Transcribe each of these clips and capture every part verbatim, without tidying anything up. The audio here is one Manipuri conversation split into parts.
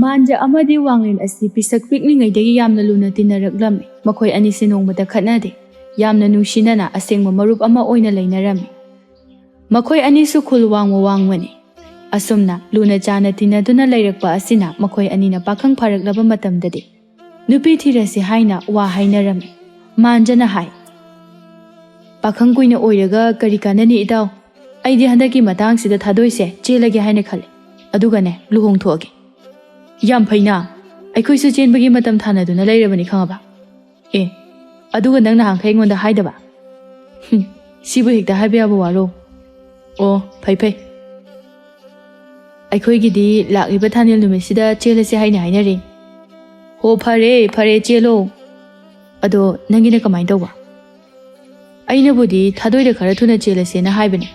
ꯃꯥꯟꯖ ꯑꯃꯗꯤ ꯋꯥꯡꯂꯦꯟ ꯑꯁꯤ ꯄꯤꯁꯛ ꯄꯤꯛꯂꯤꯉꯩꯗꯒꯤ ꯌꯥꯝꯅ ꯂꯨꯅ ꯇꯤꯟꯅꯔꯛꯂꯝꯃꯤ꯫ ꯃꯈꯣꯏ ꯑꯅꯤꯁꯤ ꯅꯣꯡꯃꯇ ꯈꯠꯅꯗꯦ꯫ ꯌꯥꯝꯅ ꯅꯨꯡꯁꯤꯅꯅ ꯑꯁꯦꯡꯕ ꯃꯔꯨꯞ ꯑꯃ ꯑꯣꯏꯅ ꯂꯩꯅꯔꯝꯃꯤ꯫ ꯃꯈꯣꯏ ꯑꯅꯤꯁꯨ ꯈꯨꯜ ꯋꯥꯡꯃ ꯋꯥꯡꯃꯅꯤ꯫ ꯑꯁꯨꯝꯅ ꯂꯨꯅ ꯆꯥꯅ ꯇꯤꯟꯅꯗꯨꯅ ꯂꯩꯔꯛꯄ ꯑꯁꯤꯅ ꯃꯈꯣꯏ ꯑꯅꯤꯅ ꯄꯥꯈꯪ ꯐꯥꯔꯛꯂꯕ ꯃꯇꯝꯗꯗꯤ ꯅꯨꯄꯤ ꯊꯤꯔꯁꯤ ꯍꯥꯏꯅ ꯋꯥ ꯍꯥꯏꯅꯔꯝꯃꯤ꯫ ꯃꯥꯟꯖꯅ ꯍꯥꯏ, "ꯄꯥꯈꯪ ꯀꯨꯏꯅ ꯑꯣꯏꯔꯒ ꯀꯔꯤ ꯀꯥꯟꯅꯅꯤ ꯏꯇꯥꯎ? ꯑꯩꯗꯤ ꯍꯟꯗꯛꯀꯤ ꯃꯇꯥꯡꯁꯤꯗ ꯊꯥꯗꯣꯏꯁꯦ ꯆꯦꯜꯂꯒꯦ ꯍꯥꯏꯅ ꯈꯜꯂꯦ꯫ ꯑꯗꯨꯒꯅꯦ, ꯂꯨꯍꯣꯡꯊꯣꯛꯑꯒꯦ꯫" "ꯌꯥꯝ ꯐꯩꯅ꯫ ꯑꯩꯈꯣꯏꯁꯨ ꯆꯦꯟꯕꯒꯤ ꯃꯇꯝ ꯊꯥꯅꯗꯨꯅ ꯂꯩꯔꯕꯅꯤ, ꯈꯪꯉꯕ?" "ꯑꯦ, ꯑꯗꯨꯒ ꯅꯪ ꯅꯍꯥꯟꯈꯩ ꯑꯩꯉꯣꯟꯗ ꯍꯥꯏꯗꯕ?" "ꯍꯨꯝ, ꯁꯤꯕꯨ ꯍꯦꯛꯇ ꯍꯥꯏꯕ ꯌꯥꯕ ꯋꯥꯔꯣ?" "ꯑꯣ, ꯐꯩ ꯐꯩ꯫ ꯑꯩꯈꯣꯏꯒꯤꯗꯤ ꯂꯥꯛꯂꯤꯕ ꯊꯥꯅꯦꯜ ꯅꯨꯃꯤꯠꯁꯤꯗ ꯆꯦꯜꯂꯁꯦ ꯍꯥꯏꯅ ꯍꯥꯏꯅꯔꯦ꯫" "ꯍꯣ, ꯐꯔꯦ ꯐꯔꯦ, ꯆꯦꯜꯂꯣ꯫ ꯑꯗꯣ ꯅꯪꯒꯤꯅ ꯀꯃꯥꯏꯅ ꯇꯧꯕ?" "ꯑꯩꯅꯕꯨꯗꯤ ꯊꯥꯗꯣꯏꯗ ꯈꯔ ꯊꯨꯅ ꯆꯦꯜꯂꯁꯦꯅ ꯍꯥꯏꯕꯅꯦ꯫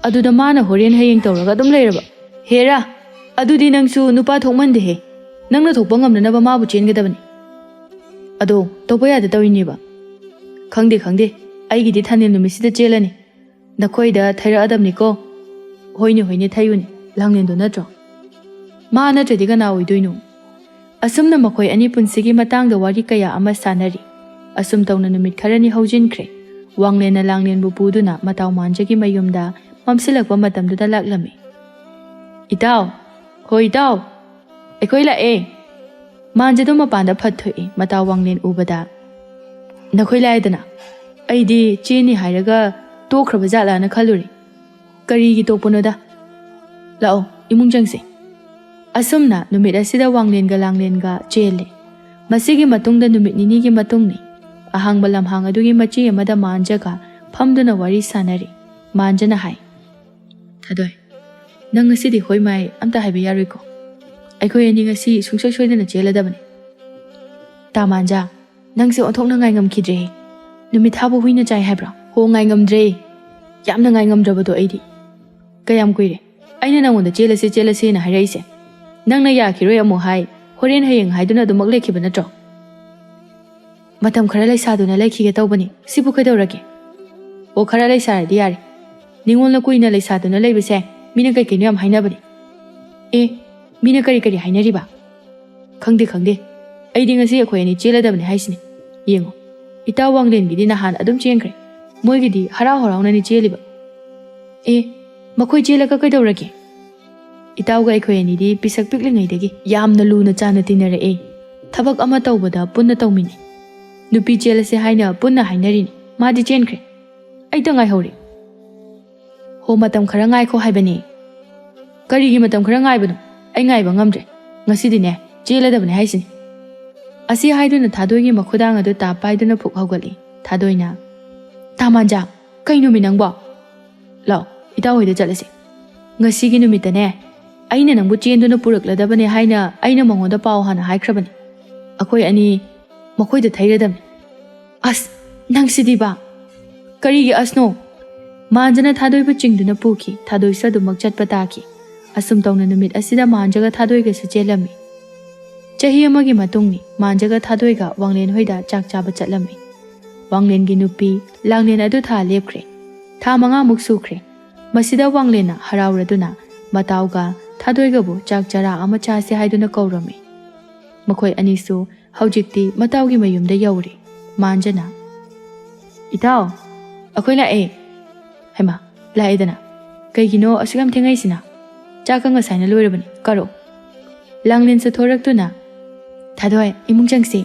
ꯑꯗꯨꯗ ꯃꯥꯅ ꯍꯣꯔꯦꯟ ꯍꯌꯦꯡ ꯇꯧꯔꯒ ꯑꯗꯨꯝ ꯂꯩꯔꯕ꯫" "ꯍꯦꯔꯥ, ꯑꯗꯨꯗꯤ ꯅꯪꯁꯨ ꯅꯨꯄꯥ ꯊꯣꯛꯃꯟꯗꯦꯍꯦ꯫ ꯅꯪꯅ ꯊꯣꯛꯄ ꯉꯝꯅꯅꯕ ꯃꯥꯕꯨ ꯆꯦꯟꯒꯗꯕꯅꯤ꯫" "ꯑꯗꯣ ꯇꯧꯕ ꯌꯥꯗ ꯇꯧꯔꯤꯅꯦꯕ꯫" "ꯈꯪꯗꯦ ꯈꯪꯗꯦ, ꯑꯩꯒꯤꯗꯤ ꯊꯥꯅꯦꯜ ꯅꯨꯃꯤꯠꯁꯤꯗ ꯆꯦꯜꯂꯅꯤ꯫ ꯅꯈꯣꯏꯗ ꯊꯩꯔꯛꯑꯗꯕꯅꯤꯀꯣ꯫" "ꯍꯣꯏꯅꯦ ꯍꯣꯏꯅꯦ, ꯊꯩꯌꯨꯅꯦ, ꯂꯥꯡꯂꯦꯟꯗꯣ ꯅꯠꯇ꯭ꯔꯣ? ꯃꯥ ꯅꯠꯇ꯭ꯔꯗꯤ ꯀꯅꯥ ꯑꯣꯏꯗꯣꯏꯅꯣ?" ꯑꯁꯨꯝꯅ ꯃꯈꯣꯏ ꯑꯅꯤ ꯄꯨꯟꯁꯤꯒꯤ ꯃꯇꯥꯡꯗ ꯋꯥꯔꯤ ꯀꯌꯥ ꯑꯃ ꯁꯥꯟꯅꯔꯤ꯫ ꯑꯁꯨꯝ ꯇꯧꯅ ꯅꯨꯃꯤꯠ ꯈꯔꯅꯤ ꯍꯧꯖꯤꯟꯈ꯭ꯔꯦ꯫ ꯋꯥꯡꯂꯦꯟꯅ ꯂꯥꯡꯂꯦꯟꯕꯨ ꯄꯨꯗꯨꯅ ꯃꯇꯥꯎ ꯃꯥꯟꯖꯒꯤ ꯃꯌꯨꯝꯗ ꯃꯝꯁꯤꯜꯂꯛꯄ ꯃꯇꯝꯗꯨꯗ ꯂꯥꯛꯂꯝꯃꯤ꯫ "ꯏꯇꯥꯎ, ꯍꯣ ꯏꯇꯥꯎ, ꯑꯩꯈꯣꯏ ꯂꯥꯛꯑꯦ꯫" ꯃꯥꯟꯖꯗꯣ ꯃꯄꯥꯟꯗ ꯐꯠ ꯊꯣꯛꯏ꯫ ꯃꯇꯥꯎ ꯋꯥꯡꯂꯦꯟ ꯎꯕꯗ, "ꯅꯈꯣꯏ ꯂꯥꯛꯑꯦꯗꯅ? ꯑꯩꯗꯤ ꯆꯦꯅꯤ ꯍꯥꯏꯔꯒ ꯇꯣꯛꯈ꯭ꯔꯕ ꯖꯥꯠꯂꯥꯅ ꯈꯜꯂꯨꯔꯦ꯫ ꯀꯔꯤꯒꯤ ꯇꯣꯛꯄꯅꯣꯗ? ꯂꯥꯛꯑꯣ, ꯏꯃꯨꯡ ꯆꯪꯁꯦ꯫" ꯑꯁꯨꯝꯅ ꯅꯨꯃꯤꯠ ꯑꯁꯤꯗ ꯋꯥꯡꯂꯦꯟꯒ ꯂꯥꯡꯂꯦꯟꯒ ꯆꯦꯜꯂꯦ꯫ ꯃꯁꯤꯒꯤ ꯃꯇꯨꯡꯗ ꯅꯨꯃꯤꯠ ꯅꯤꯅꯤꯒꯤ ꯃꯇꯨꯡꯅꯤ꯫ ꯑꯍꯥꯡꯕ ꯂꯝꯍꯥꯡ ꯑꯗꯨꯒꯤ ꯃꯆꯤ ꯑꯃꯗ ꯃꯥꯟꯖꯒ ꯐꯝꯗꯨꯅ ꯋꯥꯔꯤ ꯁꯥꯟꯅꯔꯤ꯫ ꯃꯥꯟꯖꯅ ꯍꯥꯏ, "ꯊꯥꯗꯣꯏ, ꯅꯪ ꯉꯁꯤꯗꯤ ꯍꯣꯏ ꯃꯥꯏ ꯑꯝꯇ ꯍꯥꯏꯕ ꯌꯥꯔꯣꯏꯀꯣ? ꯑꯩꯈꯣꯏ ꯑꯅꯤ ꯉꯁꯤ ꯁꯨꯡꯁꯣꯏ ꯁꯣꯏꯗꯅ ꯆꯦꯜꯂꯗꯕꯅꯤ꯫" "ꯇꯥ ꯃꯥꯟꯖꯥ, ꯅꯪꯁꯦ ꯑꯣꯟꯊꯣꯛꯅ ꯉꯥꯏꯉꯝꯈꯤꯗ꯭ꯔꯦ꯫ ꯅꯨꯃꯤꯠ ꯊꯥꯕꯨ ꯍꯨꯏꯅ ꯆꯥꯏ ꯍꯥꯏꯕ꯭ꯔꯣ? ꯍꯣ, ꯉꯥꯏꯉꯝꯗ꯭ꯔꯦ꯫ ꯌꯥꯝꯅ ꯉꯥꯏꯉꯝꯗ꯭ꯔꯕꯗꯣ ꯑꯩꯗꯤ꯫ ꯀꯌꯥꯝ ꯀꯨꯏꯔꯦ ꯑꯩꯅ ꯅꯪꯉꯣꯟꯗ ꯆꯦꯜꯂꯁꯦ, ꯆꯦꯜꯂꯁꯦꯅ ꯍꯥꯏꯔꯛꯏꯁꯦ? ꯅꯪꯅ ꯌꯥꯈꯤꯔꯣꯏ ꯑꯃꯨꯛ ꯍꯥꯏ, ꯍꯣꯔꯦꯟ ꯍꯌꯦꯡ ꯍꯥꯏꯗꯨꯅ ꯑꯗꯨꯃꯛ ꯂꯩꯈꯤꯕ ꯅꯠꯇ꯭ꯔꯣ? ꯃꯇꯝ ꯈꯔ ꯂꯩꯁꯥꯗꯨꯅ ꯂꯩꯈꯤꯒꯦ ꯇꯧꯕꯅꯤ꯫ ꯁꯤꯕꯨ ꯀꯩꯗꯧꯔꯒꯦ?" "ꯑꯣ, ꯈꯔ ꯂꯩꯁꯥꯔꯗꯤ ꯌꯥꯔꯦ꯫ ꯅꯤꯉꯣꯜꯅ ꯀꯨꯏꯅ ꯂꯩꯁꯥꯗꯨꯅ ꯂꯩꯕꯁꯦ ꯃꯤꯅ ꯀꯩ ꯀꯩꯅꯣ ꯌꯥꯝ ꯍꯥꯏꯅꯕꯅꯦ꯫" "ꯑꯦ, ꯃꯤꯅ ꯀꯔꯤ ꯀꯔꯤ ꯍꯥꯏꯅꯔꯤꯕ?" "ꯈꯪꯗꯦ, ꯈꯪꯗꯦ꯫ ꯑꯩꯗꯤ ꯉꯁꯤ ꯑꯩꯈꯣꯏ ꯑꯅꯤ ꯆꯦꯜꯂꯗꯕꯅꯤ ꯍꯥꯏꯁꯤꯅꯤ꯫ ꯌꯦꯡꯉꯣ, ꯏꯇꯥꯎ ꯋꯥꯡꯂꯦꯟꯒꯤꯗꯤ ꯅꯍꯥꯟ ꯑꯗꯨꯝ ꯆꯦꯟꯈ꯭ꯔꯦ꯫ ꯃꯣꯏꯒꯤꯗꯤ ꯍꯔꯥꯎ ꯍꯔꯥꯎꯅꯅꯤ ꯆꯦꯜꯂꯤꯕ꯫" "ꯑꯦ, ꯃꯈꯣꯏ ꯆꯦꯜꯂꯒ ꯀꯩꯗꯧꯔꯒꯦ? ꯏꯇꯥꯎꯒ ꯑꯩꯈꯣꯏ ꯑꯅꯤꯗꯤ ꯄꯤꯁꯛ ꯄꯤꯛꯂꯤꯉꯩꯗꯒꯤ ꯌꯥꯝꯅ ꯂꯨꯅ ꯆꯥꯟꯅ ꯇꯤꯟꯅꯔꯛꯑꯦ꯫ ꯊꯕꯛ ꯑꯃ ꯇꯧꯕꯗ ꯄꯨꯟꯅ ꯇꯧꯃꯤꯟꯅꯩ꯫ ꯅꯨꯄꯤ ꯆꯦꯜꯂꯁꯦ ꯍꯥꯏꯅ ꯄꯨꯟꯅ ꯍꯥꯏꯅꯔꯤꯅꯤ꯫ ꯃꯥꯗꯤ ꯆꯦꯟꯈ꯭ꯔꯦ꯫ ꯑꯩꯇ ꯉꯥꯏꯍꯧꯔꯦ꯫" "ꯍꯣ, ꯃꯇꯝ ꯈꯔ ꯉꯥꯏꯈꯣ ꯍꯥꯏꯕꯅꯦ꯫" "ꯀꯔꯤꯒꯤ ꯃꯇꯝ ꯈꯔ ꯉꯥꯏꯕꯅꯣ? ꯑꯩ ꯉꯥꯏꯕ ꯉꯝꯗ꯭ꯔꯦ꯫ ꯉꯁꯤꯗꯤꯅꯦ, ꯆꯦꯜꯂꯗꯕꯅꯦ ꯍꯥꯏꯁꯤꯅꯤ꯫" ꯑꯁꯤ ꯍꯥꯏꯗꯨꯅ ꯊꯥꯗꯣꯏꯒꯤ ꯃꯈꯨꯗꯥꯡ ꯑꯗꯨ ꯇꯥꯞ ꯄꯥꯏꯗꯨꯅ ꯐꯨꯛ ꯍꯧꯒꯠꯂꯤ꯫ ꯊꯥꯗꯣꯏꯅ, "ꯇꯥ ꯃꯥꯟꯖꯥ, ꯀꯩꯅꯣꯃꯤ ꯅꯪꯕꯣ? ꯂꯥꯛꯑꯣ, ꯏꯇꯥꯎ ꯍꯣꯏꯗ ꯆꯠꯂꯁꯤ꯫ ꯉꯁꯤꯒꯤ ꯅꯨꯃꯤꯠꯇꯅꯦ, ꯑꯩꯅ ꯅꯪꯕꯨ ꯆꯦꯟꯗꯨꯅ ꯄꯨꯔꯛꯂꯗꯕꯅꯦ ꯍꯥꯏꯅ ꯑꯩꯅ ꯃꯉꯣꯟꯗ ꯄꯥꯎ ꯍꯥꯟꯅ ꯍꯥꯏꯈ꯭ꯔꯕꯅꯤ꯫ ꯑꯩꯈꯣꯏ ꯑꯅꯤ ꯃꯈꯣꯏꯗ ꯊꯩꯔꯗꯕꯅꯤ꯫" "ꯑꯁ, ꯅꯪꯁꯤꯗꯤꯕ!" "ꯀꯔꯤꯒꯤ ꯑꯁꯅꯣ?" ꯃꯥꯟꯖꯅ ꯊꯥꯗꯣꯏꯕꯨ ꯆꯤꯡꯗꯨꯅ ꯄꯨꯈꯤ꯫ ꯊꯥꯗꯣꯏꯁꯨ ꯑꯗꯨꯃꯛ ꯆꯠꯄ ꯇꯥꯈꯤ꯫ ꯑꯁꯨꯝ ꯇꯧꯅ ꯅꯨꯃꯤꯠ ꯑꯁꯤꯗ ꯃꯥꯟꯖꯒ ꯊꯥꯗꯣꯏꯒꯁꯨ ꯆꯦꯜꯂꯝꯃꯤ꯫ ꯆꯍꯤ ꯑꯃꯒꯤ ꯃꯇꯨꯡꯅꯤ꯫ ꯃꯥꯟꯖꯒ ꯊꯥꯗꯣꯏꯒ ꯋꯥꯡꯂꯦꯟ ꯍꯣꯏꯗ ꯆꯥꯛ ꯆꯥꯕ ꯆꯠꯂꯝꯃꯤ꯫ ꯋꯥꯡꯂꯦꯟꯒꯤ ꯅꯨꯄꯤ ꯂꯥꯡꯂꯦꯟ ꯑꯗꯨ ꯊꯥ ꯂꯦꯞꯈ꯭ꯔꯦ꯫ ꯊꯥ ꯃꯉꯥꯃꯨꯛ ꯁꯨꯈ꯭ꯔꯦ꯫ ꯃꯁꯤꯗ ꯋꯥꯡꯂꯦꯟꯅ ꯍꯔꯥꯎꯔꯗꯨꯅ ꯃꯇꯥꯎꯒ ꯊꯥꯗꯣꯏꯒꯕꯨ ꯆꯥꯛ ꯆꯔꯥ ꯑꯃ ꯆꯥꯁꯤ ꯍꯥꯏꯗꯨꯅ ꯀꯧꯔꯝꯃꯤ꯫ ꯃꯈꯣꯏ ꯑꯅꯤꯁꯨ ꯍꯧꯖꯤꯛꯇꯤ ꯃꯇꯥꯎꯒꯤ ꯃꯌꯨꯝꯗ ꯌꯧꯔꯦ꯫ ꯃꯥꯟꯖꯅ, "ꯏꯇꯥꯎ, ꯑꯩꯈꯣꯏ ꯂꯥꯛꯑꯦ꯫" "ꯍꯩꯃꯥ, ꯂꯥꯛꯑꯦꯗꯅ꯫ ꯀꯩꯒꯤꯅꯣ ꯑꯁꯨꯛ ꯌꯥꯝ ꯊꯦꯡꯉꯛꯏꯁꯤꯅ? ꯆꯥꯛꯀ ꯉꯁꯥꯏꯅ ꯂꯣꯏꯔꯕꯅꯤ, ꯀꯥꯔꯛꯑꯣ꯫" ꯂꯥꯡꯂꯦꯟꯁꯨ ꯊꯣꯔꯛꯇꯨꯅ, "ꯊꯥꯗꯣꯏ, ꯏꯃꯨꯡ ꯆꯪꯁꯤ꯫"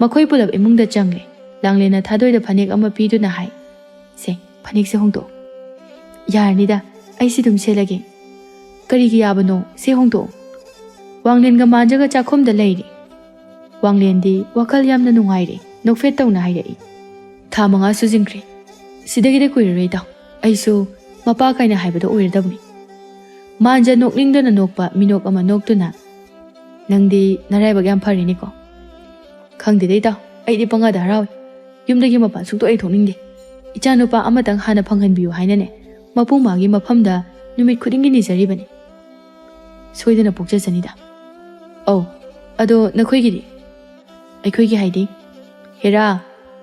ꯃꯈꯣꯏ ꯄꯨꯂꯞ ꯏꯃꯨꯡꯗ ꯆꯪꯂꯦ꯫ ꯂꯥꯡꯂꯦꯟꯅ ꯊꯥꯗꯣꯏꯗ ꯐꯅꯦꯛ ꯑꯃ ꯄꯤꯗꯨꯅ ꯍꯥꯏ, "ꯁꯦ, ꯐꯅꯦꯛꯁꯦ ꯍꯣꯡꯗꯣꯛꯑꯣ꯫" "ꯌꯥꯔꯅꯤꯗ, ꯑꯩ ꯁꯤ ꯑꯗꯨꯝ ꯁꯦꯠꯂꯒꯦ꯫" "ꯀꯔꯤꯒꯤ ꯌꯥꯕꯅꯣ? ꯁꯦ, ꯍꯣꯡꯗꯣꯛꯑꯣ꯫" ꯋꯥꯡꯂꯦꯟꯒ ꯃꯥꯟꯖꯒ ꯆꯥꯛꯈꯨꯝꯗ ꯂꯩꯔꯤ꯫ ꯋꯥꯡꯂꯦꯟꯗꯤ ꯋꯥꯈꯜ ꯌꯥꯝꯅ ꯅꯨꯡꯉꯥꯏꯔꯦ, ꯅꯣꯛꯐꯦꯠ ꯇꯧꯅ ꯍꯥꯏꯔꯛꯏ, "ꯊꯥ ꯃꯉꯥ ꯁꯨꯖꯤꯟꯈ꯭ꯔꯦ꯫ ꯁꯤꯗꯒꯤꯗꯤ ꯀꯨꯏꯔꯔꯣꯏ, ꯏꯇꯥꯎ꯫ ꯑꯩꯁꯨ ꯃꯄꯥ ꯀꯥꯏꯅ ꯍꯥꯏꯕꯗꯣ ꯑꯣꯏꯔꯗꯕꯅꯤ꯫" ꯃꯥꯟꯖ ꯅꯣꯛꯅꯤꯡꯗꯅ ꯅꯣꯛꯄ ꯃꯤꯅꯣꯛ ꯑꯃ ꯅꯣꯛꯇꯨꯅ, "ꯅꯪꯗꯤ ꯅꯔꯥꯏꯕꯛ ꯌꯥꯝ ꯐꯔꯤꯅꯤꯀꯣ꯫" "ꯈꯪꯗꯦꯗ, ꯏꯇꯥꯎ, ꯑꯩꯗꯤ ꯄꯪꯉꯥꯗ ꯍꯔꯥꯎꯏ꯫ ꯌꯨꯝꯗꯒꯤ ꯃꯄꯥꯟ ꯁꯨꯡꯊꯣꯛ ꯍꯦꯛ ꯊꯣꯛꯅꯤꯡꯗꯦ꯫ ꯏꯆꯥꯅꯨꯄꯥ ꯑꯃꯇꯪ ꯍꯥꯟꯅ ꯐꯪꯍꯟꯕꯤꯌꯨ ꯍꯥꯏꯅꯅꯦ, ꯃꯄꯨꯡ ꯃꯥꯒꯤ ꯃꯐꯝꯗ ꯅꯨꯃꯤꯠ ꯈꯨꯗꯤꯡꯒꯤ ꯅꯤꯖꯔꯤꯕꯅꯤ꯫ ꯁꯣꯏꯗꯅ ꯄꯣꯛꯆꯁꯅꯤꯗ꯫ ꯑꯧ, ꯑꯗꯣ ꯅꯈꯣꯏꯒꯤꯗꯤ?" "ꯑꯩꯈꯣꯏꯒꯤ ꯍꯥꯏꯗꯤ?" "ꯍꯦꯔꯥ,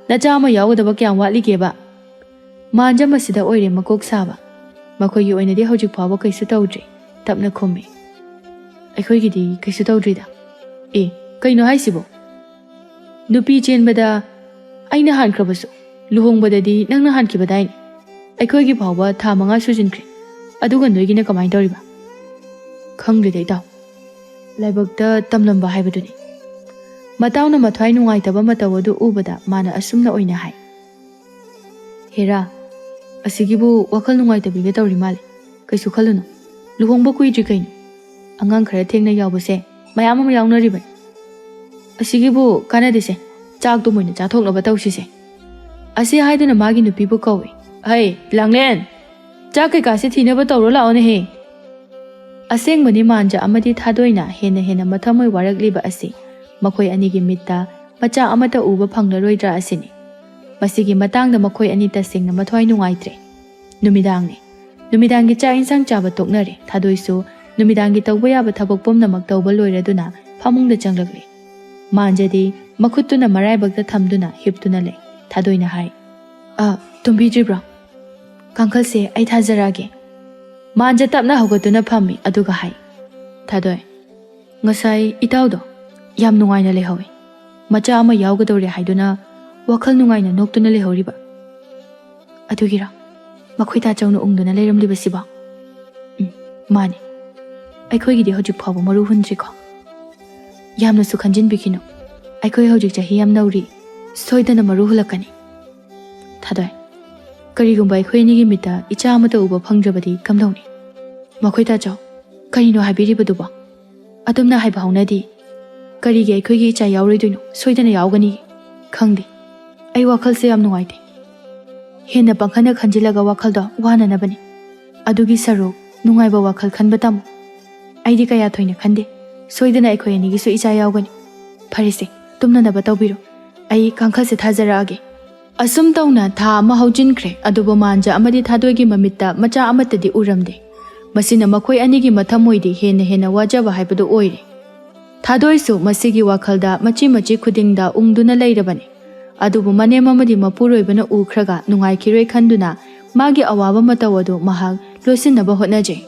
ꯅꯆꯥ ꯑꯃ ꯌꯥꯎꯒꯗꯕ ꯀꯌꯥꯝ ꯋꯥꯠꯂꯤꯒꯦꯕ?" ꯃꯥꯟꯖ ꯃꯁꯤꯗ ꯑꯣꯏꯔꯦ ꯃꯀꯣꯛ ꯁꯥꯕ꯫ ꯃꯈꯣꯏꯒꯤ ꯑꯣꯏꯅꯗꯤ ꯍꯧꯖꯤꯛ ꯐꯥꯎꯕ ꯀꯩꯁꯨ ꯇꯧꯗ꯭ꯔꯤ꯫ ꯇꯞꯅ ꯈꯨꯝꯃꯤ, "ꯑꯩꯈꯣꯏꯒꯤꯗꯤ ꯀꯩꯁꯨ ꯇꯧꯗ꯭ꯔꯤꯗ꯫ ꯑꯦ, ꯀꯩꯅꯣ ꯍꯥꯏꯁꯤꯕꯣ? ꯅꯨꯄꯤ ꯆꯦꯟꯕꯗ ꯑꯩꯅ ꯍꯥꯟꯈ꯭ꯔꯕꯁꯨ, ꯂꯨꯍꯣꯡꯕꯗꯗꯤ ꯅꯪꯅ ꯍꯥꯟꯈꯤꯕꯗꯥꯏꯅꯦ? ꯑꯩꯈꯣꯏꯒꯤ ꯐꯥꯎꯕ ꯊꯥ ꯃꯉꯥ ꯁꯨꯖꯤꯟꯈ꯭ꯔꯦ, ꯑꯗꯨꯒ ꯅꯣꯏꯒꯤꯅ ꯀꯃꯥꯏꯅ ꯇꯧꯔꯤꯕ? ꯈꯪꯗꯦꯗ ꯏꯇꯥꯎ, ꯂꯥꯏꯕꯛꯇ ꯇꯝꯂꯝꯕ ꯍꯥꯏꯕꯗꯨꯅꯤ꯫ ꯃꯇꯥꯎꯅ ꯃꯊ꯭ꯋꯥꯏ ꯅꯨꯡꯉꯥꯏꯇꯕ ꯃꯇꯧ ꯑꯗꯨ ꯎꯕꯗ ꯃꯥꯅ ꯑꯁꯨꯝꯅ ꯑꯣꯏꯅ ꯍꯥꯏ꯫ ꯍꯦꯔꯥ, ꯑꯁꯤꯒꯤꯕꯨ ꯋꯥꯈꯜ ꯅꯨꯡꯉꯥꯏꯇꯕꯤꯒ ꯇꯧꯔꯤ ꯃꯥꯜꯂꯦ꯫ ꯀꯩꯁꯨ ꯈꯜꯂꯨꯅꯨ, ꯂꯨꯍꯣꯡꯕ ꯀꯨꯏꯗ꯭ꯔꯤ ꯀꯩꯅꯣ꯫ ꯑꯉꯥꯡ ꯈꯔ ꯊꯦꯡꯅ ꯌꯥꯎꯕꯁꯦ ꯃꯌꯥꯝ ꯑꯃ ꯌꯥꯎꯅꯔꯤꯕꯅꯤ꯫ ꯑꯁꯤꯒꯤꯕꯨ ꯀꯥꯟꯅꯗꯦꯁꯦ, ꯆꯥꯛꯇꯨ ꯃꯣꯏꯅ ꯆꯥꯊꯣꯛꯅꯕ ꯇꯧꯁꯤꯁꯦ꯫ ꯑꯁꯤ ꯍꯥꯏꯗꯨꯅ ꯃꯥꯒꯤ ꯅꯨꯄꯤꯕꯨ ꯀꯧꯏ꯫ "ꯍꯩ, ꯂꯥꯡꯂꯦꯟ, ꯆꯥꯛ ꯀꯩꯀꯥꯁꯦ ꯊꯤꯅꯕ ꯇꯧꯔꯣ ꯂꯥꯛꯑꯣꯅꯦꯍꯦ!" ꯑꯁꯦꯡꯕꯅꯤ, ꯃꯥꯟꯖ ꯑꯃꯗꯤ ꯊꯥꯗꯣꯏꯅ ꯍꯦꯟꯅ ꯍꯦꯟꯅ ꯃꯊꯃꯣꯏ ꯋꯥꯔꯛꯂꯤꯕ ꯑꯁꯤ ꯃꯈꯣꯏ ꯑꯅꯤꯒꯤ ꯃꯤꯠꯇ ꯃꯆꯥ ꯑꯃꯠꯇ ꯎꯕ ꯐꯪꯂꯔꯣꯏꯗ꯭ꯔꯥ ꯑꯁꯤꯅꯤ꯫ ꯃꯁꯤꯒꯤ ꯃꯇꯥꯡꯗ ꯃꯈꯣꯏ ꯑꯅꯤ ꯇꯁꯦꯡꯅ ꯃꯊ꯭ꯋꯥꯏ ꯅꯨꯡꯉꯥꯏꯇ꯭ꯔꯦ꯫ ꯅꯨꯃꯤꯗꯥꯡꯅꯤ꯫ ꯅꯨꯃꯤꯗꯥꯡꯒꯤ ꯆꯥꯛ ꯏꯟꯁꯥꯡ ꯆꯥꯕ ꯇꯣꯛꯅꯔꯦ꯫ ꯊꯥꯗꯣꯏꯁꯨ ꯅꯨꯃꯤꯗꯥꯡꯒꯤ ꯇꯧꯕ ꯌꯥꯕ ꯊꯕꯛ ꯄꯨꯝꯅꯃꯛ ꯇꯧꯕ ꯂꯣꯏꯔꯗꯨꯅ ꯐꯃꯨꯡꯗ ꯆꯪꯂꯛꯂꯦ꯫ ꯃꯥꯟꯖꯗꯤ ꯃꯈꯨꯠꯇꯨꯅ ꯃꯔꯥꯏꯕꯛꯇ ꯊꯝꯗꯨꯅ ꯍꯤꯞꯇꯨꯅ ꯂꯩ꯫ ꯊꯥꯗꯣꯏꯅ ꯍꯥꯏ, "ꯑ, ꯇꯨꯝꯕꯤꯗ꯭ꯔꯤꯕ꯭ꯔꯣ? ꯀꯥꯡꯈꯜꯁꯦ ꯑꯩ ꯊꯥꯖꯔꯛꯑꯒꯦ꯫" ꯃꯥꯟꯖ ꯇꯞꯅ ꯍꯧꯒꯠꯇꯨꯅ ꯐꯝꯃꯤ, ꯑꯗꯨꯒ ꯍꯥꯏ, "ꯊꯥꯗꯣꯏ, ꯉꯁꯥꯏ ꯏꯇꯥꯎꯗꯣ ꯌꯥꯝ ꯅꯨꯡꯉꯥꯏꯅ ꯂꯩꯍꯧꯋꯤ꯫ ꯃꯆꯥ ꯑꯃ ꯌꯥꯎꯒꯗꯧꯔꯦ ꯍꯥꯏꯗꯨꯅ ꯋꯥꯈꯜ ꯅꯨꯡꯉꯥꯏꯅ ꯅꯣꯛꯇꯨꯅ ꯂꯩꯍꯧꯔꯤꯕ꯫ ꯑꯗꯨꯒꯤꯔꯣ ꯃꯈꯣꯏ ꯇꯥꯆꯧꯅ ꯎꯪꯗꯨꯅ ꯂꯩꯔꯝꯂꯤꯕꯁꯤꯕꯣ?" "ꯎꯝ, ꯃꯥꯅꯤ꯫ ꯑꯩꯈꯣꯏꯒꯤꯗꯤ ꯍꯧꯖꯤꯛ ꯐꯥꯎꯕ ꯃꯔꯨ ꯍꯨꯟꯗ꯭ꯔꯤꯀꯣ꯫ ꯌꯥꯝꯅꯁꯨ ꯈꯟꯖꯤꯟꯕꯤꯈꯤꯅꯨ꯫ ꯑꯩꯈꯣꯏ ꯍꯧꯖꯤꯛ ꯆꯍꯤ ꯌꯥꯝ ꯅꯧꯔꯤ꯫ ꯁꯣꯏꯗꯅ ꯃꯔꯨ ꯍꯨꯜꯂꯛꯀꯅꯤ꯫" "ꯊꯥꯗꯣꯏ, ꯀꯔꯤꯒꯨꯝꯕ ꯑꯩꯈꯣꯏ ꯑꯅꯤꯒꯤ ꯃꯤꯠꯇ ꯏꯆꯥ ꯑꯃꯠꯇ ꯎꯕ ꯐꯪꯗ꯭ꯔꯕꯗꯤ ꯀꯝꯗꯧꯅꯤ?" "ꯃꯈꯣꯏ ꯇꯥꯆꯧ, ꯀꯔꯤꯅꯣ ꯍꯥꯏꯕꯤꯔꯤꯕꯗꯨꯕꯣ? ꯑꯗꯨꯝꯅ ꯍꯥꯏꯕ ꯍꯧꯅꯗꯦ꯫ ꯀꯔꯤꯒꯤ ꯑꯩꯈꯣꯏꯒꯤ ꯏꯆꯥ ꯌꯥꯎꯔꯣꯏꯗꯣꯏꯅꯣ? ꯁꯣꯏꯗꯅ ꯌꯥꯎꯒꯅꯤ꯫ ꯈꯪꯗꯦ꯫ ꯑꯩ ꯋꯥꯈꯜꯁꯦ ꯌꯥꯝ ꯅꯨꯡꯉꯥꯏꯇꯦ꯫ ꯍꯦꯟꯅ ꯄꯪꯈꯟꯅ ꯈꯟꯖꯤꯜꯂꯒ ꯋꯥꯈꯜꯗꯣ ꯋꯥꯅꯅꯕꯅꯤ꯫ ꯑꯗꯨꯒꯤ ꯁꯔꯨꯛ ꯅꯨꯡꯉꯥꯏꯕ ꯋꯥꯈꯜ ꯈꯟꯕ ꯇꯝꯃꯨ꯫ ꯑꯩꯗꯤ ꯀꯌꯥ ꯊꯣꯏꯅ ꯈꯟꯗꯦ꯫ ꯁꯣꯏꯗꯅ ꯑꯩꯈꯣꯏ ꯑꯅꯤꯒꯤꯁꯨ ꯏꯆꯥ ꯌꯥꯎꯒꯅꯤ꯫ ꯐꯔꯦꯁꯦ, ꯇꯨꯝꯅꯅꯕ ꯇꯧꯕꯤꯔꯣ꯫ ꯑꯩ ꯀꯥꯡꯈꯜꯁꯦ ꯊꯥꯖꯔꯛꯑꯒꯦ꯫" ꯑꯁꯨꯝ ꯇꯧꯅ ꯊꯥ ꯑꯃ ꯍꯧꯖꯤꯟꯈ꯭ꯔꯦ, ꯑꯗꯨꯕꯨ ꯃꯥꯟꯖ ꯑꯃꯗꯤ ꯊꯥꯗꯣꯏꯒꯤ ꯃꯃꯤꯠꯇ ꯃꯆꯥ ꯑꯃꯠꯇꯗꯤ ꯎꯔꯝꯗꯦ꯫ ꯃꯁꯤꯅ ꯃꯈꯣꯏ ꯑꯅꯤꯒꯤ ꯃꯊꯃꯣꯏꯗꯤ ꯍꯦꯟꯅ ꯍꯦꯟꯅ ꯋꯥꯖꯕ ꯍꯥꯏꯕꯗꯨ ꯑꯣꯏꯔꯦ꯫ ꯊꯥꯗꯣꯏꯁꯨ ꯃꯁꯤꯒꯤ ꯋꯥꯈꯜꯗ ꯃꯆꯤ ꯃꯆꯤ ꯈꯨꯗꯤꯡꯗ ꯎꯪꯗꯨꯅ ꯂꯩꯔꯕꯅꯤ꯫ ꯑꯗꯨꯕꯨ ꯃꯅꯦꯝ ꯑꯃꯗꯤ ꯃꯄꯨꯔꯣꯏꯕꯅ ꯎꯈ꯭ꯔꯒ ꯅꯨꯡꯉꯥꯏꯈꯤꯔꯣꯏ ꯈꯟꯗꯨꯅ ꯃꯥꯒꯤ ꯑꯋꯥꯕ ꯃꯇꯧ ꯑꯗꯨ ꯃꯍꯥꯛ ꯂꯣꯏꯁꯤꯟꯅꯕ ꯍꯣꯠꯅꯖꯩ꯫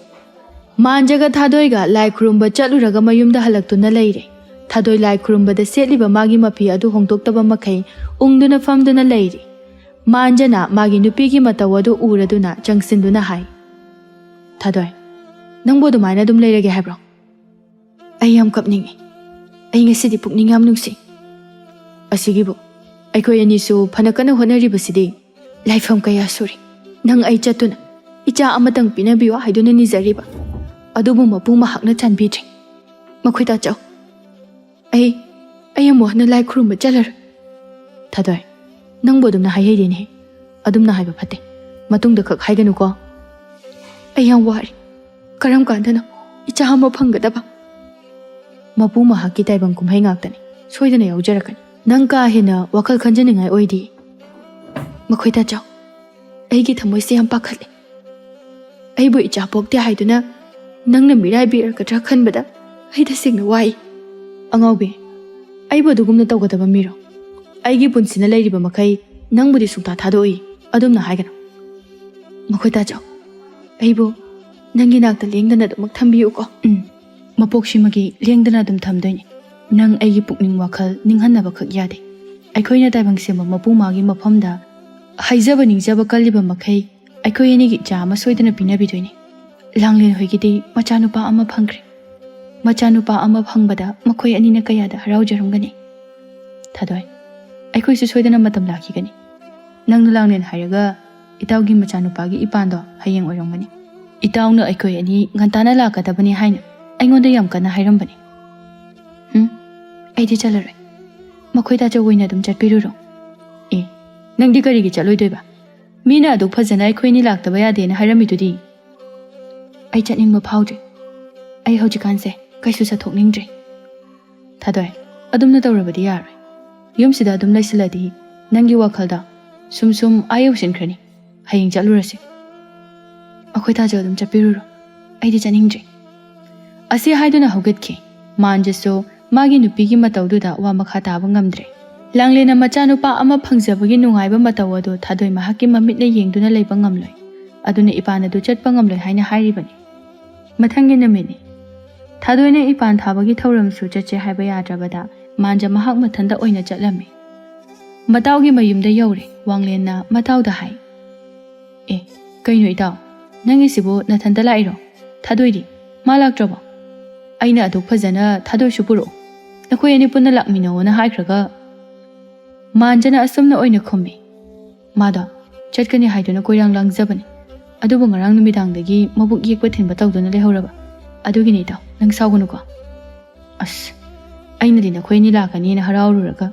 ꯃꯥꯟꯖꯒ ꯊꯥꯗꯣꯏꯒ ꯂꯥꯏ ꯈꯨꯔꯨꯝꯕ ꯆꯠꯂꯨꯔꯒ ꯃꯌꯨꯝꯗ ꯍꯜꯂꯛꯇꯨꯅ ꯂꯩꯔꯦ꯫ ꯊꯥꯗꯣꯏ ꯂꯥꯏ ꯈꯨꯔꯨꯝꯕꯗ ꯁꯦꯠꯂꯤꯕ ꯃꯥꯒꯤ ꯃꯐꯤ ꯑꯗꯨ ꯍꯣꯡꯗꯣꯛꯇꯕ ꯃꯈꯩ ꯎꯪꯗꯨꯅ ꯐꯝꯗꯨꯅ ꯂꯩꯔꯤ꯫ ꯃꯥꯟꯖꯅ ꯃꯥꯒꯤ ꯅꯨꯄꯤꯒꯤ ꯃꯇꯧ ꯑꯗꯨ ꯎꯔꯗꯨꯅ ꯆꯪꯁꯤꯟꯗꯨꯅ ꯍꯥꯏ, "ꯊꯥꯗꯣꯏ, ꯅꯪꯕꯨ ꯑꯗꯨꯃꯥꯏꯅ ꯑꯗꯨꯝ ꯂꯩꯔꯒꯦ ꯍꯥꯏꯕ꯭ꯔꯣ? ꯑꯩ ꯌꯥꯝ ꯀꯞꯅꯤꯡꯉꯤ꯫ ꯑꯩ ꯉꯁꯤꯗꯤ ꯄꯨꯛꯅꯤꯡ ꯌꯥꯝ ꯅꯨꯡꯁꯤ꯫ ꯑꯁꯤꯒꯤꯕꯨ ꯑꯩꯈꯣꯏ ꯑꯅꯤꯁꯨ ꯐꯅ ꯀꯟꯅ ꯍꯣꯠꯅꯔꯤꯕꯁꯤꯗꯤ ꯂꯥꯏꯐꯝ ꯀꯌꯥ ꯁꯨꯔꯤ꯫ ꯅꯪ ꯑꯩ ꯆꯠꯇꯨꯅ ꯏꯆꯥ ꯑꯃꯇꯪ ꯄꯤꯅꯕꯤꯌꯨ ꯍꯥꯏꯗꯨꯅ ꯅꯤꯖꯔꯤꯕ꯫ ꯑꯗꯨꯕꯨ ꯃꯄꯨ ꯃꯍꯥꯛꯅ ꯆꯥꯟꯕꯤꯗ꯭ꯔꯦ꯫ ꯃꯈꯣꯏ ꯇꯥꯆꯧ, ꯑꯩ, ꯑꯩ ꯑꯃꯨꯛ ꯍꯟꯅ ꯂꯥꯏ ꯈꯨꯔꯨꯝꯕ ꯆꯠꯂꯔꯣꯏ꯫" "ꯊꯥꯗꯣꯏ, ꯅꯪꯕꯨ ꯑꯗꯨꯝꯅ ꯍꯥꯏꯍꯩꯗꯦꯅꯦ꯫ ꯑꯗꯨꯝꯅ ꯍꯥꯏꯕ ꯐꯠꯇꯦ꯫ ꯃꯇꯨꯡꯗ ꯈꯛ ꯍꯥꯏꯒꯅꯨꯀꯣ꯫ ꯑꯩ ꯌꯥꯝ ꯋꯥꯔꯦ꯫ ꯀꯔꯝ ꯀꯥꯟꯗꯅꯣ ꯏꯆꯥ ꯑꯃ ꯐꯪꯒꯗꯕ?" "ꯃꯄꯨ ꯃꯍꯥꯛꯀꯤ ꯇꯥꯏꯕꯪ ꯀꯨꯝꯍꯩ ꯉꯥꯛꯇꯅꯤ꯫ ꯁꯣꯏꯗꯅ ꯌꯥꯎꯖꯔꯛꯀꯅꯤ꯫ ꯅꯪ ꯀꯥ ꯍꯦꯟꯅ ꯋꯥꯈꯜ ꯈꯟꯖꯅꯤꯡꯉꯥꯏ ꯑꯣꯏꯗꯦ꯫" "ꯃꯈꯣꯏ ꯇꯥꯆꯧ, ꯑꯩꯒꯤ ꯊꯃꯣꯏꯁꯦ ꯌꯥꯝ ꯄꯥꯈꯠꯂꯦ꯫ ꯑꯩꯕꯨ ꯏꯆꯥ ꯄꯣꯛꯇꯦ ꯍꯥꯏꯗꯨꯅ ꯅꯪꯅ ꯃꯤꯔꯥꯏꯕꯤꯔꯒꯗ꯭ꯔꯥ ꯈꯟꯕꯗ ꯑꯩ ꯇꯁꯦꯡꯅ ꯋꯥꯏ꯫" "ꯑꯉꯥꯎꯕꯤ, ꯑꯩꯕꯨ ꯑꯗꯨꯒꯨꯝꯅ ꯇꯧꯒꯗꯕ ꯃꯤꯔꯣ? ꯑꯩꯒꯤ ꯄꯨꯟꯁꯤꯅ ꯂꯩꯔꯤꯕ ꯃꯈꯩ ꯅꯪꯕꯨꯗꯤ ꯁꯨꯡꯊꯥ ꯊꯥꯗꯣꯛꯏ꯫ ꯑꯗꯨꯝꯅ ꯍꯥꯏꯒꯅꯨ꯫" "ꯃꯈꯣꯏ ꯇꯥꯆꯧ, ꯑꯩꯕꯨ ꯅꯪꯒꯤ ꯅꯥꯛꯇ ꯂꯦꯡꯗꯅ ꯑꯗꯨꯃꯛ ꯊꯝꯕꯤꯌꯨꯀꯣ꯫" "ꯎꯝ, ꯃꯄꯣꯛꯁꯤꯃꯒꯤ ꯂꯦꯡꯗꯅ ꯑꯗꯨꯝ ꯊꯝꯗꯣꯏꯅꯤ꯫ ꯅꯪ ꯑꯩꯒꯤ ꯄꯨꯛꯅꯤꯡ ꯋꯥꯈꯜ ꯅꯤꯡꯍꯟꯅꯕ ꯈꯛ ꯌꯥꯗꯦ꯫ ꯑꯩꯈꯣꯏꯅ ꯇꯥꯏꯕꯪ ꯁꯦꯝꯕ ꯃꯄꯨ ꯃꯥꯒꯤ ꯃꯐꯝꯗ ꯍꯥꯏꯖꯕ ꯅꯤꯡꯖꯕ ꯀꯜꯂꯤꯕ ꯃꯈꯩ ꯑꯩꯈꯣꯏ ꯑꯅꯤꯒꯤ ꯏꯆꯥ ꯑꯃ ꯁꯣꯏꯗꯅ ꯄꯤꯅꯕꯤꯗꯣꯏꯅꯤ꯫ ꯂꯥꯡꯂꯦꯟ ꯍꯣꯏꯒꯤꯗꯤ ꯃꯆꯥꯅꯨꯄꯥ ꯑꯃ ꯐꯪꯈ꯭ꯔꯦ꯫ ꯃꯆꯥꯅꯨꯄꯥ ꯑꯃ ꯐꯪꯕꯗ ꯃꯈꯣꯏ ꯑꯅꯤꯅ ꯀꯌꯥꯗ ꯍꯔꯥꯎꯖꯔꯝꯒꯅꯤ꯫" "ꯊꯥꯗꯣꯏ, ꯑꯩꯈꯣꯏꯁꯨ ꯁꯣꯏꯗꯅ ꯃꯇꯝ ꯂꯥꯛꯈꯤꯒꯅꯤ꯫ ꯅꯪꯅ ꯂꯥꯡꯂꯦꯟ ꯍꯥꯏꯔꯒ ꯏꯇꯥꯎꯒꯤ ꯃꯆꯥꯅꯨꯄꯥꯒꯤ ꯏꯄꯥꯟꯗꯣ ꯍꯌꯦꯡ ꯑꯣꯏꯔꯝꯒꯅꯤ꯫ ꯏꯇꯥꯎꯅ ꯑꯩꯈꯣꯏ ꯑꯅꯤ ꯉꯟꯇꯥꯅ ꯂꯥꯛꯀꯗꯕꯅꯤ ꯍꯥꯏꯅ ꯑꯩꯉꯣꯟꯗ ꯌꯥꯝ ꯀꯟꯅ ꯍꯥꯏꯔꯝꯕꯅꯤ꯫" "ꯎꯝ, ꯑꯩꯗꯤ ꯆꯠꯂꯔꯣꯏ꯫ ꯃꯈꯣꯏ ꯇꯥꯆꯧ ꯑꯣꯏꯅ ꯑꯗꯨꯝ ꯆꯠꯄꯤꯔꯨꯔꯣ꯫" "ꯑꯦ, ꯅꯪꯗꯤ ꯀꯔꯤꯒꯤ ꯆꯠꯂꯣꯏꯗꯣꯏꯕ? ꯃꯤꯅ ꯑꯗꯨꯛ ꯐꯖꯅ ꯑꯩꯈꯣꯏ ꯑꯅꯤ ꯂꯥꯛꯇꯕ ꯌꯥꯗꯦꯅ ꯍꯥꯏꯔꯝꯃꯤꯗꯨꯗꯤ꯫" "ꯑꯩ ꯆꯠꯅꯤꯡꯕ ꯐꯥꯎꯗ꯭ꯔꯦ꯫ ꯑꯩ ꯍꯧꯖꯤꯛꯀꯥꯟꯁꯦ ꯀꯩꯁꯨ ꯆꯠꯊꯣꯛꯅꯤꯡꯗ꯭ꯔꯦ꯫" "ꯊꯥꯗꯣꯏ, ꯑꯗꯨꯝꯅ ꯇꯧꯔꯕꯗꯤ ꯌꯥꯔꯣꯏ꯫ ꯌꯨꯝꯁꯤꯗ ꯑꯗꯨꯝ ꯂꯩꯁꯤꯜꯂꯗꯤ ꯅꯪꯒꯤ ꯋꯥꯈꯜꯗ ꯁꯨꯝ ꯁꯨꯝ ꯑꯥ ꯌꯧꯁꯤꯟꯈ꯭ꯔꯅꯤ꯫ ꯍꯌꯦꯡ ꯆꯠꯂꯨꯔꯁꯤ꯫" "ꯑꯩꯈꯣꯏ ꯇꯥꯆꯧ ꯑꯗꯨꯝ ꯆꯠꯄꯤꯔꯨꯔꯣ꯫ ꯑꯩꯗꯤ ꯆꯠꯅꯤꯡꯗ꯭ꯔꯦ꯫" ꯑꯁꯤ ꯍꯥꯏꯗꯨꯅ ꯍꯧꯒꯠꯈꯤ꯫ ꯃꯥꯟꯖꯁꯨ ꯃꯥꯒꯤ ꯅꯨꯄꯤꯒꯤ ꯃꯇꯧꯗꯨꯗ ꯋꯥ ꯃꯈꯥ ꯇꯥꯕ ꯉꯝꯗ꯭ꯔꯦ꯫ ꯂꯥꯡꯂꯦꯟꯅ ꯃꯆꯥꯅꯨꯄꯥ ꯑꯃ ꯐꯪꯖꯕꯒꯤ ꯅꯨꯡꯉꯥꯏꯕ ꯃꯇꯧ ꯑꯗꯨ ꯊꯥꯗꯣꯏ ꯃꯍꯥꯛꯀꯤ ꯃꯃꯤꯠꯅ ꯌꯦꯡꯗꯨꯅ ꯂꯩꯕ ꯉꯝꯂꯣꯏ꯫ ꯑꯗꯨꯅ ꯏꯄꯥꯟ ꯑꯗꯨ ꯆꯠꯄ ꯉꯝꯂꯣꯏ ꯍꯥꯏꯅ ꯍꯥꯏꯔꯤꯕꯅꯤ꯫ ꯃꯊꯪꯒꯤ ꯅꯨꯃꯤꯠꯅꯤ꯫ ꯊꯥꯗꯣꯏꯅ ꯏꯄꯥꯟ ꯊꯥꯕꯒꯤ ꯊꯧꯔꯝꯁꯨ ꯆꯠꯁꯦ ꯍꯥꯏꯕ ꯌꯥꯗ꯭ꯔꯕꯗ ꯃꯥꯟꯖ ꯃꯍꯥꯛ ꯃꯊꯟꯇ ꯑꯣꯏꯅ ꯆꯠꯂꯝꯃꯤ꯫ ꯃꯇꯥꯎꯒꯤ ꯃꯌꯨꯝꯗ ꯌꯧꯔꯦ꯫ ꯋꯥꯡꯂꯦꯟꯅ ꯃꯇꯥꯎꯗ ꯍꯥꯏ, "ꯑꯦ, ꯀꯩꯅꯣ ꯏꯇꯥꯎ, ꯅꯪꯒꯤꯁꯤꯕꯨ ꯅꯊꯟꯇ ꯂꯥꯛꯏꯔꯣ? ꯊꯥꯗꯣꯏꯗꯤ? ꯃꯥ ꯂꯥꯛꯇ꯭ꯔꯕꯣ? ꯑꯩꯅ ꯑꯗꯨꯛ ꯐꯖꯅ ꯊꯥꯗꯣꯏꯁꯨ ꯄꯨꯔꯛꯎ, ꯅꯈꯣꯏ ꯑꯅꯤ ꯄꯨꯟꯅ ꯂꯥꯛꯃꯤꯟꯅꯧꯅ ꯍꯥꯏꯈ꯭ꯔꯒ ꯃꯥꯟꯖꯅ ꯑꯁꯨꯝꯅ ꯑꯣꯏꯅ ꯈꯨꯝꯃꯤ꯫ ꯃꯥꯗꯣ ꯆꯠꯀꯅꯤ ꯍꯥꯏꯗꯨꯅ ꯀꯣꯏꯔꯥꯡ ꯂꯥꯡꯖꯕꯅꯤ꯫ ꯑꯗꯨꯕꯨ ꯉꯔꯥꯡ ꯅꯨꯃꯤꯗꯥꯡꯗꯒꯤ ꯃꯕꯨꯛ ꯌꯦꯛꯄ ꯊꯤꯟꯕ ꯇꯧꯗꯨꯅ ꯂꯩꯍꯧꯔꯕ꯫ ꯑꯗꯨꯒꯤꯅꯤ ꯏꯇꯥꯎ, ꯅꯪ ꯁꯥꯎꯒꯅꯨꯀꯣ꯫ ꯑꯁ, ꯑꯩꯅꯗꯤ ꯅꯈꯣꯏ ꯑꯅꯤ ꯂꯥꯛꯀꯅꯤꯅ ꯍꯔꯥꯎꯔꯨꯔꯒ꯫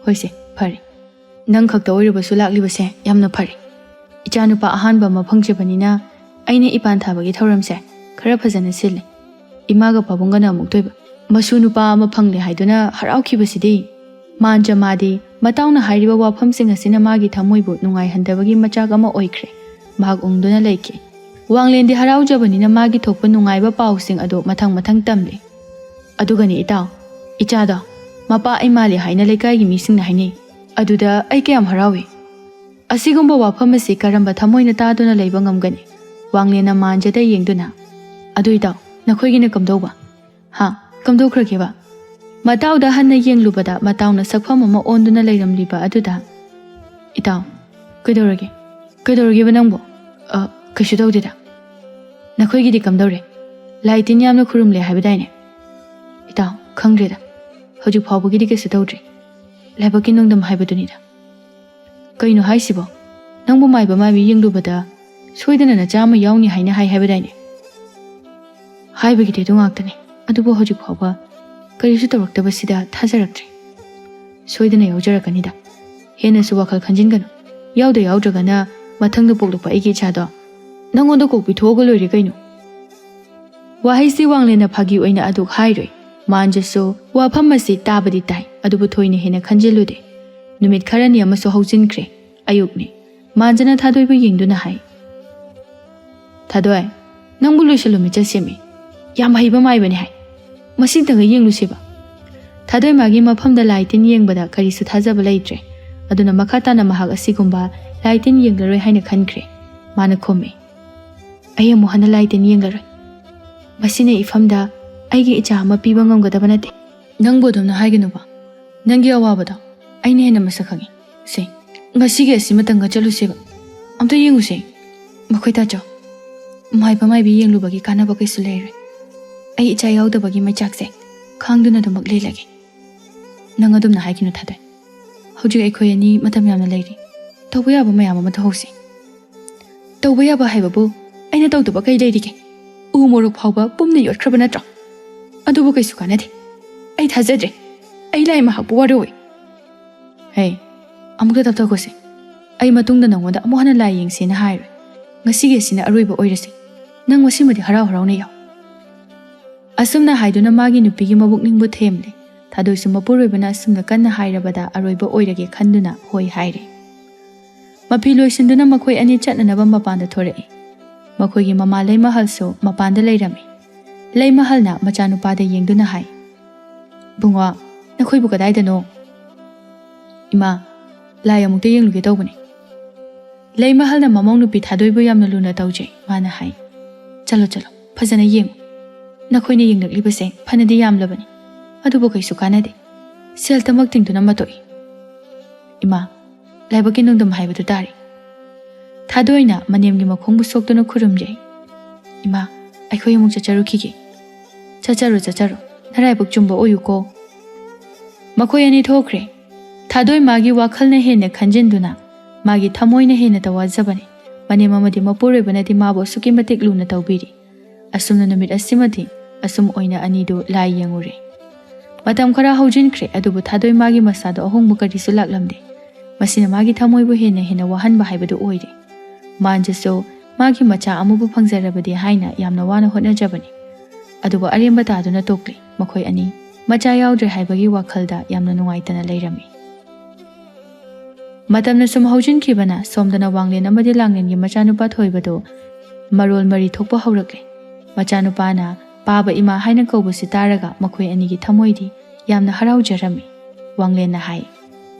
ꯍꯣꯏꯁꯦ, ꯐꯔꯦ꯫ ꯅꯪ ꯈꯛꯇ ꯑꯣꯏꯔꯕꯁꯨ ꯂꯥꯛꯂꯤꯕꯁꯦ ꯌꯥꯝꯅ ꯐꯔꯦ꯫ ꯏꯆꯥꯅꯨꯄꯥ ꯑꯍꯥꯟꯕ ꯑꯃ ꯐꯪꯖꯕꯅꯤꯅ ꯑꯩꯅ ꯏꯄꯥꯟ ꯊꯥꯕꯒꯤ ꯊꯧꯔꯝꯁꯦ ꯈꯔ ꯐꯖꯅ ꯁꯤꯜꯂꯦ꯫ ꯏꯃꯥꯒ ꯄꯥꯕꯨꯡꯒꯅ ꯑꯃꯨꯛꯇꯣꯏꯕ꯫ ꯃꯁꯨ ꯅꯨꯄꯥ ꯑꯃ ꯐꯪꯂꯦ ꯍꯥꯏꯗꯨꯅ ꯍꯔꯥꯎꯈꯤꯕꯁꯤꯗꯤ꯫ ꯃꯥꯟꯖ ꯃꯥꯗꯤ ꯃꯇꯥꯎꯅ ꯍꯥꯏꯔꯤꯕ ꯋꯥꯐꯝꯁꯤꯡ ꯑꯁꯤꯅ ꯃꯥꯒꯤ ꯊꯃꯣꯏꯕꯨ ꯅꯨꯡꯉꯥꯏꯍꯟꯗꯕꯒꯤ ꯃꯆꯥꯛ ꯑꯃ ꯑꯣꯏꯈ꯭ꯔꯦ꯫ ꯃꯍꯥꯛ ꯎꯪꯗꯨꯅ ꯂꯩꯈꯤ꯫ ꯋꯥꯡꯂꯦꯟꯗꯤ ꯍꯔꯥꯎꯖꯕꯅꯤꯅ ꯃꯥꯒꯤ ꯊꯣꯛꯄ ꯅꯨꯡꯉꯥꯏꯕ ꯄꯥꯎꯁꯤꯡ ꯑꯗꯨ ꯃꯊꯪ ꯃꯊꯪ ꯇꯝꯂꯤ꯫ ꯑꯗꯨꯒꯅꯤ ꯏꯇꯥꯎ, ꯏꯆꯥꯗꯣ ꯃꯄꯥ ꯑꯩ ꯃꯥꯜꯂꯤ ꯍꯥꯏꯅ ꯂꯩꯀꯥꯏꯒꯤ ꯃꯤꯁꯤꯡꯅ ꯍꯥꯏꯅꯩ꯫ ꯑꯗꯨꯗ ꯑꯩ ꯀꯌꯥꯝ ꯍꯔꯥꯎꯏ꯫ ꯑꯁꯤꯒꯨꯝꯕ ꯋꯥꯐꯝ ꯑꯁꯤ ꯀꯔꯝꯕ ꯊꯃꯣꯏꯅ ꯇꯥꯗꯨꯅ ꯂꯩꯕ ꯉꯝꯒꯅꯤ? ꯋꯥꯡꯂꯦꯟꯅ ꯃꯥꯟꯖꯗ ꯌꯦꯡꯗꯨꯅ, "ꯑꯗꯨ ꯏꯇꯥꯎ, ꯅꯈꯣꯏꯒꯤꯅ ꯀꯝꯗꯧꯕ?" "ꯍꯥ? ꯀꯝꯗꯧꯈ꯭ꯔꯒꯦꯕ?" ꯃꯇꯥꯎꯗ ꯍꯟꯅ ꯌꯦꯡꯂꯨꯕꯗ ꯃꯇꯥꯎꯅ ꯁꯛꯐꯝ ꯑꯃ ꯑꯣꯟꯗꯨꯅ ꯂꯩꯔꯝꯂꯤꯕ ꯑꯗꯨꯗ, "ꯏꯇꯥꯎ, ꯀꯩꯗꯧꯔꯒꯦ? ꯀꯩꯗꯧꯔꯒꯦꯕ ꯅꯪꯕꯨ?" "ꯑ, ꯀꯩꯁꯨ ꯇꯧꯗꯦꯗ꯫ ꯅꯈꯣꯏꯒꯤꯗꯤ ꯀꯝꯗꯧꯔꯦ? ꯂꯥꯏ ꯇꯤꯟ ꯌꯥꯝꯅ ꯈꯨꯔꯨꯝꯂꯦ ꯍꯥꯏꯕꯗꯥꯏꯅꯦ?" "ꯏꯇꯥꯎ, ꯈꯪꯗ꯭ꯔꯦꯗ꯫ ꯍꯧꯖꯤꯛ ꯐꯥꯎꯕꯒꯤꯗꯤ ꯀꯩꯁꯨ ꯇꯧꯗ꯭ꯔꯤ꯫ ꯂꯥꯏꯕꯛꯀꯤ ꯅꯣꯡꯗꯝ ꯍꯥꯏꯕꯗꯨꯅꯤꯗ꯫" "ꯀꯩꯅꯣ ꯍꯥꯏꯁꯤꯕꯣ? ꯅꯪꯕꯨ ꯃꯥꯏꯕ ꯃꯥꯏꯕꯤ ꯌꯦꯡꯂꯨꯕꯗ ꯁꯣꯏꯗꯅ ꯅꯆꯥ ꯑꯃ ꯌꯥꯎꯅꯤ ꯍꯥꯏꯅ ꯍꯥꯏ ꯍꯥꯏꯕꯗꯥꯏꯅꯦ?" "ꯍꯥꯏꯕꯒꯤꯗꯤ ꯑꯗꯨ ꯉꯥꯛꯇꯅꯤ, ꯑꯗꯨꯕꯨ ꯍꯧꯖꯤꯛ ꯐꯥꯎꯕ ꯀꯔꯤꯁꯨ ꯇꯧꯔꯛꯇꯕꯁꯤꯗ ꯊꯥꯖꯔꯛꯇ꯭ꯔꯦ꯫ ꯁꯣꯏꯗꯅ ꯌꯥꯎꯖꯔꯛꯀꯅꯤꯗ꯫ ꯍꯦꯟꯅꯁꯨ ꯋꯥꯈꯜ ꯈꯟꯖꯤꯟꯒꯅꯨ꯫ ꯌꯥꯎꯗ ꯌꯥꯎꯗ꯭ꯔꯒꯅ ꯃꯊꯪꯗ ꯄꯣꯛꯂꯛꯄ ꯑꯩꯒꯤ ꯏꯆꯥꯗꯣ ꯅꯪꯉꯣꯟꯗ ꯀꯣꯛ ꯄꯤꯊꯣꯛꯑꯒ ꯂꯣꯏꯔꯦ ꯀꯩꯅꯣ꯫" ꯋꯥꯍꯩꯁꯤ ꯋꯥꯡꯂꯦꯟꯅ ꯐꯥꯒꯤ ꯑꯣꯏꯅ ꯑꯗꯨꯛ ꯍꯥꯏꯔꯣꯏ꯫ ꯃꯥꯟꯖꯁꯨ ꯋꯥꯐꯝ ꯑꯁꯤ ꯇꯥꯕꯗꯤ ꯇꯥꯏ, ꯑꯗꯨꯕꯨ ꯊꯣꯏꯅ ꯍꯦꯟꯅ ꯈꯟꯖꯤꯜꯂꯨꯗꯦ꯫ ꯅꯨꯃꯤꯠ ꯈꯔꯅꯤ ꯑꯃꯁꯨ ꯍꯧꯖꯤꯟꯈ꯭ꯔꯦ꯫ ꯑꯌꯨꯛꯅꯤ꯫ ꯃꯥꯟꯖꯅ ꯊꯥꯗꯣꯏꯕꯨ ꯌꯦꯡꯗꯨꯅ ꯍꯥꯏ, "ꯊꯥꯗꯣꯏ, ꯅꯪꯕꯨ ꯂꯣꯏꯁꯤꯜꯂꯨ ꯃꯤꯆꯠ ꯁꯦꯝꯃꯤ꯫ ꯌꯥꯝ ꯍꯩꯕ ꯃꯥꯏꯕꯅꯤ ꯍꯥꯏ꯫ ꯃꯁꯤꯇꯪꯒ ꯌꯦꯡꯂꯨꯁꯤꯕ?" ꯊꯥꯗꯣꯏ ꯃꯥꯒꯤ ꯃꯐꯝꯗ ꯂꯥꯏ ꯇꯤꯟ ꯌꯦꯡꯕꯗ ꯀꯔꯤꯁꯨ ꯊꯥꯖꯕ ꯂꯩꯇ꯭ꯔꯦ꯫ ꯑꯗꯨꯅ ꯃꯈꯥ ꯇꯥꯅ ꯃꯍꯥꯛ ꯑꯁꯤꯒꯨꯝꯕ ꯂꯥꯏ ꯇꯤꯟ ꯌꯦꯡꯂꯔꯣꯏ ꯍꯥꯏꯅ ꯈꯟꯈ꯭ꯔꯦ꯫ ꯃꯥꯅ ꯈꯨꯝꯃꯤ, "ꯑꯩ ꯑꯃꯨꯛ ꯍꯟꯅ ꯂꯥꯏ ꯇꯤꯟ ꯌꯦꯡꯂꯔꯣꯏ꯫ ꯃꯁꯤꯅ ꯏꯐꯝꯗ ꯑꯩꯒꯤ ꯏꯆꯥ ꯑꯃ ꯄꯤꯕ ꯉꯝꯒꯗꯕ ꯅꯠꯇꯦ꯫ ꯅꯪꯕꯨ ꯑꯗꯨꯝꯅ ꯍꯥꯏꯒꯅꯨꯕ꯫ ꯅꯪꯒꯤ ꯑꯋꯥꯕꯗꯣ ꯑꯩꯅ ꯍꯦꯟꯅ ꯃꯁꯛ ꯈꯪꯉꯤ꯫ ꯁꯦ, ꯉꯁꯤꯒꯤ ꯑꯁꯤꯃꯇꯪꯒ ꯆꯠꯂꯨꯁꯦꯕ꯫ ꯑꯝꯇ ꯌꯦꯡꯉꯨꯁꯦ꯫ ꯃꯈꯣꯏ ꯇꯥꯆꯧ, ꯃꯥꯏꯕ ꯃꯥꯏꯕꯤ ꯌꯦꯡꯂꯨꯕꯒꯤ ꯀꯥꯟꯅꯕ ꯀꯩꯁꯨ ꯂꯩꯔꯣꯏ꯫ ꯑꯩ ꯏꯆꯥ ꯌꯥꯎꯗꯕꯒꯤ ꯃꯩꯆꯥꯛꯁꯦ ꯈꯥꯡꯗꯨꯅ ꯑꯗꯨꯃꯛ ꯂꯩꯂꯒꯦ꯫ ꯅꯪ ꯑꯗꯨꯝꯅ ꯍꯥꯏꯒꯅꯨ, ꯊꯥꯗꯣꯏ꯫ ꯍꯧꯖꯤꯛ ꯑꯩꯈꯣꯏ ꯑꯅꯤ ꯃꯇꯝ ꯌꯥꯝꯅ ꯂꯩꯔꯤ꯫ ꯇꯧꯕ ꯌꯥꯕ ꯃꯌꯥꯝ ꯑꯃ ꯇꯧꯍꯧꯁꯤ꯫ ꯇꯧꯕ ꯌꯥꯕ ꯍꯥꯏꯕꯕꯨ ꯑꯩꯅ ꯇꯧꯗꯕ ꯀꯩ ꯂꯩꯔꯤꯒꯦ? ꯎ ꯃꯣꯔꯣꯛ ꯐꯥꯎꯕ ꯄꯨꯝꯅ ꯌꯣꯠꯈ꯭ꯔꯕ ꯅꯠꯇ꯭ꯔꯣ? ꯑꯗꯨꯕꯨ ꯀꯩꯁꯨ ꯀꯥꯟꯅꯗꯦ꯫ ꯑꯩ ꯊꯥꯖꯗ꯭ꯔꯦ꯫ ꯑꯩ ꯂꯥꯏ ꯃꯍꯥꯛꯄꯨ ꯋꯥꯔꯧꯏ꯫ ꯍꯦ, ꯑꯃꯨꯛꯇ ꯇꯞꯊꯈꯣꯁꯦ꯫ ꯑꯩ ꯃꯇꯨꯡꯗ ꯅꯉꯣꯟꯗ ꯑꯃꯨꯛ ꯍꯟꯅ ꯂꯥꯏ ꯌꯦꯡꯁꯦꯅ ꯍꯥꯏꯔꯣꯏ꯫ ꯉꯁꯤꯒꯤ ꯑꯁꯤꯅ ꯑꯔꯣꯏꯕ ꯑꯣꯏꯔꯁꯤ꯫ ꯅꯪ ꯉꯁꯤꯃꯗꯤ ꯍꯔꯥꯎ ꯍꯔꯥꯎꯅ ꯌꯥꯎ꯫ ꯑꯁꯨꯝꯅ ꯍꯥꯏꯗꯨꯅ ꯃꯥꯒꯤ ꯅꯨꯄꯤꯒꯤ ꯃꯕꯨꯛꯅꯤꯡꯕꯨ ꯊꯦꯝꯂꯦ꯫ ꯊꯥꯗꯣꯏꯁꯨ ꯃꯄꯨꯔꯣꯏꯕꯅ ꯑꯁꯨꯝꯅ ꯀꯟꯅ ꯍꯥꯏꯔꯕꯗ ꯑꯔꯣꯏꯕ ꯑꯣꯏꯔꯒꯦ ꯈꯟꯗꯨꯅ ꯍꯣꯏ ꯍꯥꯏꯔꯦ꯫ ꯃꯐꯤ ꯂꯣꯏꯁꯤꯟꯗꯨꯅ ꯃꯈꯣꯏ ꯑꯅꯤ ꯆꯠꯅꯅꯕ ꯃꯄꯥꯟꯗ ꯊꯣꯔꯛꯏ꯫ ꯃꯈꯣꯏꯒꯤ ꯃꯃꯥ ꯂꯩꯃꯍꯜꯁꯨ ꯃꯄꯥꯟꯗ ꯂꯩꯔꯝꯃꯤ꯫ ꯂꯩꯃꯍꯜꯅ ꯃꯆꯥꯅꯨꯄꯥꯗ ꯌꯦꯡꯗꯨꯅ ꯍꯥꯏ, "ꯕꯨꯡꯉꯣ, ꯅꯈꯣꯏꯕꯨ ꯀꯗꯥꯏꯗꯅꯣ?" "ꯏꯃꯥ, ꯂꯥꯏ ꯑꯃꯨꯛꯇ ꯌꯦꯡꯂꯨꯒꯦ ꯇꯧꯕꯅꯤ꯫" ꯂꯩꯃꯍꯜꯅ ꯃꯃꯧ ꯅꯨꯄꯤ ꯊꯥꯗꯣꯏꯕꯨ ꯌꯥꯝꯅ ꯂꯨꯅ ꯇꯧꯖꯩ꯫ ꯃꯥꯅ ꯍꯥꯏ, "ꯆꯠꯂꯣ, ꯆꯠꯂꯣ, ꯐꯖꯅ ꯌꯦꯡꯉꯨ꯫ ꯅꯈꯣꯏꯅ ꯌꯦꯡꯂꯛꯂꯤꯕꯁꯦ ꯐꯅꯗꯤ ꯌꯥꯝꯂꯕꯅꯤ, ꯑꯗꯨꯕꯨ ꯀꯩꯁꯨ ꯀꯥꯟꯅꯗꯦ꯫ ꯁꯦꯜꯇꯃꯛ ꯇꯤꯡꯗꯨꯅ ꯃꯇꯣꯛꯏ꯫ ꯏꯃꯥ, ꯂꯥꯏꯕꯛꯀꯤ ꯅꯣꯡꯗꯝ ꯍꯥꯏꯕꯗꯨ ꯇꯥꯔꯦ꯫" ꯊꯥꯗꯣꯏꯅ ꯃꯅꯦꯝꯒꯤ ꯃꯈꯣꯡꯕꯨ ꯁꯣꯛꯇꯨꯅ ꯈꯨꯔꯨꯝꯖꯩ꯫ "ꯏꯃꯥ, ꯑꯩꯈꯣꯏ ꯑꯃꯨꯛ ꯆꯠꯆꯔꯨꯈꯤꯒꯦ꯫" "ꯆꯠꯆꯔꯣ, ꯆꯠꯆꯔꯣ, ꯅꯔꯥꯏꯕꯛ ꯆꯨꯝꯕ ꯑꯣꯏꯌꯨꯀꯣ꯫" ꯃꯈꯣꯏ ꯑꯅꯤ ꯊꯣꯛꯈ꯭ꯔꯦ꯫ ꯊꯥꯗꯣꯏ ꯃꯥꯒꯤ ꯋꯥꯈꯜꯅ ꯍꯦꯟꯅ ꯈꯟꯖꯤꯟꯗꯨꯅ ꯃꯥꯒꯤ ꯊꯃꯣꯏꯅ ꯍꯦꯟꯅ ꯇꯋꯥꯖꯕꯅꯤ꯫ ꯃꯅꯦꯝ ꯑꯃꯗꯤ ꯃꯄꯨꯔꯣꯏꯕꯅꯗꯤ ꯃꯥꯕꯨ ꯑꯁꯨꯛꯀꯤ ꯃꯇꯤꯛ ꯂꯨꯅ ꯇꯧꯕꯤꯔꯤ꯫ ꯑꯁꯨꯝꯅ ꯅꯨꯃꯤꯠ ꯑꯁꯤꯃꯗꯤ ꯑꯁꯨꯝ ꯑꯣꯏꯅ ꯑꯅꯤꯗꯨ ꯂꯥꯏ ꯌꯦꯡꯉꯨꯔꯦ꯫ ꯃꯇꯝ ꯈꯔ ꯍꯧꯖꯤꯟꯈ꯭ꯔꯦ, ꯑꯗꯨꯕꯨ ꯊꯥꯗꯣꯏ ꯃꯥꯒꯤ ꯃꯁꯥꯗꯣ ꯑꯍꯣꯡꯕ ꯀꯔꯤꯁꯨ ꯂꯥꯛꯂꯝꯗꯦ꯫ ꯃꯁꯤꯅ ꯃꯥꯒꯤ ꯊꯃꯣꯏꯕꯨ ꯍꯦꯟꯅ ꯍꯦꯟꯅ ꯋꯥꯍꯟꯕ ꯍꯥꯏꯕꯗꯨ ꯑꯣꯏꯔꯦ꯫ ꯃꯥꯟꯖꯁꯨ ꯃꯥꯒꯤ ꯃꯆꯥ ꯑꯃꯕꯨ ꯐꯪꯖꯔꯕꯗꯤ ꯍꯥꯏꯅ ꯌꯥꯝꯅ ꯋꯥꯅ ꯍꯣꯠꯅꯖꯕꯅꯤ꯫ ꯑꯗꯨꯕꯨ ꯑꯔꯦꯝꯕ ꯇꯥꯗꯨꯅ ꯇꯣꯛꯂꯤ꯫ ꯃꯈꯣꯏ ꯑꯅꯤ ꯃꯆꯥ ꯌꯥꯎꯗ꯭ꯔꯦ ꯍꯥꯏꯕꯒꯤ ꯋꯥꯈꯜꯗ ꯌꯥꯝꯅ ꯅꯨꯡꯉꯥꯏꯇꯅ ꯂꯩꯔꯝꯃꯤ꯫ ꯃꯇꯝꯅ ꯁꯨꯝ ꯍꯧꯖꯤꯟꯈꯤꯕꯅ ꯁꯣꯝꯗꯅ ꯋꯥꯡꯂꯦꯟ ꯑꯃꯗꯤ ꯂꯥꯡꯂꯦꯟꯒꯤ ꯃꯆꯥꯅꯨꯄꯥ ꯊꯣꯏꯕꯗꯨ ꯃꯔꯣꯜ ꯃꯔꯤ ꯊꯣꯛꯄ ꯍꯧꯔꯛꯂꯦ꯫ ꯃꯆꯥꯅꯨꯄꯥꯅ "ꯄꯥꯕ ꯏꯃꯥ" ꯍꯥꯏꯅ ꯀꯧꯕꯁꯤ ꯇꯥꯔꯒ ꯃꯈꯣꯏ ꯑꯅꯤꯒꯤ ꯊꯃꯣꯏꯗꯤ ꯌꯥꯝꯅ ꯍꯔꯥꯎꯖꯔꯝꯃꯤ꯫ ꯋꯥꯡꯂꯦꯟꯅ ꯍꯥꯏ,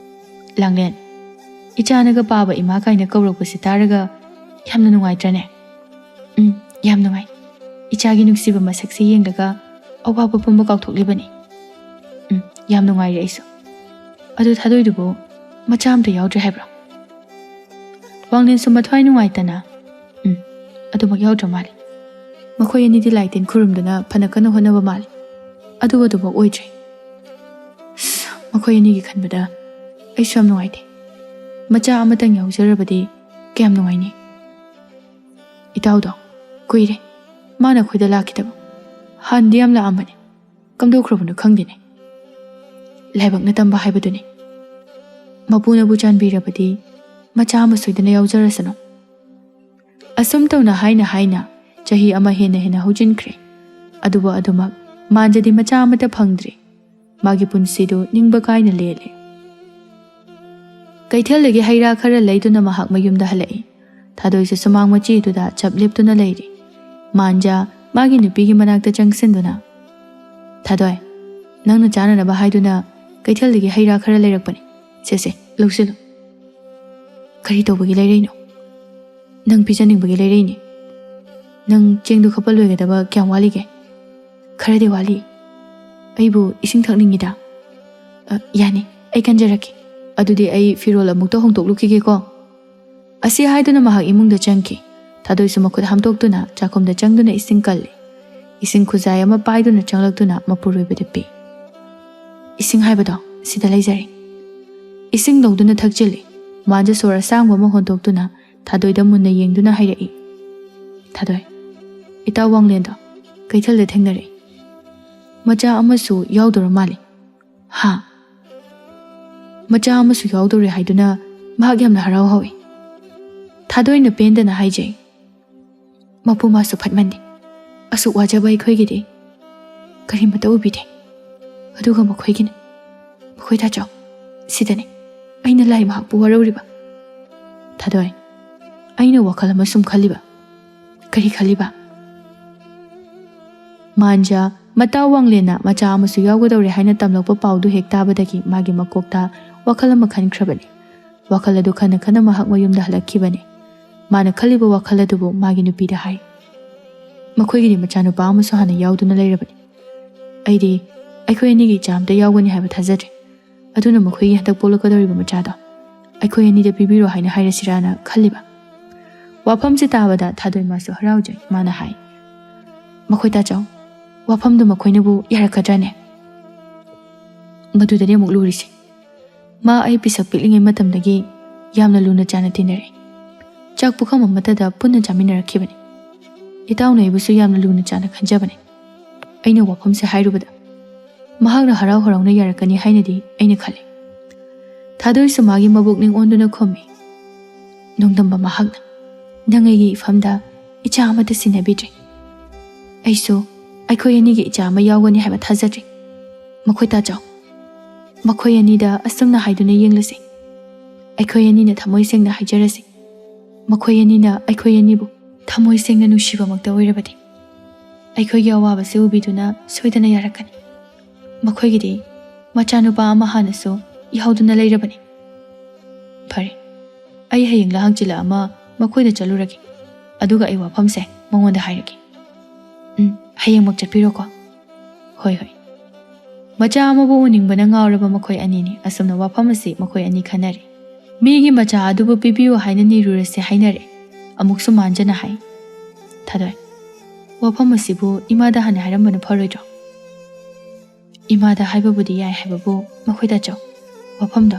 "ꯂꯥꯡꯂꯦꯟ, ꯏꯆꯥꯅꯒ ꯄꯥꯕ ꯏꯃꯥ ꯀꯥꯏꯅ ꯀꯧꯔꯛꯄꯁꯤ ꯇꯥꯔꯒ ꯌꯥꯝꯅ ꯅꯨꯡꯉꯥꯏꯇ꯭ꯔꯅꯦ?" "ꯎꯝ, ꯌꯥꯝ ꯅꯨꯡꯉꯥꯏ꯫ ꯏꯆꯥꯒꯤ ꯅꯨꯡꯁꯤꯕ ꯃꯁꯛꯁꯤ ꯌꯦꯡꯂꯒ ꯑꯋꯥꯕ ꯄꯨꯝꯕ ꯀꯥꯎꯊꯣꯛꯂꯤꯕꯅꯤ꯫ ꯎꯝ, ꯌꯥꯝ ꯅꯨꯡꯉꯥꯏꯔꯦ ꯑꯩꯁꯨ꯫ ꯑꯗꯨ ꯊꯥꯗꯣꯏꯗꯨꯕꯨ ꯃꯆꯥ ꯑꯝꯇ ꯌꯥꯎꯗ꯭ꯔꯦ ꯍꯥꯏꯕ꯭ꯔꯣ? ꯋꯥꯡꯂꯦꯟꯁꯨ ꯃꯊ꯭ꯋꯥꯏ ꯅꯨꯡꯉꯥꯏꯇꯅ, ꯎꯝ, ꯑꯗꯨꯃꯛ ꯌꯥꯎꯗ꯭ꯔ ꯃꯥꯜꯂꯦ꯫ ꯃꯈꯣꯏ ꯑꯅꯤꯗꯤ ꯂꯥꯏ ꯇꯤꯟ ꯈꯨꯔꯨꯝꯗꯨꯅ ꯐꯅ ꯀꯟꯅ ꯍꯣꯠꯅꯕ ꯃꯥꯜꯂꯦ꯫ ꯑꯗꯨ ꯑꯗꯨꯃꯛ ꯑꯣꯏꯗ꯭ꯔꯦ꯫ ꯑꯁ, ꯃꯈꯣꯏ ꯑꯅꯤꯒꯤ ꯈꯟꯕꯗ ꯑꯩꯁꯨ ꯌꯥꯝ ꯅꯨꯡꯉꯥꯏꯇꯦ꯫ ꯃꯆꯥ ꯑꯃꯇꯪ ꯌꯥꯎꯖꯔꯕꯗꯤ ꯀꯌꯥꯝ ꯅꯨꯡꯉꯥꯏꯅꯤ꯫ ꯏꯇꯥꯎꯗꯣ ꯀꯨꯏꯔꯦ ꯃꯥꯅ ꯑꯩꯈꯣꯏꯗ ꯂꯥꯛꯈꯤꯗꯕ꯫ ꯍꯥꯟꯅꯗꯤ ꯌꯥꯝ ꯂꯥꯛꯑꯝꯕꯅꯤ꯫ ꯀꯝꯗꯧꯈ꯭ꯔꯕꯅꯣ ꯈꯪꯗꯦꯅꯦ꯫ ꯂꯥꯏꯕꯛꯅ ꯇꯝꯕ ꯍꯥꯏꯕꯗꯨꯅꯤ꯫ ꯃꯄꯨꯅꯕꯨ ꯆꯥꯟꯕꯤꯔꯕꯗꯤ ꯃꯆꯥ ꯑꯃ ꯁꯣꯏꯗꯅ ꯌꯥꯎꯖꯔꯁꯅꯨ꯫ ꯑꯁꯨꯝ ꯇꯧꯅ ꯍꯥꯏꯅ ꯍꯥꯏꯅ ꯆꯍꯤ ꯑꯃ ꯍꯦꯟꯅ ꯍꯦꯟꯅ ꯍꯧꯖꯤꯟꯈ꯭ꯔꯦ꯫ ꯑꯗꯨꯕꯨ ꯑꯗꯨꯃꯛ ꯃꯥꯟꯖꯗꯤ ꯃꯆꯥ ꯑꯃꯠꯇ ꯐꯪꯗ꯭ꯔꯤ꯫ ꯃꯥꯒꯤ ꯄꯨꯟꯁꯤꯗꯨ ꯅꯤꯡꯕ ꯀꯥꯏꯅ ꯂꯦꯜꯂꯦ꯫ ꯀꯩꯊꯦꯜꯗꯒꯤ ꯍꯩ ꯔꯥ ꯈꯔ ꯂꯩꯗꯨꯅ ꯃꯍꯥꯛ ꯃꯌꯨꯝꯗ ꯍꯜꯂꯛꯏ꯫ ꯊꯥꯗꯣꯏꯁꯨ ꯁꯨꯃꯥꯡ ꯃꯆꯦꯗꯨꯗ ꯆꯞ ꯂꯦꯞꯇꯨꯅ ꯂꯩꯔꯤ꯫ ꯃꯥꯟꯖ ꯃꯥꯒꯤ ꯅꯨꯄꯤꯒꯤ ꯃꯅꯥꯛꯇ ꯆꯪꯁꯤꯟꯗꯨꯅ, "ꯊꯥꯗꯣꯏ, ꯅꯪꯅ ꯆꯥꯅꯅꯕ ꯍꯥꯏꯗꯨꯅ ꯀꯩꯊꯦꯜꯗꯒꯤ ꯍꯩ ꯔꯥ ꯈꯔ ꯂꯩꯔꯛꯄꯅꯤ꯫ ꯁꯦ ꯁꯦ, ꯂꯧꯁꯤꯜꯂꯨ꯫ ꯀꯔꯤ ꯇꯧꯕꯒꯤ ꯂꯩꯔꯛꯏꯅꯣ? ꯅꯪ ꯄꯤꯖꯅꯤꯡꯕꯒꯤ ꯂꯩꯔꯛꯏꯅꯤ꯫ ꯅꯪ ꯆꯦꯡꯗꯨ ꯈꯞꯄ ꯂꯣꯏꯒꯗꯕ ꯀꯌꯥꯝ ꯋꯥꯠꯂꯤꯒꯦ?" "ꯈꯔꯗꯤ ꯋꯥꯠꯂꯤ꯫ ꯑꯩꯕꯨ ꯏꯁꯤꯡ ꯊꯛꯅꯤꯡꯉꯤꯗ꯫" "ꯑ, ꯌꯥꯅꯤ, ꯑꯩ ꯀꯟꯖꯔꯛꯀꯦ꯫ ꯑꯗꯨꯗꯤ ꯑꯩ ꯐꯤꯔꯣꯜ ꯑꯃꯨꯛꯇ ꯍꯣꯡꯗꯣꯛꯂꯨꯈꯤꯒꯦꯀꯣ꯫" ꯑꯁꯤ ꯍꯥꯏꯗꯨꯅ ꯃꯍꯥꯛ ꯏꯃꯨꯡꯗ ꯆꯪꯈꯤ꯫ ꯊꯥꯗꯣꯏꯁꯨ ꯃꯈꯨꯠ ꯍꯥꯝꯗꯣꯛꯇꯨꯅ ꯆꯥꯛꯈꯨꯝꯗ ꯆꯪꯗꯨꯅ ꯏꯁꯤꯡ ꯀꯜꯂꯤ꯫ ꯏꯁꯤꯡ ꯈꯨꯖꯥꯏ ꯑꯃ ꯄꯥꯏꯗꯨꯅ ꯆꯪꯂꯛꯇꯨꯅ ꯃꯄꯨꯔꯣꯏꯕꯗ ꯄꯤ꯫ "ꯏꯁꯤꯡ ꯍꯥꯏꯕꯗꯣ ꯁꯤꯗ ꯂꯩꯖꯔꯦ꯫" ꯏꯁꯤꯡ ꯂꯧꯗꯨꯅ ꯊꯛꯆꯤꯜꯂꯤ꯫ ꯃꯥꯟꯖ ꯁꯣꯔ ꯑꯁꯥꯡꯕ ꯑꯃ ꯍꯣꯟꯗꯣꯛꯇꯨꯅ ꯊꯥꯗꯣꯏꯗ ꯃꯨꯟꯅ ꯌꯦꯡꯗꯨꯅ ꯍꯥꯏꯔꯛꯏ, "ꯊꯥꯗꯣꯏ, ꯏꯇꯥꯎ ꯋꯥꯡꯂꯦꯟꯗꯣ ꯀꯩꯊꯦꯜꯗ ꯊꯦꯡꯅꯔꯛꯏ꯫ ꯃꯆꯥ ꯑꯃꯁꯨ ꯌꯥꯎꯗꯧꯔ ꯃꯥꯜꯂꯤ꯫" "ꯍꯥ?" "ꯃꯆꯥ ꯑꯃꯁꯨ ꯌꯥꯎꯗꯧꯔꯦ ꯍꯥꯏꯗꯨꯅ ꯃꯍꯥꯛ ꯌꯥꯝꯅ ꯍꯔꯥꯎ ꯍꯧꯏ꯫" ꯊꯥꯗꯣꯏꯅ ꯄꯦꯟꯗꯅ ꯍꯥꯏꯖꯩ, "ꯃꯄꯨ ꯃꯥꯁꯨ ꯐꯠꯃꯟꯗꯦ꯫ ꯑꯁꯨꯛ ꯋꯥꯖꯕ ꯑꯩꯈꯣꯏꯒꯤꯗꯤ ꯀꯔꯤꯃꯇ ꯎꯕꯤꯗꯦ꯫ ꯑꯗꯨꯒ ꯃꯈꯣꯏꯒꯤꯅꯦ, ꯃꯈꯣꯏ ꯇꯥꯆꯧ, ꯁꯤꯗꯅꯦ ꯑꯩꯅ ꯂꯥꯏ ꯃꯍꯥꯛꯄꯨ ꯋꯥꯔꯧꯔꯤꯕ꯫" "ꯊꯥꯗꯣꯏ, ꯑꯩꯅ ꯋꯥꯈꯜ ꯑꯃ ꯁꯨꯝ ꯈꯜꯂꯤꯕ꯫" "ꯀꯔꯤ ꯈꯜꯂꯤꯕ?" ꯃꯥꯟꯖ ꯃꯇꯥꯎ ꯋꯥꯡꯂꯦꯟꯅ ꯃꯆꯥ ꯑꯃꯁꯨ ꯌꯥꯎꯒꯗꯧꯔꯦ ꯍꯥꯏꯅ ꯇꯝꯂꯛꯄ ꯄꯥꯎꯗꯨ ꯍꯦꯛ ꯇꯥꯕꯗꯒꯤ ꯃꯥꯒꯤ ꯃꯀꯣꯛꯇ ꯋꯥꯈꯜ ꯑꯃ ꯈꯟꯈ꯭ꯔꯕꯅꯤ꯫ ꯋꯥꯈꯜ ꯑꯗꯨ ꯈꯟꯅ ꯈꯟꯅ ꯃꯍꯥꯛ ꯃꯌꯨꯝꯗ ꯍꯜꯂꯛꯈꯤꯕꯅꯤ꯫ ꯃꯥꯅ ꯈꯜꯂꯤꯕ ꯋꯥꯈꯜ ꯑꯗꯨꯕꯨ ꯃꯥꯒꯤ ꯅꯨꯄꯤꯗ ꯍꯥꯏ꯫ "ꯃꯈꯣꯏꯒꯤꯗꯤ ꯃꯆꯥꯅꯨꯄꯥ ꯑꯃꯁꯨ ꯍꯥꯟꯅ ꯌꯥꯎꯗꯨꯅ ꯂꯩꯔꯕꯅꯤ꯫ ꯑꯩꯗꯤ ꯑꯩꯈꯣꯏ ꯑꯅꯤꯒꯤ ꯏꯆꯥ ꯑꯝꯇ ꯌꯥꯎꯒꯅꯤ ꯍꯥꯏꯕ ꯊꯥꯖꯗ꯭ꯔꯦ꯫ ꯑꯗꯨꯅ ꯃꯈꯣꯏꯒꯤ ꯍꯟꯗꯛ ꯄꯣꯛꯂꯛꯀꯗꯧꯔꯤꯕ ꯃꯆꯥꯗꯣ ꯑꯩꯈꯣꯏ ꯑꯅꯤꯗ ꯄꯤꯕꯤꯔꯣ ꯍꯥꯏꯅ ꯍꯥꯏꯔꯁꯤꯔꯥꯅ ꯈꯜꯂꯤꯕ꯫ ꯋꯥꯐꯝꯁꯦ ꯇꯥꯕꯗ ꯊꯥꯗꯣꯏ ꯃꯥꯁꯨ ꯍꯔꯥꯎꯖꯩ꯫ ꯃꯥꯅ ꯍꯥꯏ, "ꯃꯈꯣꯏ ꯇꯥꯆꯧ, ꯋꯥꯐꯝꯗꯨ ꯃꯈꯣꯏꯅꯕꯨ ꯌꯥꯔꯛꯀꯗ꯭ꯔꯥꯅꯦ?" ꯃꯗꯨꯗꯅꯦ ꯑꯃꯨꯛ ꯂꯨꯔꯤꯁꯦ꯫ ꯃꯥ ꯑꯩ ꯄꯤꯁꯛ ꯄꯤꯛꯂꯤꯉꯩ ꯃꯇꯝꯗꯒꯤ ꯌꯥꯝꯅ ꯂꯨꯅ ꯆꯥꯅ ꯇꯤꯟꯅꯔꯛꯏ꯫ ꯆꯥꯛ ꯄꯨꯈꯝ ꯑꯃꯠꯇꯗ ꯄꯨꯟꯅ ꯆꯥꯃꯤꯟꯅꯔꯛꯈꯤꯕꯅꯤ꯫ ꯏꯇꯥꯎꯅ ꯑꯩꯕꯨꯁꯨ ꯌꯥꯝꯅ ꯂꯨꯅ ꯆꯥꯅ ꯈꯟꯖꯕꯅꯤ꯫ ꯑꯩꯅ ꯋꯥꯐꯝꯁꯦ ꯍꯥꯏꯔꯨꯕꯗ ꯃꯍꯥꯛꯅ ꯍꯔꯥꯎ ꯍꯔꯥꯎꯅ ꯌꯥꯔꯛꯀꯅꯤ ꯍꯥꯏꯅꯗꯤ ꯑꯩꯅ ꯈꯜꯂꯤ꯫ ꯊꯥꯗꯣꯏꯁꯨ ꯃꯥꯒꯤ ꯃꯕꯨꯛꯅꯤꯡ ꯑꯣꯟꯗꯨꯅ ꯈꯨꯝꯃꯤ, "ꯅꯣꯡꯗꯝꯕ ꯃꯍꯥꯛꯅ ꯅꯪ ꯑꯩꯒꯤ ꯏꯐꯝꯗ ꯏꯆꯥ ꯑꯃꯠꯇ ꯁꯤꯟꯅꯕꯤꯗ꯭ꯔꯦ꯫ ꯑꯩꯁꯨ ꯑꯩꯈꯣꯏ ꯑꯅꯤꯒꯤ ꯏꯆꯥ ꯑꯃ ꯌꯥꯎꯒꯅꯤ ꯍꯥꯏꯕ ꯊꯥꯖꯗ꯭ꯔꯦ꯫ ꯃꯈꯣꯏ ꯇꯥꯆꯧ, ꯃꯈꯣꯏ ꯑꯅꯤꯗ ꯑꯁꯨꯝꯅ ꯍꯥꯏꯗꯨꯅ ꯌꯦꯡꯂꯁꯤ꯫ ꯑꯩꯈꯣꯏ ꯑꯅꯤꯅ ꯊꯃꯣꯏ ꯁꯦꯡꯅ ꯍꯥꯏꯖꯔꯁꯤ꯫ ꯃꯈꯣꯏ ꯑꯅꯤꯅ ꯑꯩꯈꯣꯏ ꯑꯅꯤꯕꯨ ꯊꯃꯣꯏ ꯁꯦꯡꯅ ꯅꯨꯡꯁꯤꯕꯃꯛꯇ ꯑꯣꯏꯔꯕꯗꯤ ꯑꯩꯈꯣꯏꯒꯤ ꯑꯋꯥꯕꯁꯤ ꯎꯕꯤꯗꯨꯅ ꯁꯣꯏꯗꯅ ꯌꯥꯔꯛꯀꯅꯤ꯫ ꯃꯈꯣꯏꯒꯤꯗꯤ ꯃꯆꯥꯅꯨꯄꯥ ꯑꯃ ꯍꯥꯟꯅꯁꯨ ꯌꯥꯎꯗꯨꯅ ꯂꯩꯔꯕꯅꯤ꯫ ꯐꯔꯦ, ꯑꯩ ꯍꯌꯦꯡꯂ ꯍꯪꯆꯤꯠꯂ ꯑꯃ ꯃꯈꯣꯏꯗ ꯆꯠꯂꯨꯔꯒꯦ꯫ ꯑꯗꯨꯒ ꯑꯩ ꯋꯥꯐꯝꯁꯦ ꯃꯉꯣꯟꯗ ꯍꯥꯏꯔꯒꯦ꯫" "ꯎꯝ, ꯍꯌꯦꯡꯃꯛ ꯆꯠꯄꯤꯔꯣꯀꯣ꯫" "ꯍꯣꯏ, ꯍꯣꯏ꯫" ꯃꯆꯥ ꯑꯃꯕꯨ ꯎꯅꯤꯡꯕꯅ ꯉꯥꯎꯔꯕ ꯃꯈꯣꯏ ꯑꯅꯤꯅꯤ꯫ ꯑꯁꯨꯝꯅ ꯋꯥꯐꯝ ꯑꯁꯤ ꯃꯈꯣꯏ ꯑꯅꯤ ꯈꯟꯅꯔꯦ꯫ "ꯃꯤꯒꯤ ꯃꯆꯥ ꯑꯗꯨꯕꯨ ꯄꯤꯕꯤꯌꯨ ꯍꯥꯏꯅ ꯅꯤꯔꯨꯔꯁꯦ ꯍꯥꯏꯅꯔꯦ꯫" ꯑꯃꯨꯛꯁꯨ ꯃꯥꯟꯖꯅ ꯍꯥꯏ꯫ ꯊꯥꯗꯣꯏ, "ꯋꯥꯐꯝ ꯑꯁꯤꯕꯨ ꯏꯃꯥꯗ ꯍꯥꯟꯅ ꯍꯥꯏꯔꯝꯕꯅ ꯐꯔꯣꯏꯗ꯭ꯔꯣ?" "ꯏꯃꯥꯗ ꯍꯥꯏꯕꯕꯨꯗꯤ ꯌꯥꯏ ꯍꯥꯏꯕꯕꯨ ꯃꯈꯣꯏ ꯇꯥꯆꯧ, ꯋꯥꯐꯝꯗꯣ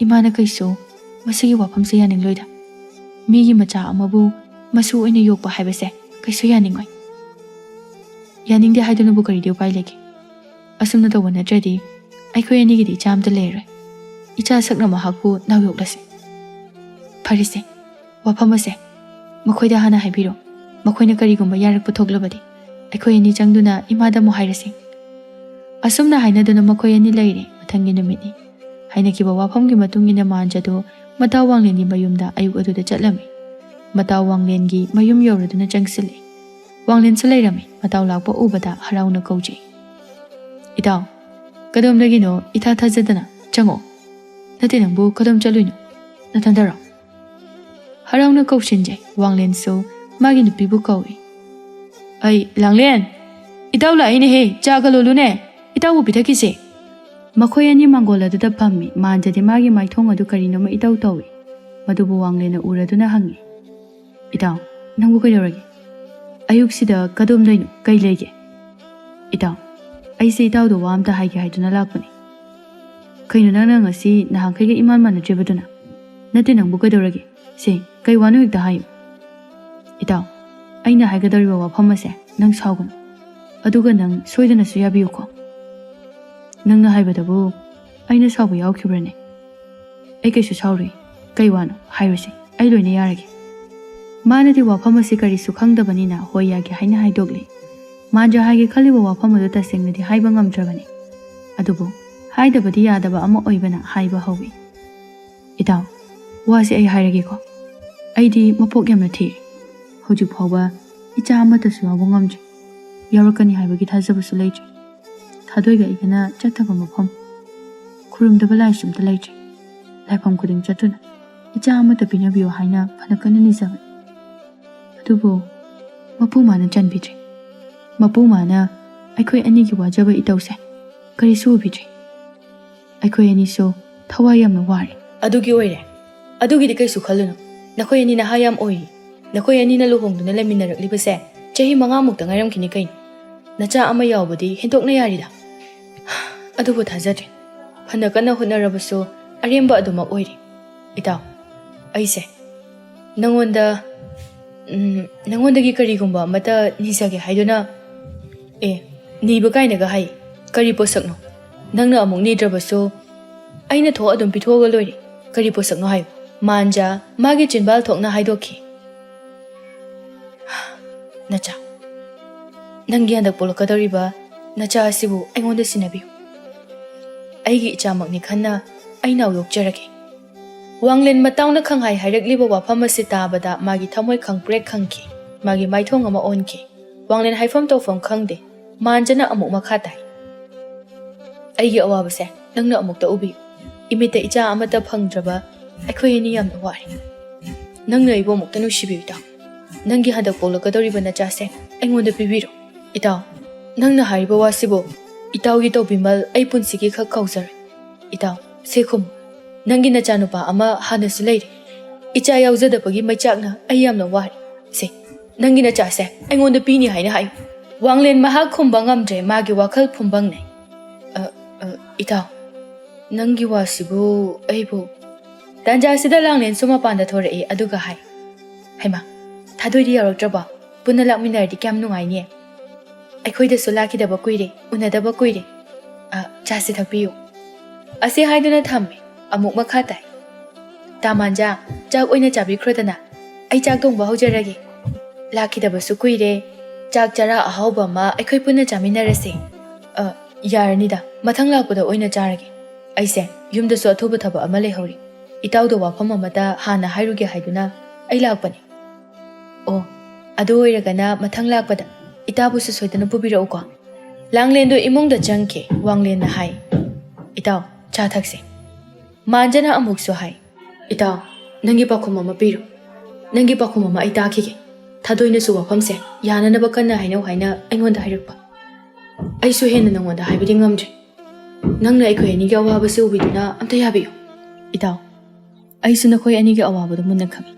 ꯏꯃꯥꯅ ꯀꯩꯁꯨ ꯃꯁꯤꯒꯤ ꯋꯥꯐꯝꯁꯦ ꯌꯥꯅꯤꯡꯂꯣꯏꯗ꯫ ꯃꯤꯒꯤ ꯃꯆꯥ ꯑꯃꯕꯨ ꯃꯁꯨ ꯑꯣꯏꯅ ꯌꯣꯛꯄ ꯍꯥꯏꯕꯁꯦ ꯀꯩꯁꯨ ꯌꯥꯅꯤꯡꯉꯣꯏ꯫" "ꯌꯥꯅꯤꯡꯗꯦ ꯍꯥꯏꯗꯨꯅꯕꯨ ꯀꯔꯤꯗꯤ ꯎꯄꯥꯏ ꯂꯩꯒꯦ? ꯑꯁꯨꯝꯅ ꯇꯧꯕ ꯅꯠꯇ꯭ꯔꯗꯤ ꯑꯩꯈꯣꯏ ꯑꯅꯤꯒꯤꯗꯤ ꯏꯆꯥ ꯑꯝꯇ ꯂꯩꯔꯔꯣꯏ꯫ ꯏꯆꯥ ꯁꯛꯅ ꯃꯍꯥꯛꯄꯨ ꯅꯥꯎ ꯌꯣꯛꯂꯁꯤ꯫" "ꯐꯔꯦꯁꯦ, ꯋꯥꯐꯝ ꯑꯁꯦ ꯃꯈꯣꯏꯗ ꯍꯥꯟꯅ ꯍꯥꯏꯕꯤꯔꯣ꯫ ꯃꯈꯣꯏꯅ ꯀꯔꯤꯒꯨꯝꯕ ꯌꯥꯔꯛꯄ ꯊꯣꯛꯂꯕꯗꯤ ꯑꯩꯈꯣꯏ ꯑꯅꯤ ꯆꯪꯗꯨꯅ ꯏꯃꯥꯗ ꯑꯃꯨꯛ ꯍꯥꯏꯔꯁꯤ꯫" ꯑꯁꯨꯝꯅ ꯍꯥꯏꯅꯗꯨꯅ ꯃꯈꯣꯏ ꯑꯅꯤ ꯂꯩꯔꯦ꯫ ꯃꯊꯪꯒꯤ ꯅꯨꯃꯤꯠꯅꯤ꯫ ꯍꯥꯏꯅꯈꯤꯕ ꯋꯥꯐꯝꯒꯤ ꯃꯇꯨꯡ ꯏꯟꯅ ꯃꯥꯟꯖꯗꯨ ꯃꯇꯥꯎ ꯋꯥꯡꯂꯦꯟꯒꯤ ꯃꯌꯨꯝꯗ ꯑꯌꯨꯛ ꯑꯗꯨꯗ ꯆꯠꯂꯝꯃꯤ꯫ ꯃꯇꯥꯎ ꯋꯥꯡꯂꯦꯟꯒꯤ ꯃꯌꯨꯝ ꯌꯧꯔꯗꯨꯅ ꯆꯪꯁꯤꯜꯂꯤ꯫ ꯋꯥꯡꯂꯦꯟꯁꯨ ꯂꯩꯔꯝꯃꯤ꯫ ꯃꯇꯥꯎ ꯂꯥꯛꯄ ꯎꯕꯗ ꯍꯔꯥꯎꯅ ꯀꯧꯖꯩ꯫ "ꯏꯇꯥꯎ, ꯀꯗꯣꯝꯗꯒꯤꯅꯣ ꯏꯊꯥ ꯊꯥꯖꯗꯅ? ꯆꯪꯉꯣ꯫ ꯅꯠꯇꯦ, ꯅꯪꯕꯨ ꯀꯗꯣꯝ ꯆꯠꯂꯨꯏꯅꯣ? ꯅꯊꯟꯗꯔꯣ?" ꯍꯔꯥꯎꯅ ꯀꯧꯁꯤꯟꯖꯩ꯫ ꯋꯥꯡꯂꯦꯟꯁꯨ ꯃꯥꯒꯤ ꯅꯨꯄꯤꯕꯨ ꯀꯧꯏ꯫ "ꯑꯩ, ꯂꯥꯡꯂꯦꯟ!" "ꯏꯇꯥꯎ ꯂꯥꯛꯏꯅꯦꯍꯦ, ꯆꯥꯒ ꯂꯣꯜꯂꯨꯅꯦ, ꯏꯇꯥꯎꯕꯨ ꯄꯤꯊꯛꯈꯤꯁꯦ"꯫ ꯃꯈꯣꯏ ꯑꯅꯤ ꯃꯥꯡꯒꯣꯜ ꯑꯗꯨꯗ ꯐꯝꯃꯤ꯫ ꯃꯥꯟꯖꯗꯤ ꯃꯥꯒꯤ ꯃꯥꯏꯊꯣꯡ ꯑꯗꯨ ꯀꯔꯤꯅꯣꯃ ꯏꯇꯧ ꯇꯧꯏ꯫ ꯃꯗꯨꯕꯨ ꯋꯥꯡꯂꯦꯟꯅ ꯎꯔꯗꯨꯅ ꯍꯪꯉꯤ, "ꯏꯇꯥꯎ, ꯅꯪꯕꯨ ꯀꯩꯗꯧꯔꯒꯦ? ꯑꯌꯨꯛꯁꯤꯗ ꯀꯗꯣꯝꯗꯩꯅꯣ? ꯀꯩ ꯂꯩꯒꯦ?" "ꯏꯇꯥꯎ, ꯑꯩꯁꯦ ꯏꯇꯥꯎꯗ ꯋꯥ ꯑꯝꯇ ꯍꯥꯏꯒꯦ ꯍꯥꯏꯗꯨꯅ ꯂꯥꯛꯄꯅꯤ"꯫ "ꯀꯩꯅꯣ ꯅꯪꯅ ꯉꯁꯤ ꯅꯍꯥꯟꯈꯩꯒ ꯏꯃꯥꯟ ꯃꯥꯟꯅꯗ꯭ꯔꯤꯕꯗꯨꯅ?" "ꯅꯠꯇꯦ, ꯅꯪꯕꯨ ꯀꯩꯗꯧꯔꯒꯦ? ꯁꯦ, ꯀꯩ ꯋꯥꯅꯣ ꯍꯦꯛꯇ ꯍꯥꯏꯌꯨ"꯫ "ꯏꯇꯥꯎ, ꯑꯩꯅ ꯍꯥꯏꯒꯗꯧꯔꯤꯕ ꯋꯥꯐꯝ ꯑꯁꯦ ꯅꯪ ꯁꯥꯎꯒꯅꯨ꯫ ꯑꯗꯨꯒ ꯅꯪ ꯁꯣꯏꯗꯅꯁꯨ ꯌꯥꯕꯤꯌꯨꯀꯣ"꯫ "ꯅꯪꯅ ꯍꯥꯏꯕꯗꯕꯨ ꯑꯩꯅ ꯁꯥꯎꯕ ꯌꯥꯎꯈꯤꯕ꯭ꯔꯅꯦ?" "ꯑꯩ ꯀꯩꯁꯨ ꯁꯥꯎꯔꯣꯏ꯫ ꯀꯩ ꯋꯥꯅꯣ? ꯍꯥꯏꯔꯨꯁꯦ, ꯑꯩ ꯂꯣꯏꯅ ꯌꯥꯔꯒꯦ"꯫ ꯃꯥꯅꯗꯤ ꯋꯥꯐꯝ ꯑꯁꯤ ꯀꯔꯤꯁꯨ ꯈꯪꯗꯕꯅꯤꯅ ꯍꯣꯏ ꯌꯥꯒꯦ ꯍꯥꯏꯅ ꯍꯥꯏꯗꯣꯛꯂꯤ꯫ ꯃꯥꯟꯖ ꯍꯥꯏꯒꯦ ꯈꯜꯂꯤꯕ ꯋꯥꯐꯝ ꯑꯗꯨ ꯇꯁꯦꯡꯅꯗꯤ ꯍꯥꯏꯕ ꯉꯝꯗ꯭ꯔꯕꯅꯤ꯫ ꯑꯗꯨꯕꯨ ꯍꯥꯏꯗꯕꯗꯤ ꯌꯥꯗꯕ ꯑꯃ ꯑꯣꯏꯕꯅ ꯍꯥꯏꯕ ꯍꯧꯏ꯫ "ꯏꯇꯥꯎ, ꯋꯥꯁꯦ ꯑꯩ ꯍꯥꯏꯔꯒꯦꯀꯣ꯫ ꯑꯩꯗꯤ ꯃꯄꯣꯛ ꯌꯥꯝꯅ ꯊꯤꯔꯦ꯫ ꯍꯧꯖꯤꯛ ꯐꯥꯎꯕ ꯏꯆꯥ ꯑꯃꯠꯇꯁꯨ ꯌꯥꯎꯕ ꯉꯝꯗ꯭ꯔꯤ꯫ ꯌꯥꯎꯔꯛꯀꯅꯤ ꯍꯥꯏꯕꯒꯤ ꯊꯥꯖꯕꯁꯨ ꯂꯩꯇ꯭ꯔꯤ꯫ ꯊꯥꯗꯣꯏꯒ ꯑꯩꯒꯅ ꯆꯠꯇꯕ ꯃꯐꯝ, ꯈꯨꯔꯨꯝꯗꯕ ꯂꯥꯏꯁꯨ ꯑꯝꯇ ꯂꯩꯇ꯭ꯔꯤ꯫ ꯂꯥꯏꯐꯝ ꯈꯨꯗꯤꯡ ꯆꯠꯇꯨꯅ ꯏꯆꯥ ꯑꯃꯠꯇ ꯄꯤꯅꯕꯤꯌꯨ ꯍꯥꯏꯅ ꯐꯅ ꯀꯟꯅ ꯅꯤꯖꯕꯅꯤ꯫ ꯑꯗꯨꯕꯨ ꯃꯄꯨ ꯃꯥꯅ ꯆꯟꯕꯤꯗ꯭ꯔꯦ꯫ ꯃꯄꯨ ꯃꯥꯅ ꯑꯩꯈꯣꯏ ꯑꯅꯤꯒꯤ ꯋꯥꯖꯕ ꯏꯇꯧꯁꯦ ꯀꯔꯤꯁꯨ ꯎꯕꯤꯗ꯭ꯔꯦ꯫ ꯑꯩꯈꯣꯏ ꯑꯅꯤꯁꯨ ꯊꯋꯥꯏ ꯌꯥꯝꯅ ꯋꯥꯔꯦ"꯫ "ꯑꯗꯨꯒꯤ ꯑꯣꯏꯔꯦ? ꯑꯗꯨꯒꯤꯗꯤ ꯀꯩꯁꯨ ꯈꯜꯂꯨꯅꯨ꯫ ꯅꯈꯣꯏ ꯑꯅꯤ ꯅꯍꯥ ꯌꯥꯝ ꯑꯣꯏꯔꯤ꯫ ꯅꯈꯣꯏ ꯑꯅꯤꯅ ꯂꯨꯍꯣꯡꯗꯨꯅ ꯂꯩꯃꯤꯟꯅꯔꯛꯂꯤꯕꯁꯦ ꯆꯍꯤ ꯃꯉꯥꯃꯨꯛꯇ ꯉꯥꯏꯔꯝꯈꯤꯅꯤ ꯀꯩꯅꯣ꯫ ꯅꯆꯥ ꯑꯃ ꯌꯥꯎꯕꯗꯤ ꯍꯦꯟꯗꯣꯛꯅ ꯌꯥꯔꯤꯗ꯫ ꯑꯗꯨꯕꯨ ꯊꯥꯖꯗ꯭ꯔꯦ꯫ ꯐꯅ ꯀꯟꯅ ꯍꯣꯠꯅꯔꯕꯁꯨ ꯑꯔꯦꯝꯕ ꯑꯗꯨꯃꯛ ꯑꯣꯏꯔꯦ꯫ ꯏꯇꯥꯎ, ꯑꯩꯁꯦ ꯅꯉꯣꯟꯗ, ꯎꯝ, ꯅꯉꯣꯟꯗꯒꯤ ꯀꯔꯤꯒꯨꯝꯕ ꯑꯃꯠꯇ ꯅꯤꯖꯒꯦ ꯍꯥꯏꯗꯨꯅ"꯫ "ꯑꯦ, ꯅꯤꯕ ꯀꯥꯏꯅꯒ ꯍꯥꯏ꯫ ꯀꯔꯤ ꯄꯣꯠꯁꯛꯅꯣ? ꯅꯪꯅ ꯑꯃꯨꯛ ꯅꯤꯗ꯭ꯔꯕꯁꯨ ꯑꯩꯅ ꯊꯣꯛ ꯑꯗꯨꯝ ꯄꯤꯊꯣꯛꯑꯒ ꯂꯣꯏꯔꯦ꯫ ꯀꯔꯤ ꯄꯣꯠꯁꯛꯅꯣ ꯍꯥꯏꯌꯨ"꯫ ꯃꯥꯟꯖ ꯃꯥꯒꯤ ꯆꯤꯟꯕꯥꯜ ꯊꯣꯛꯅ ꯍꯥꯏꯗꯣꯛꯈꯤ꯫ "ꯅꯆꯥ, ꯅꯪꯒꯤ ꯍꯟꯗꯛ ꯄꯣꯛꯂꯛꯀꯗꯧꯔꯤꯕ ꯅꯆꯥ ꯑꯁꯤꯕꯨ ꯑꯩꯉꯣꯟꯗ ꯁꯤꯟꯅꯕꯤꯌꯨ꯫ ꯑꯩꯒꯤ ꯏꯆꯥꯃꯛꯅꯤ ꯈꯟꯅ ꯑꯩ ꯅꯥꯎ ꯌꯣꯛꯆꯔꯒꯦ"꯫ ꯋꯥꯡꯂꯦꯟ ꯃꯇꯥꯎꯅ ꯈꯪꯍꯥꯏ ꯍꯥꯏꯔꯛꯂꯤꯕ ꯋꯥꯐꯝ ꯑꯁꯤ ꯇꯥꯕꯗ ꯃꯥꯒꯤ ꯊꯃꯣꯏ ꯈꯪꯄ꯭ꯔꯦꯛ ꯈꯪꯈꯤ꯫ ꯃꯥꯒꯤ ꯃꯥꯏꯊꯣꯡ ꯑꯃ ꯑꯣꯟꯈꯤ꯫ ꯋꯥꯡꯂꯦꯟ ꯍꯥꯏꯐꯝ ꯇꯧꯐꯝ ꯈꯪꯗꯦ꯫ ꯃꯥꯟꯖꯅ ꯑꯃꯨꯛ ꯃꯈꯥ ꯇꯥꯏ꯫ "ꯑꯩꯒꯤ ꯑꯋꯥꯕꯁꯦ ꯅꯪꯅ ꯑꯃꯨꯛꯇ ꯎꯕꯤꯌꯨ꯫ ꯏꯃꯤꯠꯇ ꯏꯆꯥ ꯑꯃꯠꯇ ꯐꯪꯗ꯭ꯔꯕ ꯑꯩꯈꯣꯏ ꯑꯅꯤ ꯌꯥꯝꯅ ꯋꯥꯔꯦ꯫ ꯅꯪꯅ ꯑꯩꯕꯨ ꯑꯃꯨꯛꯇ ꯅꯨꯡꯁꯤꯕꯤꯌꯨ, ꯏꯇꯥꯎ꯫ ꯅꯪꯒꯤ ꯍꯟꯗꯛ ꯄꯣꯛꯂꯛꯀꯗꯧꯔꯤꯕ ꯅꯆꯥꯁꯦ ꯑꯩꯉꯣꯟꯗ ꯄꯤꯕꯤꯔꯣ, ꯏꯇꯥꯎ"꯫ ꯅꯪꯅ ꯍꯥꯏꯔꯤꯕ ꯋꯥꯁꯤꯕꯨ ꯏꯇꯥꯎꯒꯤ ꯇꯧꯕꯤꯃꯜ ꯑꯩ ꯄꯨꯟꯁꯤꯒꯤ ꯈꯛ ꯀꯥꯎꯖꯔꯣꯏ꯫ ꯏꯇꯥꯎ, ꯁꯦ ꯈꯨꯝꯃꯨ꯫ ꯅꯪꯒꯤ ꯅꯆꯥꯅꯨꯄꯥ ꯑꯃ ꯍꯥꯟꯅꯁꯨ ꯂꯩꯔꯦ꯫ ꯏꯆꯥ ꯌꯥꯎꯖꯗꯕꯒꯤ ꯃꯩꯆꯥꯛꯅ ꯑꯩ ꯌꯥꯝꯅ ꯋꯥꯔꯦ꯫ ꯁꯦ, ꯅꯪꯒꯤ ꯅꯆꯥꯁꯦ ꯑꯩꯉꯣꯟꯗ ꯄꯤꯅꯤ ꯍꯥꯏꯅ ꯍꯥꯏꯌꯨ꯫ ꯋꯥꯡꯂꯦꯟ ꯃꯍꯥꯛ ꯈꯨꯝꯕ ꯉꯝꯗ꯭ꯔꯦ, ꯃꯥꯒꯤ ꯋꯥꯈꯜ ꯐꯨꯝꯕꯪꯅꯩ꯫ "ꯑ, ꯑ, ꯏꯇꯥꯎ, ꯅꯪꯒꯤ ꯋꯥꯁꯤꯕꯨ ꯑꯩꯕꯨ"꯫ ꯇꯥꯟꯖꯥꯁꯤꯗ ꯂꯥꯡꯂꯦꯟꯁꯨ ꯃꯄꯥꯟꯗ ꯊꯣꯔꯛꯏ, ꯑꯗꯨꯒ ꯍꯥꯏ, "ꯍꯩꯃꯥ, ꯊꯥꯗꯣꯏꯗꯤ ꯌꯥꯎꯔꯛꯇ꯭ꯔꯕꯣ? ꯄꯨꯟꯅ ꯂꯥꯛꯃꯤꯟꯅꯔꯗꯤ ꯀꯌꯥꯝ ꯅꯨꯡꯉꯥꯏꯅꯤ꯫ ꯑꯩꯈꯣꯏꯗꯁꯨ ꯂꯥꯛꯈꯤꯗꯕ ꯀꯨꯏꯔꯦ, ꯎꯅꯗꯕ ꯀꯨꯏꯔꯦ꯫ ꯑ, ꯆꯥꯁꯤ ꯊꯛꯄꯤꯌꯨ"꯫ ꯑꯁꯤ ꯍꯥꯏꯗꯨꯅ ꯊꯝꯃꯤ꯫ ꯑꯃꯨꯛ ꯃꯈꯥ ꯇꯥꯏ, "ꯇꯥ ꯃꯥꯟꯖꯥ, ꯆꯥꯛ ꯑꯣꯏꯅ ꯆꯥꯕꯤꯈ꯭ꯔꯣꯗꯅ꯫ ꯑꯩ ꯆꯥꯛ ꯊꯣꯡꯕ ꯍꯧꯖꯔꯒꯦ꯫ ꯂꯥꯛꯈꯤꯗꯕꯁꯨ ꯀꯨꯏꯔꯦ꯫ ꯆꯥꯛ ꯆꯔꯥ ꯑꯍꯥꯎꯕ ꯑꯃ ꯑꯩꯈꯣꯏ ꯄꯨꯟꯅ ꯆꯥꯃꯤꯟꯅꯔꯁꯦ"꯫ "ꯑ, ꯌꯥꯔꯅꯤꯗ, ꯃꯊꯪ ꯂꯥꯛꯄꯗ ꯑꯣꯏꯅ ꯆꯥꯔꯒꯦ꯫ ꯑꯩꯁꯦ ꯌꯨꯝꯗꯁꯨ ꯑꯊꯨꯕ ꯊꯕꯛ ꯑꯃ ꯂꯩꯍꯧꯔꯤ꯫ ꯏꯇꯥꯎꯗ ꯋꯥꯐꯝ ꯑꯃꯇ ꯍꯥꯟꯅ ꯍꯥꯏꯔꯨꯒꯦ ꯍꯥꯏꯗꯨꯅ ꯑꯩ ꯂꯥꯛꯄꯅꯤ"꯫ "ꯑꯣ, ꯑꯗꯨ ꯑꯣꯏꯔꯒꯅ ꯃꯊꯪ ꯂꯥꯛꯄꯗ ꯏꯇꯥꯕꯨꯁꯨ ꯁꯣꯏꯗꯅ ꯄꯨꯕꯤꯔꯛꯎꯀꯣ"꯫ ꯂꯥꯡꯂꯦꯟꯗꯨ ꯏꯃꯨꯡꯗ ꯆꯪꯈꯤ꯫ ꯋꯥꯡꯂꯦꯟꯅ ꯍꯥꯏ, "ꯏꯇꯥꯎ, ꯆꯥ ꯊꯛꯁꯤ"꯫ ꯃꯥꯟꯖꯅ ꯑꯃꯨꯛꯁꯨ ꯍꯥꯏ, "ꯏꯇꯥꯎ, ꯅꯪꯒꯤ ꯄꯥꯎꯈꯨꯝ ꯑꯃ ꯄꯤꯔꯣ꯫ ꯅꯪꯒꯤ ꯄꯥꯎꯈꯨꯝ ꯑꯃ ꯑꯩ ꯇꯥꯈꯤꯒꯦ꯫ ꯊꯥꯗꯣꯏꯅꯁꯨ ꯋꯥꯐꯝꯁꯦ ꯌꯥꯅꯅꯕ ꯀꯟꯅ ꯍꯥꯏꯅꯧ ꯍꯥꯏꯅ ꯑꯩꯉꯣꯟꯗ ꯍꯥꯏꯔꯛꯄ꯫ ꯑꯩꯁꯨ ꯍꯦꯟꯅ ꯅꯉꯣꯟꯗ ꯍꯥꯏꯕꯗꯤ ꯉꯝꯗ꯭ꯔꯦ꯫ ꯅꯪꯅ ꯑꯩꯈꯣꯏ ꯑꯅꯤꯒꯤ ꯑꯋꯥꯕꯁꯤ ꯎꯕꯤꯗꯨꯅ ꯑꯝꯇ ꯌꯥꯕꯤꯌꯨ"꯫ "ꯏꯇꯥꯎ, ꯑꯩꯁꯨ ꯅꯈꯣꯏ ꯑꯅꯤꯒꯤ ꯑꯋꯥꯕꯗꯨ ꯃꯨꯟꯅ ꯈꯪꯏ꯫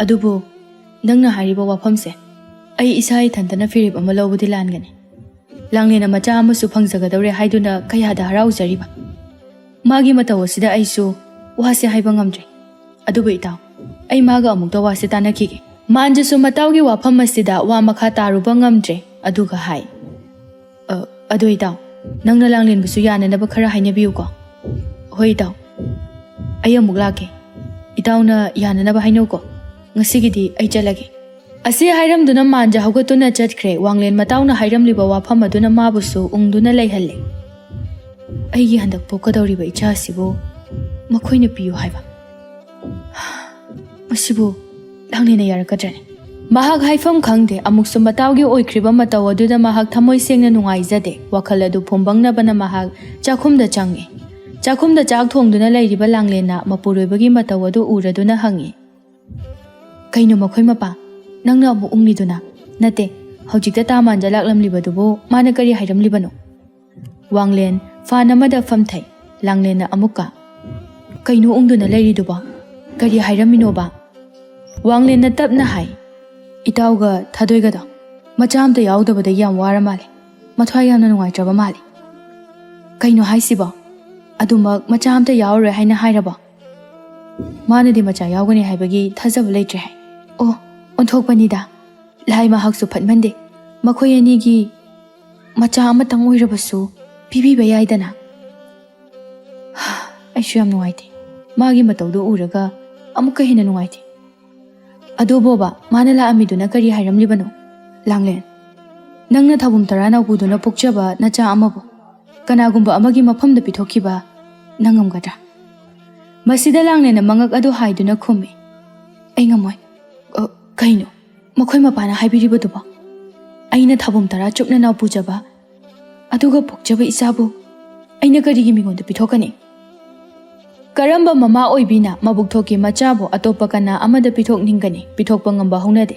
ꯑꯗꯨꯕꯨ ꯅꯪꯅ ꯍꯥꯏꯔꯤꯕ ꯋꯥꯐꯝꯁꯦ ꯑꯩ ꯏꯁꯥ ꯏꯊꯟꯇꯅ ꯐꯤꯔꯦꯞ ꯑꯃ ꯂꯧꯕꯗꯤ ꯂꯥꯟꯒꯅꯤ꯫ ꯂꯥꯡꯂꯦꯟꯅ ꯃꯆꯥ ꯑꯃꯁꯨ ꯐꯪꯖꯒꯗꯧꯔꯦ ꯍꯥꯏꯗꯨꯅ ꯀꯌꯥꯗ ꯍꯔꯥꯎꯖꯔꯤꯕ꯫ ꯃꯥꯒꯤ ꯃꯇꯧ ꯑꯁꯤꯗ ꯑꯩꯁꯨ ꯋꯥꯁꯦ ꯍꯥꯏꯕ ꯉꯝꯗ꯭ꯔꯦ꯫ ꯑꯗꯨꯕꯨ ꯏꯇꯥꯎ, ꯑꯩ ꯃꯥꯒ ꯑꯃꯨꯛꯇ ꯋꯥꯁꯦ ꯇꯥꯟꯅꯈꯤꯒꯦ"꯫ ꯃꯥꯟꯖꯁꯨ ꯃꯇꯥꯎꯒꯤ ꯋꯥꯐꯝ ꯑꯁꯤꯗ ꯋꯥ ꯃꯈꯥ ꯇꯥꯔꯨꯕ ꯉꯝꯗ꯭ꯔꯦ, ꯑꯗꯨꯒ ꯍꯥꯏ, "ꯑ, ꯑꯗꯣ ꯏꯇꯥꯎ, ꯅꯪꯅ ꯂꯥꯡꯂꯦꯟꯕꯨꯁꯨ ꯌꯥꯅꯅꯕ ꯈꯔ ꯍꯥꯏꯅꯕꯤꯌꯨꯀꯣ"꯫ "ꯍꯣꯏ ꯏꯇꯥꯎ, ꯑꯩ ꯑꯃꯨꯛ ꯂꯥꯛꯀꯦ꯫ ꯏꯇꯥꯎꯅ ꯌꯥꯅꯅꯕ ꯍꯥꯏꯅꯧꯀꯣ꯫ ꯉꯁꯤꯒꯤꯗꯤ ꯑꯩ ꯆꯠꯂꯒꯦ"꯫ ꯑꯁꯤ ꯍꯥꯏꯔꯝꯗꯨꯅ ꯃꯥꯟꯖ ꯍꯧꯒꯠꯇꯨꯅ ꯆꯠꯈ꯭ꯔꯦ꯫ ꯋꯥꯡꯂꯦꯟ ꯃꯇꯥꯎꯅ ꯍꯥꯏꯔꯝꯂꯤꯕ ꯋꯥꯐꯝ ꯑꯗꯨꯅ ꯃꯥꯕꯨꯁꯨ ꯎꯪꯗꯨꯅ ꯂꯩꯍꯜꯂꯦ꯫ "ꯑꯩꯒꯤ ꯍꯟꯗꯛ ꯄꯣꯛꯀꯗꯧꯔꯤꯕ ꯏꯆꯥ ꯑꯁꯤꯕꯨ ꯃꯈꯣꯏꯅ ꯄꯤꯌꯨ ꯍꯥꯏꯕ꯫ ꯃꯁꯤꯕꯨ ꯂꯥꯡꯂꯦꯟꯅ ꯌꯥꯔꯛꯀꯗ꯭ꯔꯅꯦ?" ꯃꯍꯥꯛ ꯍꯥꯏꯐꯝ ꯈꯪꯗꯦ꯫ ꯑꯃꯨꯛꯁꯨ ꯃꯇꯥꯎꯒꯤ ꯑꯣꯏꯈ꯭ꯔꯤꯕ ꯃꯇꯧ ꯑꯗꯨꯗ ꯃꯍꯥꯛ ꯊꯃꯣꯏ ꯁꯦꯡꯅ ꯅꯨꯡꯉꯥꯏꯖꯗꯦ꯫ ꯋꯥꯈꯜ ꯑꯗꯨ ꯐꯨꯝꯕꯪꯅꯕꯅ ꯃꯍꯥꯛ ꯆꯥꯛꯈꯨꯝꯗ ꯆꯪꯉꯤ꯫ ꯆꯥꯛꯈꯨꯝꯗ ꯆꯥꯛ ꯊꯣꯡꯗꯨꯅ ꯂꯩꯔꯤꯕ ꯂꯥꯡꯂꯦꯟꯅ ꯃꯄꯨꯔꯣꯏꯕꯒꯤ ꯃꯇꯧ ꯑꯗꯨ ꯎꯔꯗꯨꯅ ꯍꯪꯉꯤ, "ꯀꯩꯅꯣ ꯃꯈꯣꯏ ꯃꯄꯥ? ꯅꯪꯅ ꯑꯃꯨꯛ ꯎꯪꯂꯤꯗꯨꯅ? ꯅꯠꯇꯦ, ꯍꯧꯖꯤꯛꯇ ꯇꯥ ꯃꯥꯟꯖ ꯂꯥꯛꯂꯝꯂꯤꯕꯗꯨꯕꯨ ꯃꯥꯅ ꯀꯔꯤ ꯍꯥꯏꯔꯝꯂꯤꯕꯅꯣ? ꯋꯥꯡꯂꯦꯟ ꯐꯥꯟ ꯑꯃꯗ ꯐꯝꯊꯩ꯫ ꯂꯥꯡꯂꯦꯟꯅ ꯑꯃꯨꯛꯀ, "ꯀꯩꯅꯣ ꯎꯪꯗꯨꯅ ꯂꯩꯔꯤꯗꯨꯕꯣ? ꯀꯔꯤ ꯍꯥꯏꯔꯝꯃꯤꯅꯣꯕ?" ꯋꯥꯡꯂꯦꯟꯅ ꯇꯞꯅ ꯍꯥꯏ, "ꯏꯇꯥꯎꯒ ꯊꯥꯗꯣꯏꯒꯗꯣ ꯃꯆꯥ ꯑꯝꯇ ꯌꯥꯎꯗꯕꯗꯒꯤ ꯌꯥꯝ ꯋꯥꯔ ꯃꯥꯜꯂꯦ꯫ ꯃꯊ꯭ꯋꯥꯏ ꯌꯥꯝꯅ ꯅꯨꯡꯉꯥꯏꯇ꯭ꯔꯕ ꯃꯥꯜꯂꯦ꯫" "ꯀꯩꯅꯣ ꯍꯥꯏꯁꯤꯕꯣ? ꯑꯗꯨꯃꯛ ꯃꯆꯥ ꯑꯝꯇ ꯌꯥꯎꯔꯔꯣꯏ ꯍꯥꯏꯅ ꯍꯥꯏꯔꯕꯣ?" "ꯃꯥꯅꯗꯤ ꯃꯆꯥ ꯌꯥꯎꯒꯅꯤ ꯍꯥꯏꯕꯒꯤ ꯊꯥꯖꯕ ꯂꯩꯇ꯭ꯔꯦ ꯍꯥꯏ꯫" "ꯑꯣ, ꯑꯣꯟꯊꯣꯛꯄꯅꯤꯗ꯫ ꯂꯥꯏ ꯃꯍꯥꯛꯁꯨ ꯐꯠꯃꯟꯗꯦ꯫ ꯃꯈꯣꯏ ꯑꯅꯤꯒꯤ ꯃꯆꯥ ꯑꯃꯇꯪ ꯑꯣꯏꯔꯕꯁꯨ ꯄꯤꯕꯤꯕ ꯌꯥꯏꯗꯅ꯫" ꯑꯩꯁꯨ ꯌꯥꯝ ꯅꯨꯡꯉꯥꯏꯇꯦ꯫ ꯃꯥꯒꯤ ꯃꯇꯧꯗꯨ ꯎꯔꯒ ꯑꯃꯨꯛꯀ ꯍꯦꯟꯅ ꯅꯨꯡꯉꯥꯏꯇꯦ꯫ "ꯑꯗꯨꯕꯣꯕ, ꯃꯥꯅ ꯂꯥꯛꯑꯝꯃꯤꯗꯨꯅ ꯀꯔꯤ ꯍꯥꯏꯔꯝꯂꯤꯕꯅꯣ?" "ꯂꯥꯡꯂꯦꯟ, ꯅꯪꯅ ꯊꯥꯕꯨꯝ ꯇꯔꯥ ꯅꯥꯎꯄꯨꯗꯨꯅ ꯄꯣꯛꯆꯕ ꯅꯆꯥ ꯑꯃꯕꯨ ꯀꯅꯥꯒꯨꯝꯕ ꯑꯃꯒꯤ ꯃꯐꯝꯗ ꯄꯤꯊꯣꯛꯈꯤꯕ ꯅꯪ ꯉꯝꯒꯗ꯭ꯔꯥ?" ꯃꯁꯤꯗ ꯂꯥꯡꯂꯦꯟꯅ ꯃꯉꯛ ꯑꯗꯨ ꯍꯥꯏꯗꯨꯅ ꯈꯨꯝꯃꯤ, "ꯑꯩ ꯉꯝꯃꯣꯏ꯫" "ꯑ, ꯀꯩꯅꯣ? ꯃꯈꯣꯏ ꯃꯄꯥꯅ ꯍꯥꯏꯕꯤꯔꯤꯕꯗꯨꯕꯣ? ꯑꯩꯅ ꯊꯥꯕꯨꯝ ꯇꯔꯥ ꯆꯨꯞꯅ ꯅꯥꯎꯄꯨꯖꯕ, ꯑꯗꯨꯒ ꯄꯣꯛꯆꯕ ꯏꯆꯥꯕꯨ ꯑꯩꯅ ꯀꯔꯤꯒꯤ ꯃꯤꯉꯣꯟꯗ ꯄꯤꯊꯣꯛꯀꯅꯤ? ꯀꯔꯝꯕ ꯃꯃꯥ ꯑꯣꯏꯕꯤꯅ ꯃꯕꯨꯛ ꯊꯣꯛꯀꯤ ꯃꯆꯥꯕꯨ ꯑꯇꯣꯞꯄ ꯀꯅꯥ ꯑꯃꯗ ꯄꯤꯊꯣꯛꯅꯤꯡꯒꯅꯤ? ꯄꯤꯊꯣꯛꯄ ꯉꯝꯕ ꯍꯧꯅꯗꯦ꯫"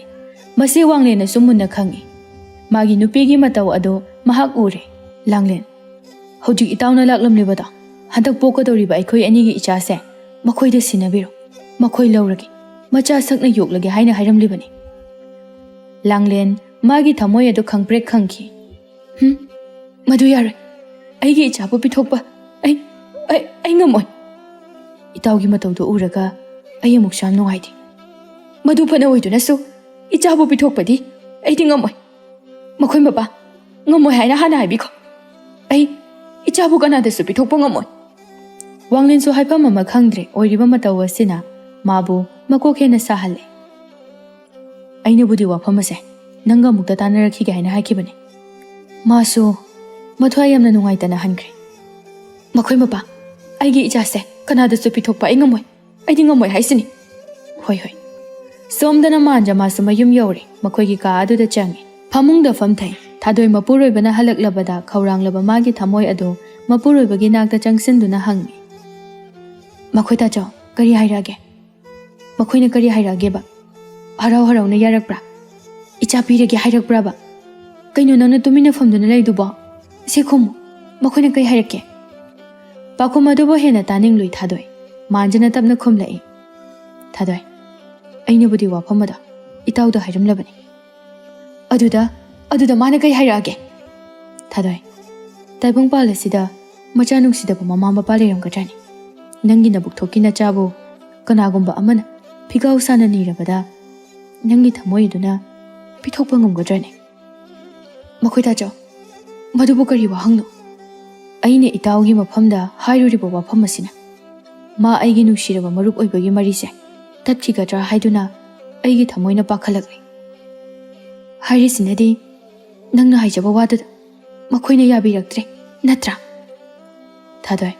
ꯃꯁꯤ ꯋꯥꯡꯂꯦꯟꯅꯁꯨ ꯃꯨꯟꯅ ꯈꯪꯏ꯫ ꯃꯥꯒꯤ ꯅꯨꯄꯤꯒꯤ ꯃꯇꯧ ꯑꯗꯨ ꯃꯍꯥꯛ ꯎꯔꯦ꯫ "ꯂꯥꯡꯂꯦꯟ, ꯍꯧꯖꯤꯛ ꯏꯇꯥꯎꯅ ꯂꯥꯛꯂꯝꯂꯤꯕꯗꯣ, ꯍꯟꯗꯛ ꯄꯣꯛꯀꯗꯧꯔꯤꯕ ꯑꯩꯈꯣꯏ ꯑꯅꯤꯒꯤ ꯏꯆꯥꯁꯦ ꯃꯈꯣꯏꯗ ꯁꯤꯟꯅꯕꯤꯔꯣ꯫ ꯃꯈꯣꯏ ꯂꯧꯔꯒꯦ, ꯃꯆꯥ ꯁꯛꯅ ꯌꯣꯛꯂꯒꯦ ꯍꯥꯏꯅ ꯍꯥꯏꯔꯝꯂꯤꯕꯅꯤ꯫" ꯂꯥꯡꯂꯦꯟ ꯃꯥꯒꯤ ꯊꯃꯣꯏ ꯑꯗꯨ ꯈꯪꯄ꯭ꯔꯦꯛ ꯈꯪꯈꯤ꯫ "ꯍꯨꯝ, ꯃꯗꯨ ꯌꯥꯔꯣꯏ꯫ ꯑꯩꯒꯤ ꯏꯆꯥꯕꯨ ꯄꯤꯊꯣꯛꯄ ꯑꯩ, ꯑꯩ, ꯑꯩ ꯉꯝꯃꯣꯏ꯫ ꯏꯇꯥꯎꯒꯤ ꯃꯇꯧꯗꯨ ꯎꯔꯒ ꯑꯩ ꯑꯃꯨꯛꯁꯨ ꯌꯥꯝ ꯅꯨꯡꯉꯥꯏꯇꯦ꯫ ꯃꯗꯨ ꯐꯅ ꯑꯣꯏꯗꯨꯅꯁꯨ ꯏꯆꯥꯕꯨ ꯄꯤꯊꯣꯛꯄꯗꯤ ꯑꯩꯗꯤ ꯉꯝꯃꯣꯏ꯫ ꯃꯈꯣꯏ ꯃꯄꯥ ꯉꯝꯃꯣꯏ ꯍꯥꯏꯅ ꯍꯥꯟꯅ ꯍꯥꯏꯕꯤꯈꯣ꯫ ꯑꯩ ꯏꯆꯥꯕꯨ ꯀꯅꯥꯗꯁꯨ ꯄꯤꯊꯣꯛꯄ ꯉꯝꯃꯣꯏ꯫" ꯋꯥꯡꯂꯦꯟꯁꯨ ꯍꯥꯏꯐꯝ ꯑꯃ ꯈꯪꯗ꯭ꯔꯦ꯫ ꯑꯣꯏꯔꯤꯕ ꯃꯇꯧ ꯑꯁꯤꯅ ꯃꯥꯕꯨ ꯃꯀꯣꯛ ꯍꯦꯟꯅ ꯁꯥꯍꯜꯂꯦ꯫ "ꯑꯩꯅꯕꯨꯗꯤ ꯋꯥꯐꯝ ꯑꯁꯦ ꯅꯪꯒ ꯑꯃꯨꯛꯇ ꯇꯥꯟꯅꯔꯛꯈꯤꯒꯦ ꯍꯥꯏꯅ ꯍꯥꯏꯈꯤꯕꯅꯤ꯫" ꯃꯥꯁꯨ ꯃꯊ꯭ꯋꯥꯏ ꯌꯥꯝꯅ ꯅꯨꯡꯉꯥꯏꯇꯅ ꯍꯟꯈ꯭ꯔꯦ꯫ "ꯃꯈꯣꯏ ꯃꯄꯥ, ꯑꯩꯒꯤ ꯏꯆꯥꯁꯦ ꯀꯅꯥꯗꯁꯨ ꯄꯤꯊꯣꯛꯄ ꯑꯩ ꯉꯝꯃꯣꯏ꯫ ꯑꯩꯗꯤ ꯉꯝꯃꯣꯏ ꯍꯥꯏꯁꯤꯅꯤ꯫" "ꯍꯣꯏ, ꯍꯣꯏ꯫" ꯁꯣꯝꯗꯅ ꯃꯥꯟꯖ ꯃꯥꯁꯨ ꯃꯌꯨꯝ ꯌꯧꯔꯦ꯫ ꯃꯈꯣꯏꯒꯤ ꯀꯥ ꯑꯗꯨꯗ ꯆꯪꯉꯤ꯫ ꯐꯃꯨꯡꯗ ꯐꯝꯊꯩ꯫ ꯊꯥꯗꯣꯏ ꯃꯄꯨꯔꯣꯏꯕꯅ ꯍꯜꯂꯛꯂꯕꯗ ꯈꯧꯔꯥꯡꯂꯕ ꯃꯥꯒꯤ ꯊꯃꯣꯏ ꯑꯗꯨ ꯃꯄꯨꯔꯣꯏꯕꯒꯤ ꯅꯥꯛꯇ ꯆꯪꯁꯤꯟꯗꯨꯅ ꯍꯪꯉꯤ, "ꯃꯈꯣꯏ ꯇꯥꯆꯧ ꯀꯔꯤ ꯍꯥꯏꯔꯛꯑꯒꯦ? ꯃꯈꯣꯏꯅ ꯀꯔꯤ ꯍꯥꯏꯔꯛꯑꯒꯦꯕ? ꯍꯔꯥꯎ ꯍꯔꯥꯎꯅ ꯌꯥꯔꯛꯄ꯭ꯔꯥ?" "ꯏꯆꯥ ꯄꯤꯔꯒꯦ ꯍꯥꯏꯔꯛꯄ꯭ꯔꯕ? ꯀꯩꯅꯣ ꯅꯪꯅ ꯇꯨꯃꯤꯟꯅ ꯐꯝꯗꯨꯅ ꯂꯩꯗꯨꯕꯣ? ꯁꯤ ꯈꯨꯝꯃꯨ, ꯃꯈꯣꯏꯅ ꯀꯩ ꯍꯥꯏꯔꯛꯀꯦ?" ꯄꯥꯎꯈꯨꯝ ꯑꯗꯨꯕꯨ ꯍꯦꯟꯅ ꯇꯥꯅꯤꯡꯂꯨꯏ ꯊꯥꯗꯣꯏ꯫ ꯃꯥꯟꯖꯅ ꯇꯞꯅ ꯈꯨꯝꯂꯛꯏ꯫ "ꯊꯥꯗꯣꯏ, ꯑꯩꯅꯕꯨꯗꯤ ꯋꯥꯐꯝ ꯑꯗꯣ ꯏꯇꯥꯎꯗ ꯍꯥꯏꯔꯝꯂꯕꯅꯤ꯫ ꯑꯗꯨꯗ, ꯑꯗꯨꯗ ꯃꯥꯅ ꯀꯩ ꯍꯥꯏꯔꯛꯑꯒꯦ?" ꯊꯥꯗꯣꯏ, "ꯇꯥꯏꯕꯪꯄꯥꯜ ꯑꯁꯤꯗ ꯃꯆꯥ ꯅꯨꯡꯁꯤꯗꯕ ꯃꯃꯥ ꯃꯄꯥ ꯂꯩꯔꯝꯒꯗ꯭ꯔꯅꯤ? ꯅꯪꯒꯤ ꯅꯕꯨꯛꯊꯣꯛꯀꯤ ꯅꯆꯥꯕꯨ ꯀꯅꯥꯒꯨꯝꯕ ꯑꯃꯅ ꯐꯤꯒꯥꯎ ꯁꯥꯅ ꯅꯤꯔꯕꯗ ꯅꯪꯒꯤ ꯊꯃꯣꯏ ꯑꯗꯨꯅ ꯄꯤꯊꯣꯛꯄ ꯉꯝꯒꯗ꯭ꯔꯅꯤ?" "ꯃꯈꯣꯏ ꯇꯥꯆꯧ, ꯃꯗꯨꯕꯨ ꯀꯔꯤ ꯋꯥꯍꯪꯅꯣ? ꯑꯩꯅ ꯏꯇꯥꯎꯒꯤ ꯃꯐꯝꯗ ꯍꯥꯏꯔꯨꯔꯤꯕ ꯋꯥꯐꯝ ꯑꯁꯤꯅ ꯃꯥ ꯑꯩꯒꯤ ꯅꯨꯡꯁꯤꯔꯕ ꯃꯔꯨꯞ ꯑꯣꯏꯕꯒꯤ ꯃꯔꯤꯁꯦ ꯇꯠꯈꯤꯒꯗ꯭ꯔꯥ ꯍꯥꯏꯗꯨꯅ ꯑꯩꯒꯤ ꯊꯃꯣꯏꯅ ꯄꯥꯈꯠꯂꯛꯂꯤ꯫ ꯍꯥꯏꯔꯤꯁꯤꯅꯗꯤ ꯅꯪꯅ ꯍꯥꯏꯖꯕ ꯋꯥꯗꯨꯗ ꯃꯈꯣꯏꯅ ꯌꯥꯕꯤꯔꯛꯇ꯭ꯔꯦ, ꯅꯠꯇ꯭ꯔꯥ?" ꯊꯥꯗꯣꯏ,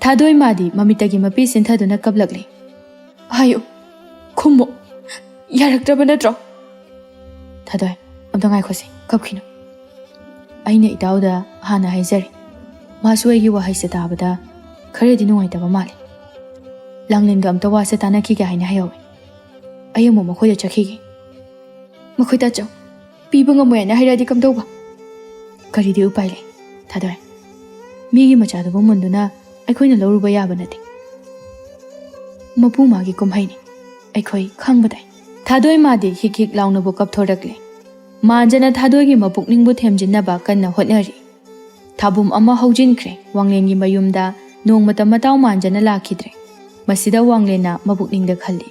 ꯊꯥꯗꯣꯏ ꯃꯥꯗꯤ ꯃꯃꯤꯠꯇꯒꯤ ꯃꯄꯤ ꯆꯤꯟꯊꯗꯨꯅ ꯀꯞꯂꯛꯂꯤ꯫ "ꯍꯥꯏꯌꯨ, ꯈꯨꯝꯃꯨ, ꯌꯥꯔꯛꯇ꯭ꯔꯕ ꯅꯠꯇ꯭ꯔꯣ?" "ꯊꯥꯗꯣꯏ, ꯑꯝꯇ ꯉꯥꯏꯈꯣꯁꯦ, ꯀꯞꯈꯤꯅꯨ꯫ ꯑꯩꯅ ꯏꯇꯥꯎꯗ ꯍꯥꯟꯅ ꯍꯥꯏꯖꯔꯦ꯫ ꯃꯥꯁꯨ ꯑꯩꯒꯤ ꯋꯥꯍꯩꯁꯦ ꯇꯥꯕꯗ ꯈꯔꯗꯤ ꯅꯨꯡꯉꯥꯏꯇꯕ ꯃꯥꯜꯂꯦ꯫ ꯂꯥꯡꯂꯦꯟꯒ ꯑꯝꯇ ꯋꯥꯁꯦ ꯇꯥꯟꯅꯈꯤꯒꯦ ꯍꯥꯏꯅ ꯍꯥꯏꯍꯧꯋꯦ꯫ ꯑꯩ ꯑꯃꯨꯛ ꯃꯈꯣꯏꯗ ꯆꯠꯈꯤꯒꯦ꯫ ꯃꯈꯣꯏ ꯇꯥꯆꯧ, ꯄꯤꯕ ꯉꯝꯃꯣꯏ ꯍꯥꯏꯅ ꯍꯥꯏꯔꯛꯑꯗꯤ ꯀꯝꯗꯧꯕ?" "ꯀꯔꯤꯗꯤ ꯎꯄꯥꯏ ꯂꯩ, ꯊꯥꯗꯣꯏ꯫ ꯃꯤꯒꯤ ꯃꯆꯥꯗꯨꯕꯨ ꯃꯨꯟꯗꯨꯅ ꯑꯩꯈꯣꯏꯅ ꯂꯧꯔꯨꯕ ꯌꯥꯕ ꯅꯠꯇꯦ꯫ ꯃꯄꯨ ꯃꯥꯒꯤ ꯀꯨꯝꯍꯩꯅꯤ, ꯑꯩꯈꯣꯏ ꯈꯪꯕ ꯇꯥꯏ꯫" ꯊꯥꯗꯣꯏ ꯃꯥꯗꯤ ꯍꯤꯛ ꯍꯤꯛ ꯂꯥꯎꯅꯕꯨ ꯀꯞꯊꯣꯔꯛꯂꯦ꯫ ꯃꯥꯟꯖꯅ ꯊꯥꯗꯣꯏꯒꯤ ꯃꯄꯨꯛꯅꯤꯡꯕꯨ ꯊꯦꯝꯖꯤꯟꯅꯕ ꯀꯟꯅ ꯍꯣꯠꯅꯔꯤ꯫ ꯊꯥꯕꯨꯝ ꯑꯃ ꯍꯧꯖꯤꯟꯈ꯭ꯔꯦ꯫ ꯋꯥꯡꯂꯦꯟꯒꯤ ꯃꯌꯨꯝꯗ ꯅꯣꯡꯃꯇ ꯃꯇꯥꯎ ꯃꯥꯟꯖꯅ ꯂꯥꯛꯈꯤꯗ꯭ꯔꯦ꯫ ꯃꯁꯤꯗ ꯋꯥꯡꯂꯦꯟꯅ ꯃꯄꯨꯛꯅꯤꯡꯗ ꯈꯜꯂꯤ,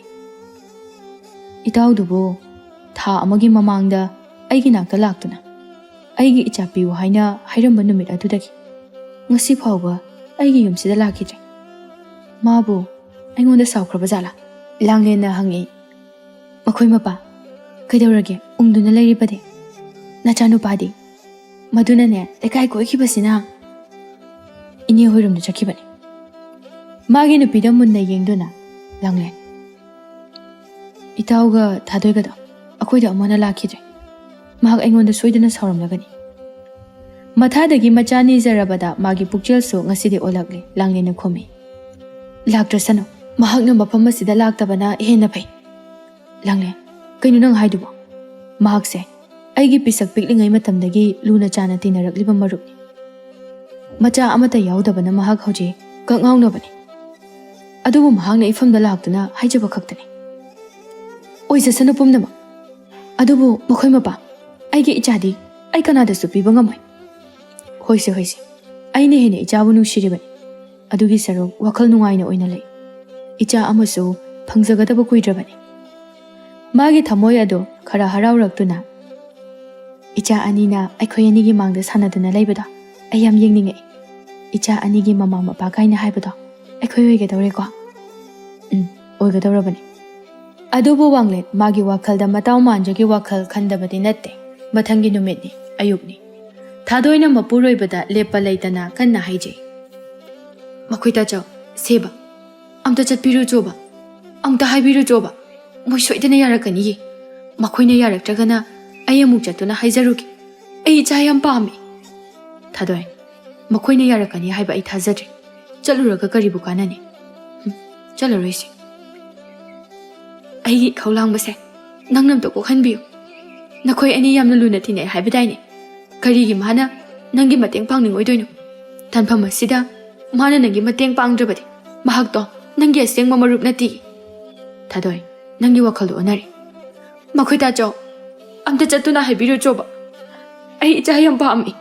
"ꯏꯇꯥꯎꯗꯨꯕꯨ ꯊꯥ ꯑꯃꯒꯤ ꯃꯃꯥꯡꯗ ꯑꯩꯒꯤ ꯅꯥꯛꯇ ꯂꯥꯛꯇꯨꯅ ꯑꯩꯒꯤ ꯏꯆꯥ ꯄꯤꯌꯨ ꯍꯥꯏꯅ ꯍꯥꯏꯔꯝꯕ ꯅꯨꯃꯤꯠ ꯑꯗꯨꯗꯒꯤ ꯉꯁꯤ ꯐꯥꯎꯕ ꯑꯩꯒꯤ ꯌꯨꯝꯁꯤꯗ ꯂꯥꯛꯈꯤꯗ꯭ꯔꯦ꯫ ꯃꯥꯕꯨ ꯑꯩꯉꯣꯟꯗ ꯁꯥꯎꯈ꯭ꯔꯕ ꯖꯥꯠꯂꯥ?" ꯂꯥꯡꯂꯦꯟꯅ ꯍꯪꯉꯤ꯫ "ꯃꯈꯣꯏ ꯃꯄꯥ, ꯀꯩꯗꯧꯔꯒꯦ ꯎꯪꯗꯨꯅ ꯂꯩꯔꯤꯕꯗꯤ? ꯅꯆꯥꯅꯨꯄꯥꯗꯤ?" "ꯃꯗꯨꯅꯅꯦ, ꯂꯩꯀꯥꯏ ꯀꯣꯏꯈꯤꯕꯁꯤꯅ ꯏꯅꯦ ꯍꯣꯏꯔꯣꯝꯗ ꯆꯠꯈꯤꯕꯅꯤ꯫" ꯃꯥꯒꯤ ꯅꯨꯄꯤꯗ ꯃꯨꯟꯅ ꯌꯦꯡꯗꯨꯅ, "ꯂꯥꯡꯂꯦꯟ, ꯏꯇꯥꯎꯒ ꯊꯥꯗꯣꯏꯒꯗꯣ ꯑꯩꯈꯣꯏꯗ ꯑꯃꯨꯛ ꯍꯟꯅ ꯂꯥꯛꯈꯤꯗ꯭ꯔꯦ꯫ ꯃꯍꯥꯛ ꯑꯩꯉꯣꯟꯗ ꯁꯣꯏꯗꯅ ꯁꯥꯎꯔꯝꯂꯒꯅꯤ꯫" "ꯃꯊꯥꯗꯒꯤ ꯃꯆꯥ ꯅꯤꯖꯔꯕꯗ ꯃꯥꯒꯤ ꯄꯨꯛꯆꯦꯜꯁꯨ ꯉꯁꯤꯗꯤ ꯑꯣꯜꯂꯛꯂꯦ", ꯂꯥꯡꯂꯦꯟꯅ ꯈꯨꯝꯃꯤ꯫ "ꯂꯥꯛꯇ꯭ꯔꯁꯅꯨ, ꯃꯍꯥꯛꯅ ꯃꯐꯝ ꯑꯁꯤꯗ ꯂꯥꯛꯇꯕꯅ ꯍꯦꯟꯅ ꯐꯩ꯫" "ꯂꯥꯡꯂꯦꯟ, ꯀꯩꯅꯣ ꯅꯪ ꯍꯥꯏꯗꯨꯕꯣ?" ꯃꯍꯥꯛꯁꯦ ꯑꯩꯒꯤ ꯄꯤꯁꯛ ꯄꯤꯛꯂꯤꯉꯩ ꯃꯇꯝꯗꯒꯤ ꯂꯨꯅ ꯆꯥꯟꯅ ꯇꯤꯟꯅꯔꯛꯂꯤꯕ ꯃꯔꯨꯞꯅꯤ꯫ ꯃꯆꯥ ꯑꯃꯠꯇ ꯌꯥꯎꯗꯕꯅ ꯃꯍꯥꯛ ꯍꯧꯖꯤꯛ ꯀꯛꯉꯥꯎꯅꯕꯅꯤ꯫ ꯑꯗꯨꯕꯨ ꯃꯍꯥꯛꯅ ꯏꯐꯝꯗ ꯂꯥꯛꯇꯨꯅ ꯍꯥꯏꯖꯕ ꯈꯛꯇꯅꯤ꯫ ꯑꯣꯏꯖꯁꯅꯨ ꯄꯨꯝꯅꯃꯛ꯫ ꯑꯗꯨꯕꯨ ꯃꯈꯣꯏ ꯃꯄꯥ, ꯑꯩꯒꯤ ꯏꯆꯥꯗꯤ ꯑꯩ ꯀꯅꯥꯗꯁꯨ ꯄꯤꯕ ꯉꯝꯃꯣꯏ꯫ ꯍꯣꯏꯁꯦ, ꯍꯣꯏꯁꯦ, ꯑꯩꯅ ꯍꯦꯟꯅ ꯏꯆꯥꯕꯨ ꯅꯨꯡꯁꯤꯔꯤꯕꯅꯤ꯫ ꯑꯗꯨꯒꯤ ꯁꯔꯨꯛ ꯋꯥꯈꯜ ꯅꯨꯡꯉꯥꯏꯅ ꯑꯣꯏꯅ ꯂꯩ꯫ ꯏꯆꯥ ꯑꯃꯁꯨ ꯐꯪꯖꯒꯗꯕ ꯀꯨꯏꯗ꯭ꯔꯕꯅꯤ꯫ ꯃꯥꯒꯤ ꯊꯃꯣꯏ ꯑꯗꯨ ꯈꯔ ꯍꯔꯥꯎꯔꯛꯇꯨꯅ, "ꯏꯆꯥ ꯑꯅꯤꯅ ꯑꯩꯈꯣꯏ ꯑꯅꯤꯒꯤ ꯃꯥꯡꯗ ꯁꯥꯟꯅꯗꯨꯅ ꯂꯩꯕꯗꯣ ꯑꯩ ꯌꯥꯝ ꯌꯦꯡꯅꯤꯡꯉꯛꯏ꯫ ꯏꯆꯥ ꯑꯅꯤꯒꯤ ꯃꯃꯥ ꯃꯄꯥ ꯀꯥꯏꯅ ꯍꯥꯏꯕꯗꯣ ꯑꯩꯈꯣꯏ ꯑꯣꯏꯒꯗꯧꯔꯦꯀꯣ?" "ꯎꯝ, ꯑꯣꯏꯒꯗꯧꯔꯕꯅꯤ꯫" ꯑꯗꯨꯕꯨ ꯋꯥꯡꯂꯦꯟ ꯃꯥꯒꯤ ꯋꯥꯈꯜꯗ ꯃꯇꯥꯎ ꯃꯥꯟꯖꯒꯤ ꯋꯥꯈꯜ ꯈꯟꯗꯕꯗꯤ ꯅꯠꯇꯦ꯫ ꯃꯊꯪꯒꯤ ꯅꯨꯃꯤꯠꯅꯤ, ꯑꯌꯨꯛꯅꯤ꯫ ꯊꯥꯗꯣꯏꯅ ꯃꯄꯨꯔꯣꯏꯕꯗ ꯂꯦꯞꯄ ꯂꯩꯇꯅ ꯀꯟꯅ ꯍꯥꯏꯖꯩ, "ꯃꯈꯣꯏ ꯇꯥꯆꯧ, ꯁꯦꯕ, ꯑꯝꯇ ꯆꯠꯄꯤꯔꯨꯆꯣꯕ, ꯑꯝꯇ ꯍꯥꯏꯕꯤꯔꯨꯆꯣꯕ꯫ ꯃꯣꯏ ꯁꯣꯏꯗꯅ ꯌꯥꯔꯛꯀꯅꯤꯌꯦ꯫ ꯃꯈꯣꯏꯅ ꯌꯥꯔꯛꯇ꯭ꯔꯒꯅ ꯑꯩ ꯑꯃꯨꯛ ꯆꯠꯇꯨꯅ ꯍꯥꯏꯖꯔꯨꯒꯦ꯫ ꯑꯩ ꯏꯆꯥ ꯌꯥꯝ ꯄꯥꯝꯃꯤ꯫" "ꯊꯥꯗꯣꯏ, ꯃꯈꯣꯏꯅ ꯌꯥꯔꯛꯀꯅꯤ ꯍꯥꯏꯕ ꯑꯩ ꯊꯥꯖꯗ꯭ꯔꯦ꯫ ꯆꯠꯂꯨꯔꯒ ꯀꯔꯤꯕꯨ ꯀꯥꯟꯅꯅꯤ? ꯎꯝ, ꯆꯠꯂꯔꯣꯏꯁꯤ꯫ ꯑꯩꯒꯤ ꯏꯈꯧ ꯂꯥꯡꯕꯁꯦ ꯅꯪꯅ ꯑꯝꯇ ꯀꯣꯛꯍꯟꯕꯤꯌꯨ꯫ ꯅꯈꯣꯏ ꯑꯅꯤ ꯌꯥꯝꯅ ꯂꯨꯅ ꯇꯤꯟꯅꯩ ꯍꯥꯏꯕꯗꯥꯏꯅꯦ? ꯀꯔꯤꯒꯤ ꯃꯥꯅ ꯅꯪꯒꯤ ꯃꯇꯦꯡ ꯄꯥꯡꯅꯤꯡꯉꯣꯏꯗꯣꯏꯅꯣ? ꯇꯥꯟꯐꯝ ꯑꯁꯤꯗ ꯃꯥꯅ ꯅꯪꯒꯤ ꯃꯇꯦꯡ ꯄꯥꯡꯗ꯭ꯔꯕꯗꯤ ꯃꯍꯥꯛꯇꯣ ꯅꯪꯒꯤ ꯑꯁꯦꯡꯕ ꯃꯔꯨꯞ ꯅꯠꯇꯦ꯫" "ꯊꯥꯗꯣꯏ, ꯅꯪꯒꯤ ꯋꯥꯈꯜꯗꯣ ꯑꯣꯟꯅꯔꯦ꯫ ꯃꯈꯣꯏ ꯇꯥꯆꯧ, ꯑꯝꯇ ꯆꯠꯇꯨꯅ ꯍꯥꯏꯕꯤꯔꯨꯆꯣꯕ꯫ ꯑꯩ ꯏꯆꯥ ꯌꯥꯝ ꯄꯥꯝꯃꯤ꯫"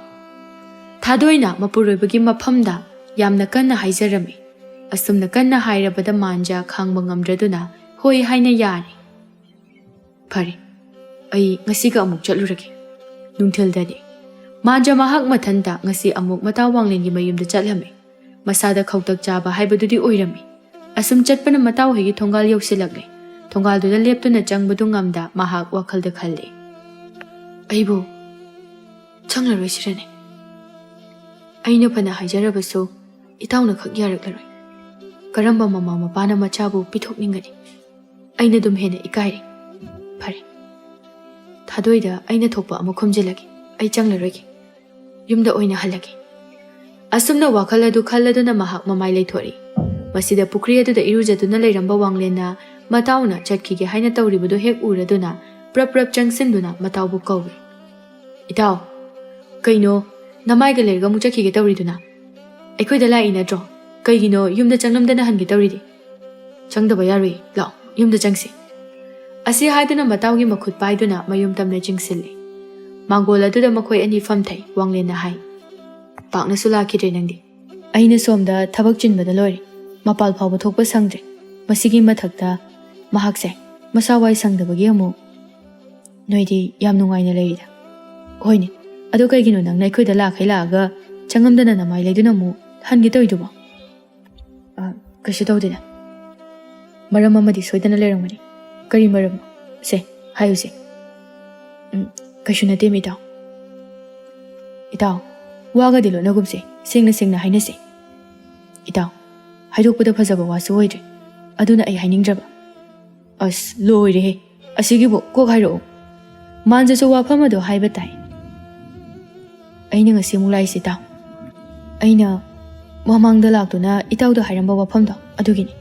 ꯊꯥꯗꯣꯏꯅ ꯃꯄꯨꯔꯣꯏꯕꯒꯤ ꯃꯐꯝꯗ ꯌꯥꯝꯅ ꯀꯟꯅ ꯍꯥꯏꯖꯔꯝꯃꯤ꯫ ꯑꯁꯨꯝꯅ ꯀꯟꯅ ꯍꯥꯏꯔꯕꯗ ꯃꯥꯟꯖ ꯈꯥꯡꯕ ꯉꯝꯗ꯭ꯔꯗꯨꯅ ꯍꯣꯏ ꯍꯥꯏꯅ ꯌꯥꯔꯦ꯫ "ꯐꯔꯦ, ꯑꯩ ꯉꯁꯤꯒ ꯑꯃꯨꯛ ꯆꯠꯂꯨꯔꯒꯦ꯫" ꯅꯨꯡꯊꯤꯜꯗꯅꯤ꯫ ꯃꯥꯟꯖ ꯃꯍꯥꯛ ꯃꯊꯟꯇ ꯉꯁꯤ ꯑꯃꯨꯛ ꯃꯇꯥꯎ ꯋꯥꯡꯂꯦꯟꯒꯤ ꯃꯌꯨꯝꯗ ꯆꯠꯂꯝꯃꯤ꯫ ꯃꯁꯥꯗ ꯈꯧꯇꯛ ꯆꯥꯕ ꯍꯥꯏꯕꯗꯨꯗꯤ ꯑꯣꯏꯔꯝꯃꯤ꯫ ꯑꯁꯨꯝ ꯆꯠꯄꯅ ꯃꯇꯥꯎ ꯍꯣꯏꯒꯤ ꯊꯣꯡꯒꯥꯜ ꯌꯧꯁꯤꯜꯂꯛꯂꯦ꯫ ꯊꯣꯡꯒꯥꯜꯗꯨꯗ ꯂꯦꯞꯇꯨꯅ ꯆꯪꯕꯗꯨ ꯉꯝꯗ ꯃꯍꯥꯛ ꯋꯥꯈꯜꯗ ꯈꯜꯂꯦ, "ꯑꯩꯕꯨ ꯆꯪꯂꯔꯣꯏꯁꯤꯔꯅꯦ? ꯑꯩꯅ ꯐꯅ ꯍꯥꯏꯖꯔꯕꯁꯨ ꯏꯇꯥꯎꯅ ꯈꯛ ꯌꯥꯔꯛꯂꯔꯣꯏ꯫ ꯀꯔꯝꯕ ꯃꯃꯥ ꯃꯄꯥꯅ ꯃꯆꯥꯕꯨ ꯄꯤꯊꯣꯛꯅꯤꯡꯒꯅꯤ? ꯑꯩꯅ ꯑꯗꯨꯝ ꯍꯦꯟꯅ ꯏꯀꯥꯏꯔꯦ꯫ ꯐꯔꯦ, ꯊꯥꯗꯣꯏꯗ ꯑꯩꯅ ꯊꯣꯛꯄ ꯑꯃ ꯈꯨꯝꯖꯤꯜꯂꯒꯦ꯫ ꯑꯩ ꯆꯪꯂꯔꯣꯏꯒꯦ꯫ ꯌꯨꯝꯗ ꯑꯣꯏꯅ ꯍꯜꯂꯒꯦ꯫" ꯑꯁꯨꯝꯅ ꯋꯥꯈꯜ ꯑꯗꯨ ꯈꯜꯂꯗꯨꯅ ꯃꯍꯥꯛ ꯃꯃꯥꯏ ꯂꯩꯊꯣꯛꯏ꯫ ꯃꯁꯤꯗ ꯄꯨꯈ꯭ꯔꯤ ꯑꯗꯨꯗ ꯏꯔꯨꯖꯗꯨꯅ ꯂꯩꯔꯝꯕ ꯋꯥꯡꯂꯦꯟꯅ ꯃꯇꯥꯎꯅ ꯆꯠꯈꯤꯒꯦ ꯍꯥꯏꯅ ꯇꯧꯔꯤꯕꯗꯨ ꯍꯦꯛ ꯎꯔꯗꯨꯅ ꯄ꯭ꯔꯞ ꯄ꯭ꯔꯞ ꯆꯪꯁꯤꯟꯗꯨꯅ ꯃꯇꯥꯎꯕꯨ ꯀꯧꯏ꯫ "ꯏꯇꯥꯎ, ꯀꯩꯅꯣ, ꯅꯃꯥꯏꯒ ꯂꯩꯔꯒ ꯑꯃꯨꯛ ꯆꯠꯈꯤꯒꯦ ꯇꯧꯔꯤꯗꯨꯅ? ꯑꯩꯈꯣꯏꯗ ꯂꯥꯛꯏ ꯅꯠꯇ꯭ꯔꯣ? ꯀꯩꯒꯤꯅꯣ ꯌꯨꯝꯗ ꯆꯪꯂꯝꯗꯅ ꯍꯟꯒꯦ ꯇꯧꯔꯤꯗꯤ?" "ꯆꯪꯗꯕ ꯌꯥꯔꯣꯏ, ꯂꯥꯛꯑꯣ, ꯌꯨꯝꯗ ꯆꯪꯁꯤ꯫" ꯑꯁꯤ ꯍꯥꯏꯗꯨꯅ ꯃꯇꯥꯎꯒꯤ ꯃꯈꯨꯠ ꯄꯥꯏꯗꯨꯅ ꯃꯌꯨꯝ ꯇꯝꯅ ꯆꯤꯡꯁꯤꯜꯂꯤ꯫ ꯃꯥꯡꯒꯣꯜ ꯑꯗꯨꯗ ꯃꯈꯣꯏ ꯑꯅꯤ ꯐꯝꯊꯩ꯫ ꯋꯥꯡꯂꯦꯟꯅ ꯍꯥꯏ, "ꯄꯥꯛꯅꯁꯨ ꯂꯥꯛꯈꯤꯗ꯭ꯔꯦ ꯅꯪꯗꯤ꯫ ꯑꯩꯅ ꯁꯣꯝꯗ ꯊꯕꯛ ꯆꯤꯟꯕꯗ ꯂꯣꯏꯔꯦ, ꯃꯄꯥꯜ ꯐꯥꯎꯕ ꯊꯣꯛꯄ ꯁꯪꯗ꯭ꯔꯦ꯫ ꯃꯁꯤꯒꯤ ꯃꯊꯛꯇ ꯃꯍꯥꯛꯁꯦ ꯃꯁꯥ ꯋꯥꯏ ꯁꯪꯗꯕꯒꯤ ꯑꯃꯨꯛ꯫" "ꯅꯣꯏꯗꯤ ꯌꯥꯝ ꯅꯨꯡꯉꯥꯏꯅ ꯂꯩꯔꯤꯗ꯫ ꯍꯣꯏꯅꯦ, ꯑꯗꯣ ꯀꯩꯒꯤꯅꯣ ꯅꯪꯅ ꯑꯩꯈꯣꯏꯗ ꯂꯥꯛꯈꯩ ꯂꯥꯛꯑꯒ ꯆꯪꯉꯝꯗꯅ ꯅꯃꯥꯏ ꯂꯩꯗꯨꯅ ꯑꯃꯨꯛ ꯍꯟꯒꯦ ꯇꯧꯔꯤꯗꯨꯕꯣ?" "ꯑ, ꯀꯩꯁꯨ ꯇꯧꯗꯦꯗ꯫ ꯃꯔꯝ ꯑꯃꯗꯤ ꯁꯣꯏꯗꯅ ꯂꯩꯔꯝꯒꯅꯤ꯫ ꯀꯔꯤ ꯃꯔꯝꯅꯣ? ꯁꯦ, ꯍꯥꯏꯌꯨꯁꯦ꯫" "ꯎꯝ, ꯀꯩꯁꯨ ꯅꯠꯇꯦ, ꯏꯇꯥꯎ꯫" "ꯏꯇꯥꯎ, ꯋꯥꯒꯗꯤ ꯂꯣꯠꯅꯒꯨꯝꯁꯦ, ꯁꯦꯡꯅ ꯁꯦꯡꯅ ꯍꯥꯏꯅꯁꯦ꯫ ꯏꯇꯥꯎ, ꯍꯥꯏꯗꯣꯛꯄꯗ ꯐꯖꯕ ꯋꯥꯁꯨ ꯑꯣꯏꯗ꯭ꯔꯦ, ꯑꯗꯨꯅ ꯑꯩ ꯍꯥꯏꯅꯤꯡꯗ꯭ꯔꯕ꯫" "ꯑꯁ, ꯂꯣꯏꯔꯦꯍꯦ꯫ ꯑꯁꯤꯒꯤꯕꯨ ꯀꯣꯛ ꯍꯥꯏꯔꯛꯑꯣ꯫" ꯃꯥꯟꯖꯁꯨ ꯋꯥꯐꯝ ꯑꯗꯨ ꯍꯥꯏꯕ ꯇꯥꯏ꯫ "ꯑꯩꯅ ꯉꯁꯤ ꯑꯃꯨꯛ ꯂꯥꯛꯏꯁꯤ, ꯏꯇꯥꯎ, ꯑꯩꯅ ꯃꯃꯥꯡꯗ ꯂꯥꯛꯇꯨꯅ ꯏꯇꯥꯎꯗ ꯍꯥꯏꯔꯝꯕ ꯋꯥꯐꯝꯗꯣ ꯑꯗꯨꯒꯤꯅꯤ꯫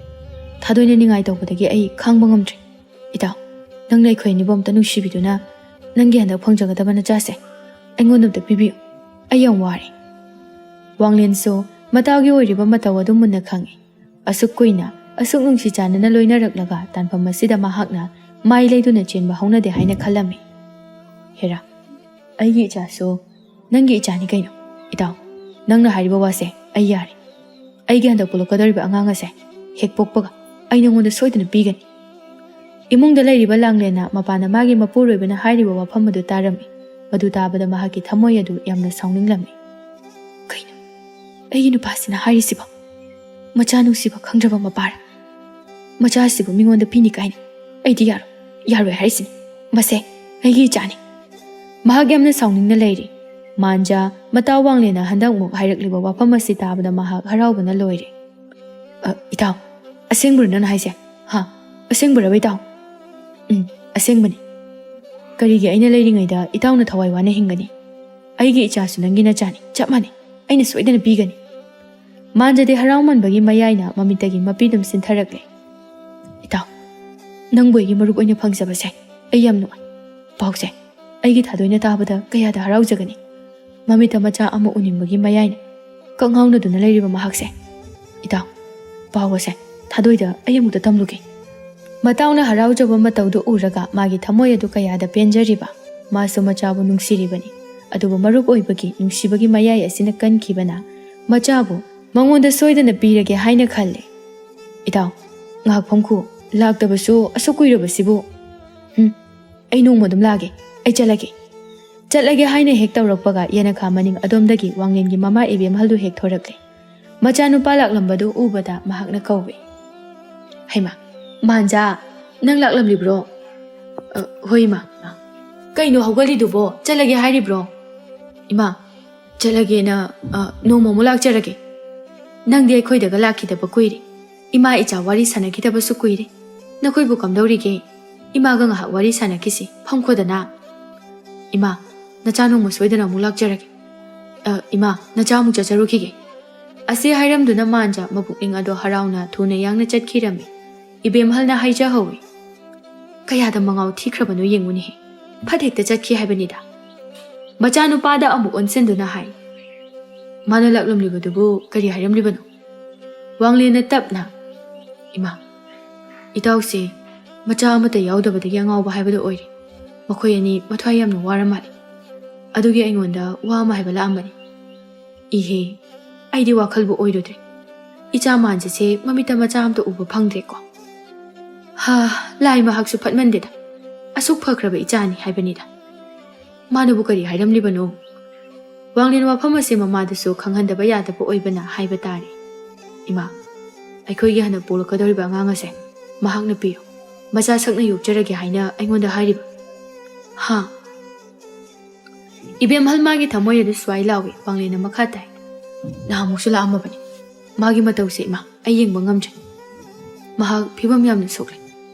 ꯊꯥꯗꯣꯏꯅ ꯅꯤꯡꯉꯥꯏ ꯇꯧꯕꯗꯒꯤ ꯑꯩ ꯈꯥꯡꯕ ꯉꯝꯗ꯭ꯔꯦ꯫ ꯏꯇꯥꯎ, ꯅꯪꯅ ꯑꯩꯈꯣꯏ ꯑꯅꯤꯕꯨ ꯑꯝꯇ ꯅꯨꯡꯁꯤꯕꯤꯗꯨꯅ ꯅꯪꯒꯤ ꯍꯟꯗꯛ ꯐꯪꯖꯒꯗꯕ ꯅꯆꯥꯁꯦ ꯑꯩꯉꯣꯟꯗ ꯑꯝꯇ ꯄꯤꯕꯤꯌꯨ꯫ ꯑꯩ ꯌꯥꯝ ꯋꯥꯔꯦ꯫" ꯋꯥꯡꯂꯦꯟꯁꯨ ꯃꯇꯥꯎꯒꯤ ꯑꯣꯏꯔꯤꯕ ꯃꯇꯧ ꯑꯗꯨ ꯃꯨꯟꯅ ꯈꯪꯏ꯫ ꯑꯁꯨꯛ ꯀꯨꯏꯅ, ꯑꯁꯨꯛ ꯅꯨꯡꯁꯤ ꯆꯥꯟꯅꯅ ꯂꯣꯏꯅꯔꯛꯂꯒ ꯇꯥꯟꯐꯝ ꯑꯁꯤꯗ ꯃꯍꯥꯛꯅ ꯃꯥꯏ ꯂꯩꯗꯨꯅ ꯆꯦꯟꯕ ꯍꯧꯅꯗꯦ ꯍꯥꯏꯅ ꯈꯜꯂꯝꯃꯤ꯫ "ꯍꯦꯔꯥ, ꯑꯩꯒꯤ ꯏꯆꯥꯁꯨ ꯅꯪꯒꯤ ꯏꯆꯥꯅꯤ ꯀꯩꯅꯣ꯫ ꯏꯇꯥꯎ, ꯅꯪꯅ ꯍꯥꯏꯔꯤꯕ ꯋꯥꯁꯦ ꯑꯩ ꯌꯥꯔꯦ꯫ ꯑꯩꯒꯤ ꯍꯟꯗꯛ ꯄꯣꯛꯂꯛꯀꯗꯧꯔꯤꯕ ꯑꯉꯥꯡ ꯑꯁꯦ ꯍꯦꯛ ꯄꯣꯛꯄꯒ ꯑꯩ ꯅꯉꯣꯟꯗ ꯁꯣꯏꯗꯅ ꯄꯤꯒꯅꯤ꯫" ꯏꯃꯨꯡꯗ ꯂꯩꯔꯤꯕ ꯂꯥꯡꯂꯦꯟꯅ ꯃꯄꯥꯟꯗ ꯃꯥꯒꯤ ꯃꯄꯨꯔꯣꯏꯕꯅ ꯍꯥꯏꯔꯤꯕ ꯋꯥꯐꯝ ꯑꯗꯨ ꯇꯥꯔꯝꯃꯤ꯫ ꯃꯗꯨ ꯇꯥꯕꯗ ꯃꯍꯥꯛꯀꯤ ꯊꯃꯣꯏ ꯑꯗꯨ ꯌꯥꯝꯅ ꯁꯥꯎꯅꯤꯡꯂꯝꯃꯤ꯫ "ꯀꯩꯅꯣ ꯑꯩꯒꯤ ꯅꯨꯄꯥꯁꯤꯅ ꯍꯥꯏꯔꯤꯁꯤꯕꯣ? ꯃꯆꯥ ꯅꯨꯡꯁꯤꯕ ꯈꯪꯗ꯭ꯔꯕ ꯃꯄꯥꯔ? ꯃꯆꯥꯁꯤꯕꯨ ꯃꯤꯉꯣꯟꯗ ꯄꯤꯅꯤ ꯀꯥꯏꯅ? ꯑꯩꯗꯤ ꯌꯥꯔꯣꯏ, ꯌꯥꯔꯣꯏ ꯍꯥꯏꯔꯤꯁꯤꯅꯤ꯫ ꯃꯁꯦ ꯑꯩꯒꯤ ꯏꯆꯥꯅꯤ꯫" ꯃꯍꯥꯛ ꯌꯥꯝꯅ ꯁꯥꯎꯅꯤꯡꯅ ꯂꯩꯔꯤ꯫ ꯃꯥꯟꯖꯥ ꯃꯇꯥꯎ ꯋꯥꯡꯂꯦꯟꯅ ꯍꯟꯗꯛꯃꯨꯛ ꯍꯥꯏꯔꯛꯂꯤꯕ ꯋꯥꯐꯝ ꯑꯁꯤ ꯇꯥꯕꯗ ꯃꯍꯥꯛ ꯍꯔꯥꯎꯕꯅ ꯂꯣꯏꯔꯦ꯫ "ꯑ, ꯏꯇꯥꯎ, ꯑꯁꯦꯡꯕꯔꯣ ꯅꯪꯅ ꯍꯥꯏꯁꯦ? ꯍꯥ? ꯑꯁꯦꯡꯕꯔꯕ, ꯏꯇꯥꯎ?" "ꯎꯝ, ꯑꯁꯦꯡꯕꯅꯤ꯫ ꯀꯔꯤꯒꯤ ꯑꯩꯅ ꯂꯩꯔꯤꯉꯩꯗ ꯏꯇꯥꯎꯅ ꯊꯋꯥꯏ ꯋꯥꯅ ꯍꯤꯡꯒꯅꯤ? ꯑꯩꯒꯤ ꯏꯆꯥꯁꯨ ꯅꯪꯒꯤ ꯅꯆꯥꯅꯤ, ꯆꯞ ꯃꯥꯟꯅꯩ꯫ ꯑꯩꯅ ꯁꯣꯏꯗꯅ ꯄꯤꯒꯅꯤ꯫" ꯃꯥꯟꯖꯗꯤ ꯍꯔꯥꯎꯃꯟꯕꯒꯤ ꯃꯌꯥꯏꯅ ꯃꯃꯤꯠꯇꯒꯤ ꯃꯄꯤ ꯑꯗꯨꯝ ꯆꯤꯟꯊꯔꯛꯂꯦ꯫ "ꯏꯇꯥꯎ, ꯅꯪꯕꯨ ꯑꯩꯒꯤ ꯃꯔꯨꯞ ꯑꯣꯏꯅ ꯐꯪꯖꯕꯁꯦ ꯑꯩ ꯌꯥꯝ ꯅꯨꯡꯉꯥꯏ꯫ ꯄꯥꯎꯁꯦ ꯑꯩꯒꯤ ꯊꯥꯗꯣꯏꯅ ꯇꯥꯕꯗ ꯀꯌꯥꯗ ꯍꯔꯥꯎꯖꯒꯅꯤ꯫ ꯃꯃꯤꯠꯇ ꯃꯆꯥ ꯑꯃ ꯎꯅꯤꯡꯕꯒꯤ ꯃꯌꯥꯏꯅ ꯀꯛꯉꯥꯎꯅꯗꯨꯅ ꯂꯩꯔꯤꯕ ꯃꯍꯥꯛꯁꯦ꯫ "ꯏꯇꯥꯎ, ꯄꯥꯎ ꯑꯁꯦ ꯊꯥꯗꯣꯏꯗ ꯑꯩ ꯑꯃꯨꯛꯇ ꯇꯝꯂꯨꯒꯦ"꯫ ꯃꯇꯥꯎꯅ ꯍꯔꯥꯎꯖꯕ ꯃꯇꯧꯗꯨ ꯎꯔꯒ ꯃꯥꯒꯤ ꯊꯃꯣꯏ ꯑꯗꯨ ꯀꯌꯥꯗ ꯄꯦꯟꯖꯔꯤꯕ꯫ ꯃꯥꯁꯨ ꯃꯆꯥꯕꯨ ꯅꯨꯡꯁꯤꯔꯤꯕꯅꯤ꯫ ꯑꯗꯨꯕꯨ ꯃꯔꯨꯞ ꯑꯣꯏꯕꯒꯤ ꯅꯨꯡꯁꯤꯕꯒꯤ ꯃꯌꯥꯏ ꯑꯁꯤꯅ ꯀꯟꯈꯤꯕꯅ ꯃꯆꯥꯕꯨ ꯃꯉꯣꯟꯗ ꯁꯣꯏꯗꯅ ꯄꯤꯔꯒꯦ ꯍꯥꯏꯅ ꯈꯜꯂꯦ꯫ "ꯏꯇꯥꯎ, ꯉꯥꯏꯍꯥꯛ ꯐꯝꯈꯨ꯫ ꯂꯥꯛꯇꯕꯁꯨ ꯑꯁꯨꯛ ꯀꯨꯏꯔꯕꯁꯤꯕꯨ"꯫ "ꯍꯨꯝ, ꯑꯩ ꯅꯣꯡꯃ ꯑꯗꯨꯝ ꯂꯥꯛꯑꯒꯦ꯫ ꯑꯩ ꯆꯠꯂꯒꯦ"꯫ ꯆꯠꯂꯒꯦ ꯍꯥꯏꯅ ꯍꯦꯛ ꯇꯧꯔꯛꯄꯒ ꯌꯦꯅꯈꯥ ꯃꯅꯤꯡ ꯑꯗꯣꯝꯗꯒꯤ ꯋꯥꯡꯂꯦꯟꯒꯤ ꯃꯃꯥ ꯏꯕꯦꯝꯍꯜꯗꯨ ꯍꯦꯛ ꯊꯣꯔꯛꯂꯦ꯫ ꯃꯆꯥꯅꯨꯄꯥ ꯂꯥꯛꯂꯝꯕꯗꯨ ꯎꯕꯗ ꯃꯍꯥꯛꯅ ꯀꯧꯏ꯫ "ꯍꯩꯃꯥ, ꯃꯥꯟꯖꯥ, ꯅꯪ ꯂꯥꯛꯂꯝꯂꯤꯕ꯭ꯔꯣ?" "ꯑ, ꯍꯣꯏ ꯏꯃꯥ"꯫ "ꯀꯩꯅꯣ ꯍꯧꯒꯠꯂꯤꯗꯨꯕꯣ? ꯆꯠꯂꯒꯦ ꯍꯥꯏꯔꯤꯕ꯭ꯔꯣ?" "ꯏꯃꯥ, ꯆꯠꯂꯒꯦꯅ, ꯑ, ꯅꯣꯡꯃ ꯑꯃꯨꯛ ꯂꯥꯛꯆꯔꯒꯦ꯫ ꯅꯪꯗꯤ ꯑꯩꯈꯣꯏꯗꯒ ꯂꯥꯛꯈꯤꯗꯕ ꯀꯨꯏꯔꯦ꯫ ꯏꯃꯥ ꯏꯆꯥ ꯋꯥꯔꯤ ꯁꯥꯟꯅꯈꯤꯗꯕꯁꯨ ꯀꯨꯏꯔꯦ꯫ ꯅꯈꯣꯏꯕꯨ ꯀꯝꯗꯧꯔꯤꯒꯦ? ꯏꯃꯥꯒ ꯉꯥꯏꯍꯥꯛ ꯋꯥꯔꯤ ꯁꯥꯟꯅꯈꯤꯁꯤ꯫ ꯐꯝꯈꯣꯗꯅ"꯫ "ꯏꯃꯥ, ꯅꯆꯥ ꯅꯣꯡꯃ ꯁꯣꯏꯗꯅ ꯑꯃꯨꯛ ꯂꯥꯛꯆꯔꯒꯦ꯫ ꯑ, ꯏꯃꯥ, ꯅꯆꯥ ꯑꯃꯨꯛ ꯆꯠꯆꯔꯨꯈꯤꯒꯦ"꯫ ꯑꯁꯤ ꯍꯥꯏꯔꯝꯗꯨꯅ ꯃꯥꯟꯖꯥ ꯃꯄꯨꯛꯅꯤꯡ ꯑꯗꯣ ꯍꯔꯥꯎꯅ ꯊꯨꯅ ꯌꯥꯡꯅ ꯆꯠꯈꯤꯔꯝꯃꯤ꯫ ꯏꯕꯦꯝꯍꯜꯅ ꯍꯥꯏꯖꯍꯧꯏ꯫ "ꯀꯌꯥꯗ ꯃꯉꯥꯎ ꯊꯤꯈ꯭ꯔꯕꯅꯣ ꯌꯦꯡꯉꯨꯅꯦꯍꯦ꯫ ꯐꯠ ꯍꯦꯛꯇ ꯆꯠꯈꯤ ꯍꯥꯏꯕꯅꯤꯗ"꯫ ꯃꯆꯥꯅꯨꯄꯥꯗ ꯑꯃꯨꯛ ꯑꯣꯟꯁꯤꯟꯗꯨꯅ ꯍꯥꯏ꯫ "ꯃꯥꯅ ꯂꯥꯛꯂꯝꯂꯤꯕꯗꯨꯕꯨ ꯀꯔꯤ ꯍꯥꯏꯔꯝꯂꯤꯕꯅꯣ?" ꯋꯥꯡꯂꯦꯟꯅ ꯇꯞꯅ, "ꯏꯃꯥ, ꯏꯇꯥꯎꯁꯦ ꯃꯆꯥ ꯑꯃꯠꯇ ꯌꯥꯎꯗꯕꯗꯒꯤ ꯑꯉꯥꯎꯕ ꯍꯥꯏꯕꯗꯨ ꯑꯣꯏꯔꯦ꯫ ꯃꯈꯣꯏ ꯑꯅꯤ ꯃꯊ꯭ꯋꯥꯏ ꯌꯥꯝꯅ ꯋꯥꯔ ꯃꯥꯜꯂꯦ꯫ ꯑꯗꯨꯒꯤ ꯑꯩꯉꯣꯟꯗ ꯋꯥ ꯑꯃ ꯍꯥꯏꯕ ꯂꯥꯛꯑꯝꯕꯅꯤ꯫ ꯏꯍꯦ, ꯑꯩꯗꯤ ꯋꯥꯈꯜꯕꯨ ꯑꯣꯏꯔꯨꯗ꯭ꯔꯦ꯫ ꯏꯆꯥ ꯃꯥꯟꯖꯁꯦ ꯃꯃꯤꯠꯇ ꯃꯆꯥ ꯑꯝꯇ ꯎꯕ ꯐꯪꯗ꯭ꯔꯦꯀꯣ꯫ ꯍꯥ, ꯂꯥꯏ ꯃꯍꯥꯛꯁꯨ ꯐꯠꯃꯟꯗꯦꯗ꯫ ꯑꯁꯨꯛ ꯐꯈ꯭ꯔꯕ ꯏꯆꯥꯅꯤ ꯍꯥꯏꯕꯅꯤꯗ꯫ ꯃꯥꯅꯕꯨ ꯀꯔꯤ ꯍꯥꯏꯔꯝꯂꯤꯕꯅꯣ?" ꯋꯥꯡꯂꯦꯟ ꯋꯥꯐꯝ ꯑꯁꯦ ꯃꯃꯥꯗꯁꯨ ꯈꯪꯍꯟꯗꯕ ꯌꯥꯗꯕ ꯑꯣꯏꯕꯅ ꯍꯥꯏꯕ ꯇꯥꯔꯦ꯫ "ꯏꯃꯥ, ꯑꯩꯈꯣꯏꯒꯤ ꯍꯟꯗꯛ ꯄꯣꯛꯂꯛꯀꯗꯧꯔꯤꯕ ꯑꯉꯥꯡ ꯑꯁꯦ ꯃꯍꯥꯛꯅ ꯄꯤꯌꯨ, ꯃꯆꯥ ꯁꯛꯅ ꯌꯣꯛꯆꯔꯒꯦ ꯍꯥꯏꯅ ꯑꯩꯉꯣꯟꯗ ꯍꯥꯏꯔꯤꯕ"꯫ "ꯍꯥ"꯫ ꯏꯕꯦꯝꯍꯜ ꯃꯥꯒꯤ ꯊꯃꯣꯏ ꯑꯗꯨ ꯁ꯭ꯋꯥꯏ ꯂꯥꯎꯏ꯫ ꯋꯥꯡꯂꯦꯟꯅ ꯃꯈꯥ ꯇꯥꯏ꯫ "ꯅꯍꯥꯟꯃꯨꯛꯁꯨ ꯂꯥꯛꯑꯝꯃꯕꯅꯤ꯫ ꯃꯥꯒꯤ ꯃꯇꯧꯁꯦ ꯏꯃꯥ, ꯑꯩ ꯌꯦꯡꯕ ꯉꯝꯗ꯭ꯔꯦ꯫ ꯃꯍꯥꯛ ꯐꯤꯕꯝ ꯌꯥꯝꯅ ꯁꯣꯛꯂꯦ꯫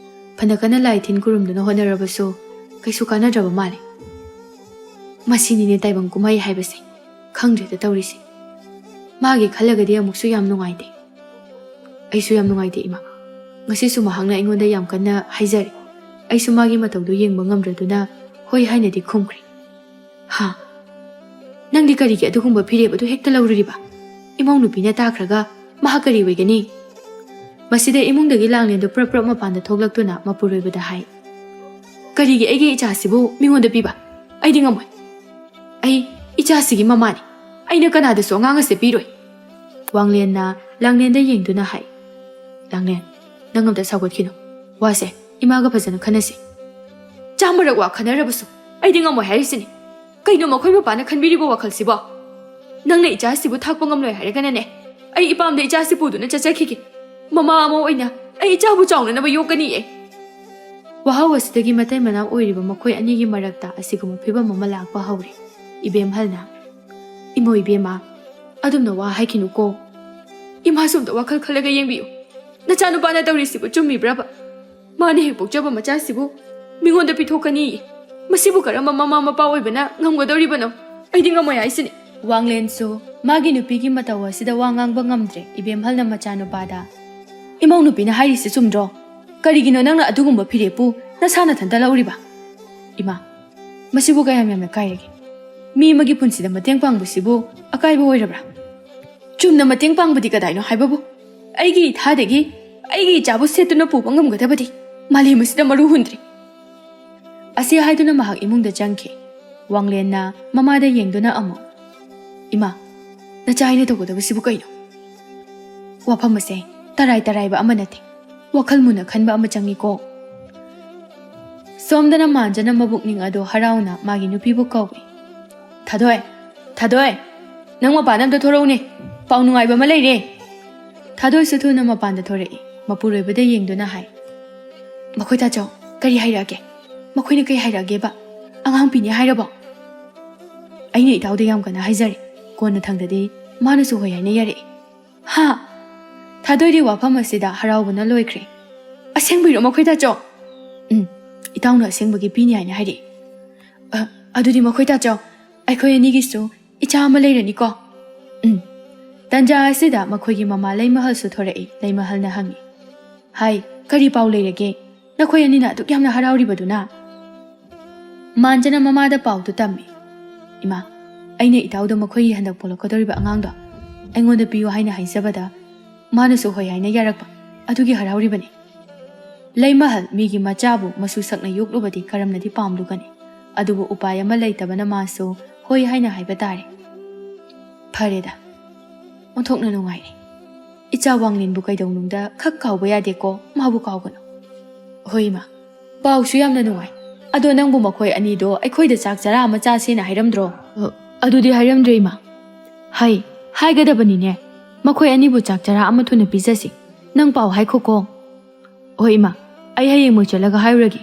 ꯐꯅ ꯀꯟꯅ ꯂꯥꯏ ꯊꯤꯟ ꯈꯨꯔꯨꯝꯗꯨꯅ ꯍꯣꯠꯅꯔꯕꯁꯨ ꯀꯩꯁꯨ ꯀꯥꯟꯅꯗ꯭ꯔꯕ ꯃꯥꯜꯂꯦ꯫ ꯃꯁꯤꯅꯤꯅꯦ ꯇꯥꯏꯕꯪ ꯀꯨꯝꯍꯩ ꯍꯥꯏꯕꯁꯦ꯫ ꯈꯪꯗ꯭ꯔꯦꯗ ꯇꯧꯔꯤꯁꯦ꯫ ꯃꯥꯒꯤ ꯈꯜꯂꯒꯗꯤ ꯑꯃꯨꯛꯁꯨ ꯌꯥꯝ ꯅꯨꯡꯉꯥꯏꯇꯦ"꯫ "ꯑꯩꯁꯨ ꯌꯥꯝ ꯅꯨꯡꯉꯥꯏꯇꯦ ꯏꯃꯥ꯫ ꯉꯁꯤꯁꯨ ꯃꯍꯥꯛꯅ ꯑꯩꯉꯣꯟꯗ ꯌꯥꯝ ꯀꯟꯅ ꯍꯥꯏꯖꯔꯦ꯫ ꯑꯩꯁꯨ ꯃꯥꯒꯤ ꯃꯇꯧꯗꯨ ꯌꯦꯡꯕ ꯉꯝꯗ꯭ꯔꯗꯨꯅ ꯍꯣꯏ ꯍꯥꯏꯅꯗꯤ ꯈꯨꯝꯈ꯭ꯔꯦ꯫ "ꯍꯥ? ꯅꯪꯗꯤ ꯀꯔꯤꯒꯤ ꯑꯗꯨꯒꯨꯝꯕ ꯐꯤꯔꯦꯞ ꯑꯗꯨ ꯍꯦꯛꯇ ꯂꯧꯔꯨꯔꯤꯕ? ꯏꯃꯧ ꯅꯨꯄꯤꯅ ꯇꯥꯈ꯭ꯔꯒ ꯃꯍꯥꯛ ꯀꯔꯤ ꯑꯣꯏꯒꯅꯤ?" ꯃꯁꯤꯗ ꯏꯃꯨꯡꯗꯒꯤ ꯂꯥꯡꯂꯦꯟꯗꯨ ꯄ꯭ꯔꯞ ꯄ꯭ꯔꯞ ꯃꯄꯥꯟꯗ ꯊꯣꯛꯂꯛꯇꯨꯅ ꯃꯄꯨꯔꯣꯏꯕꯗ ꯍꯥꯏ, "ꯀꯔꯤꯒꯤ ꯑꯩꯒꯤ ꯏꯆꯥꯁꯤꯕꯨ ꯃꯤꯉꯣꯟꯗ ꯄꯤꯕ? ꯑꯩꯗꯤ ꯉꯝꯃꯣꯏ꯫ ꯑꯩ ꯏꯆꯥꯁꯤꯒꯤ ꯃꯃꯥꯅꯤ꯫ ꯑꯩꯅ ꯀꯅꯥꯗꯁꯨ ꯑꯉꯥꯡ ꯑꯁꯦ ꯄꯤꯔꯣꯏ꯫" ꯋꯥꯡꯂꯦꯟꯅ ꯂꯥꯡꯂꯦꯟꯗ ꯌꯦꯡꯗꯨꯅ ꯍꯥꯏ, "ꯂꯥꯡꯂꯦꯟ, ꯅꯪ ꯑꯝꯇ ꯁꯥꯎꯒꯠꯈꯤꯅꯨ꯫ ꯋꯥꯁꯦ ꯏꯃꯥꯒ ꯐꯖꯅ ꯈꯟꯅꯁꯤ꯫ ꯆꯥꯝꯃꯔꯛ ꯋꯥ ꯈꯟꯅꯔꯕꯁꯨ ꯑꯩꯗꯤ ꯉꯝꯃꯣꯏ ꯍꯥꯏꯔꯤꯁꯤꯅꯤ꯫ ꯀꯩꯅꯣ ꯃꯈꯣꯏ ꯃꯄꯥꯅ ꯈꯟꯕꯤꯔꯤꯕ ꯋꯥꯈꯜꯁꯤꯕꯣ? ꯅꯪꯅ ꯏꯆꯥꯁꯤꯕꯨ ꯊꯥꯛꯄ ꯉꯝꯂꯣꯏ ꯍꯥꯏꯔꯒꯅꯅꯦ, ꯑꯩ ꯏꯄꯥꯝꯗ ꯏꯆꯥꯁꯤ ꯄꯨꯗꯨꯅ ꯆꯠꯆꯈꯤꯒꯦ꯫ ꯃꯃꯥ ꯑꯃ ꯑꯣꯏꯅ ꯑꯩ ꯏꯆꯥꯕꯨ ꯆꯥꯎꯅꯅꯕ ꯌꯣꯛꯀꯅꯤꯌꯦ꯫" ꯋꯥꯍꯧ ꯑꯁꯤꯗꯒꯤ ꯃꯇꯩ ꯃꯅꯥꯎ ꯑꯣꯏꯔꯤꯕ ꯃꯈꯣꯏ ꯑꯅꯤꯒꯤ ꯃꯔꯛꯇ ꯑꯁꯤꯒꯨꯝꯕ ꯐꯤꯕꯝ ꯑꯃ ꯂꯥꯛꯄ ꯍꯧꯔꯦ꯫ ꯏꯕꯦꯝꯍꯜꯅ, "ꯏꯃꯣ ꯏꯕꯦꯝꯃ, ꯑꯗꯨꯝꯅ ꯋꯥ ꯍꯥꯏꯈꯤꯅꯨꯀꯣ꯫ ꯏꯃꯥꯁꯨ ꯑꯝꯇ ꯋꯥꯈꯜ ꯈꯜꯂꯒ ꯌꯦꯡꯕꯤꯌꯨ꯫ ꯅꯆꯥꯅꯨꯄꯥꯅ ꯇꯧꯔꯤꯁꯤꯕꯨ ꯆꯨꯝꯃꯤꯕ꯭ꯔꯕ? ꯃꯥꯅ ꯍꯦꯛ ꯄꯣꯛꯆꯕ ꯃꯆꯥꯁꯤꯕꯨ ꯃꯤꯉꯣꯟꯗ ꯄꯤꯊꯣꯛꯀꯅꯤ꯫ ꯃꯁꯤꯕꯨ ꯀꯔꯝꯕ ꯃꯃꯥ ꯃꯄꯥ ꯑꯣꯏꯕꯅ ꯉꯝꯒꯗꯧꯔꯤꯕꯅꯣ? ꯑꯩꯗꯤ ꯉꯝꯃꯣꯏ ꯍꯥꯏꯁꯤꯅꯤ꯫" ꯋꯥꯡꯂꯦꯟꯁꯨ ꯃꯥꯒꯤ ꯅꯨꯄꯤꯒꯤ ꯃꯇꯧ ꯑꯁꯤꯗ ꯋꯥ ꯉꯥꯡꯕ ꯉꯝꯗ꯭ꯔꯦ꯫ ꯏꯕꯦꯝꯍꯜꯅ ꯃꯆꯥꯅꯨꯄꯥꯗ, "ꯏꯃꯧ ꯅꯨꯄꯤꯅ ꯍꯥꯏꯔꯤꯁꯤ ꯆꯨꯝꯗ꯭ꯔꯣ? ꯀꯔꯤꯒꯤꯅꯣ ꯅꯪꯅ ꯑꯗꯨꯒꯨꯝꯕ ꯐꯤꯔꯦꯞꯄꯨ ꯅꯁꯥ ꯅꯊꯟꯇ ꯂꯧꯔꯤꯕ? ꯏꯃꯥ, ꯃꯁꯤꯕꯨ ꯀꯌꯥꯝ ꯌꯥꯝꯅ ꯀꯥꯏꯔꯒꯦ? ꯃꯤ ꯑꯃꯒꯤ ꯄꯨꯟꯁꯤꯗ ꯃꯇꯦꯡ ꯄꯥꯡꯕꯁꯤꯕꯨ ꯑꯀꯥꯏꯕ ꯑꯣꯏꯔꯕ꯭ꯔꯥ? ꯆꯨꯝꯅ ꯃꯇꯦꯡ ꯄꯥꯡꯕꯗꯤ ꯀꯗꯥꯏꯅꯣ ꯍꯥꯏꯕꯕꯨ, ꯑꯩꯒꯤ ꯏꯊꯥꯗꯒꯤ ꯑꯩꯒꯤ ꯏꯆꯥꯕꯨ ꯁꯦꯠꯇꯨꯅ ꯄꯨꯕ ꯉꯝꯒꯗꯕꯗꯤ ꯃꯥꯂꯦꯝ ꯑꯁꯤꯗ ꯃꯔꯨ ꯍꯨꯟꯗ꯭ꯔꯤ꯫" ꯑꯁꯤ ꯍꯥꯏꯗꯨꯅ ꯃꯍꯥꯛ ꯏꯃꯨꯡꯗ ꯆꯪꯈꯤ꯫ ꯋꯥꯡꯂꯦꯟꯅ ꯃꯃꯥꯗ ꯌꯦꯡꯗꯨꯅ ꯑꯃꯨꯛ, "ꯏꯃꯥ, ꯅꯆꯥ ꯑꯩꯅ ꯇꯧꯒꯗꯕꯁꯤꯕꯨ ꯀꯩꯅꯣ? ꯋꯥꯐꯝ ꯑꯁꯦ ꯇꯔꯥꯏ ꯇꯔꯥꯏꯕ ꯑꯃ ꯅꯠꯇꯦ꯫ ꯋꯥꯈꯜ ꯃꯨꯟꯅ ꯈꯟꯕ ꯑꯃ ꯆꯪꯉꯤꯀꯣ꯫" ꯁꯣꯝꯗꯅ ꯃꯥꯟꯖꯅ ꯃꯕꯨꯛꯅꯤꯡ ꯑꯗꯣ ꯍꯔꯥꯎꯅ ꯃꯥꯒꯤ ꯅꯨꯄꯤꯕꯨ ꯀꯧꯏ꯫ "ꯊꯥꯗꯣꯏ, ꯊꯥꯗꯣꯏ, ꯅꯪ ꯃꯄꯥꯟꯗ ꯑꯝꯇ ꯊꯣꯔꯛꯎꯅꯦ꯫ ꯄꯥꯎ ꯅꯨꯡꯉꯥꯏꯕ ꯑꯃ ꯂꯩꯔꯦ꯫" ꯊꯥꯗꯣꯏꯁꯨ ꯊꯨꯅ ꯃꯄꯥꯟꯗ ꯊꯣꯔꯛꯏ꯫ ꯃꯄꯨꯔꯣꯏꯕꯗ ꯌꯦꯡꯗꯨꯅ ꯍꯥꯏ, "ꯃꯈꯣꯏ ꯇꯥꯆꯧ, ꯀꯔꯤ ꯍꯥꯏꯔꯛꯑꯒꯦ? ꯃꯈꯣꯏꯅ ꯀꯔꯤ ꯍꯥꯏꯔꯛꯑꯒꯦꯕ? ꯑꯉꯥꯡ ꯄꯤꯅꯤ ꯍꯥꯏꯔꯕꯣ?" "ꯑꯩꯅ ꯏꯇꯥꯎꯗ ꯌꯥꯝ ꯀꯟꯅ ꯍꯥꯏꯖꯔꯦ꯫ ꯀꯣꯟꯅ ꯊꯪꯗꯗꯤ ꯃꯥꯅꯁꯨ ꯍꯣꯏ ꯍꯥꯏꯅ ꯌꯥꯔꯛꯑꯦ꯫" "ꯍꯥ?" ꯊꯥꯗꯣꯏꯗꯤ ꯋꯥꯐꯝ ꯑꯁꯤꯗ ꯍꯔꯥꯎꯕꯅ ꯂꯣꯏꯈ꯭ꯔꯦ꯫ "ꯑꯁꯦꯡꯕꯩꯔꯣ ꯃꯈꯣꯏ ꯇꯥꯆꯧ?" "ꯎꯝ, ꯏꯇꯥꯎꯅ ꯑꯁꯦꯡꯕꯒꯤ ꯄꯤꯅꯤ ꯍꯥꯏꯅ ꯍꯥꯏꯔꯛꯑꯦ꯫ ꯑ, ꯑꯗꯨꯗꯤ ꯃꯈꯣꯏ ꯇꯥꯆꯧ, ꯑꯩꯈꯣꯏ ꯑꯅꯤꯒꯤꯁꯨ ꯏꯆꯥ ꯑꯃ ꯂꯩꯔꯅꯤꯀꯣ?" "ꯎꯝ꯫" ꯇꯟꯖꯥ ꯑꯁꯤꯗ ꯃꯈꯣꯏꯒꯤ ꯃꯃꯥ ꯂꯩꯃꯍꯜꯁꯨ ꯊꯣꯔꯛꯏ꯫ ꯂꯩꯃꯍꯜꯅ ꯍꯪꯉꯤ, "ꯍꯥꯏ, ꯀꯔꯤ ꯄꯥꯎ ꯂꯩꯔꯒꯦ? ꯅꯈꯣꯏ ꯑꯅꯤꯅ ꯑꯗꯨꯛ ꯌꯥꯝꯅ ꯍꯔꯥꯎꯔꯤꯕꯗꯨꯅ?" ꯃꯥꯟꯖꯅ ꯃꯃꯥꯗ ꯄꯥꯎꯗꯨ ꯇꯝꯃꯤ꯫ "ꯏꯃꯥ, ꯑꯩꯅ ꯏꯇꯥꯎꯗ ꯃꯈꯣꯏꯒꯤ ꯍꯟꯗꯛ ꯄꯣꯛꯂꯛꯀꯗꯧꯔꯤꯕ ꯑꯉꯥꯡꯗꯣ ꯑꯩꯉꯣꯟꯗ ꯄꯤꯌꯨ ꯍꯥꯏꯅ ꯍꯥꯏꯖꯕꯗ ꯃꯥꯅꯁꯨ ꯍꯣꯏ ꯍꯥꯏꯅ ꯌꯥꯔꯛꯄ, ꯑꯗꯨꯒꯤ ꯍꯔꯥꯎꯔꯤꯕꯅꯤ꯫ ꯂꯩꯃꯍꯜ ꯃꯤꯒꯤ ꯃꯆꯥꯕꯨ ꯃꯁꯨ ꯁꯛꯅ ꯌꯣꯛꯂꯨꯕꯗꯤ ꯀꯔꯝꯅꯗꯤ ꯄꯥꯝꯂꯨꯒꯅꯤ? ꯑꯗꯨꯕꯨ ꯎꯄꯥꯏ ꯑꯃ ꯂꯩꯇꯕꯅ ꯃꯥꯁꯨ ꯍꯣꯏ ꯍꯥꯏꯅ ꯍꯥꯏꯕ ꯇꯥꯔꯦ꯫ ꯐꯔꯦꯗ, ꯑꯣꯟꯊꯣꯛꯅ ꯅꯨꯡꯉꯥꯏꯔꯦ꯫ ꯏꯆꯥ ꯋꯥꯡꯂꯦꯟꯕꯨ ꯀꯩꯗꯧꯅꯨꯡꯗ ꯈꯛ ꯀꯥꯎꯕ ꯌꯥꯗꯦꯀꯣ, ꯃꯥꯕꯨ ꯀꯥꯎꯒꯅꯨ꯫" "ꯍꯣꯏ ꯏꯃꯥ, ꯄꯥꯎꯁꯨ ꯌꯥꯝꯅ ꯅꯨꯡꯉꯥꯏ꯫ ꯑꯗꯣ ꯅꯪꯕꯨ ꯃꯈꯣꯏ ꯑꯅꯤꯗꯣ ꯑꯩꯈꯣꯏꯗ ꯆꯥꯛ ꯆꯔꯥ ꯑꯃ ꯆꯥꯁꯦꯅ ꯍꯥꯏꯔꯝꯗ꯭ꯔꯣ?" "ꯑ, ꯑꯗꯨꯗꯤ ꯍꯥꯏꯔꯝꯗ꯭ꯔꯦ ꯏꯃꯥ꯫ ꯍꯩ, ꯍꯥꯏꯒꯗꯕꯅꯤꯅꯦ꯫ ꯃꯈꯣꯏ ꯑꯅꯤꯕꯨ ꯆꯥꯛ ꯆꯔꯥ ꯑꯃ ꯊꯨꯅ ꯄꯤꯖꯁꯤ꯫ ꯅꯪ ꯄꯥꯎ ꯍꯥꯏꯈꯣꯀꯣ꯫" "ꯍꯣꯏ ꯏꯃꯥ, ꯑꯩ ꯍꯌꯦꯡꯃꯛ ꯆꯠꯂꯒ ꯍꯥꯏꯔꯨꯔꯒꯦ꯫"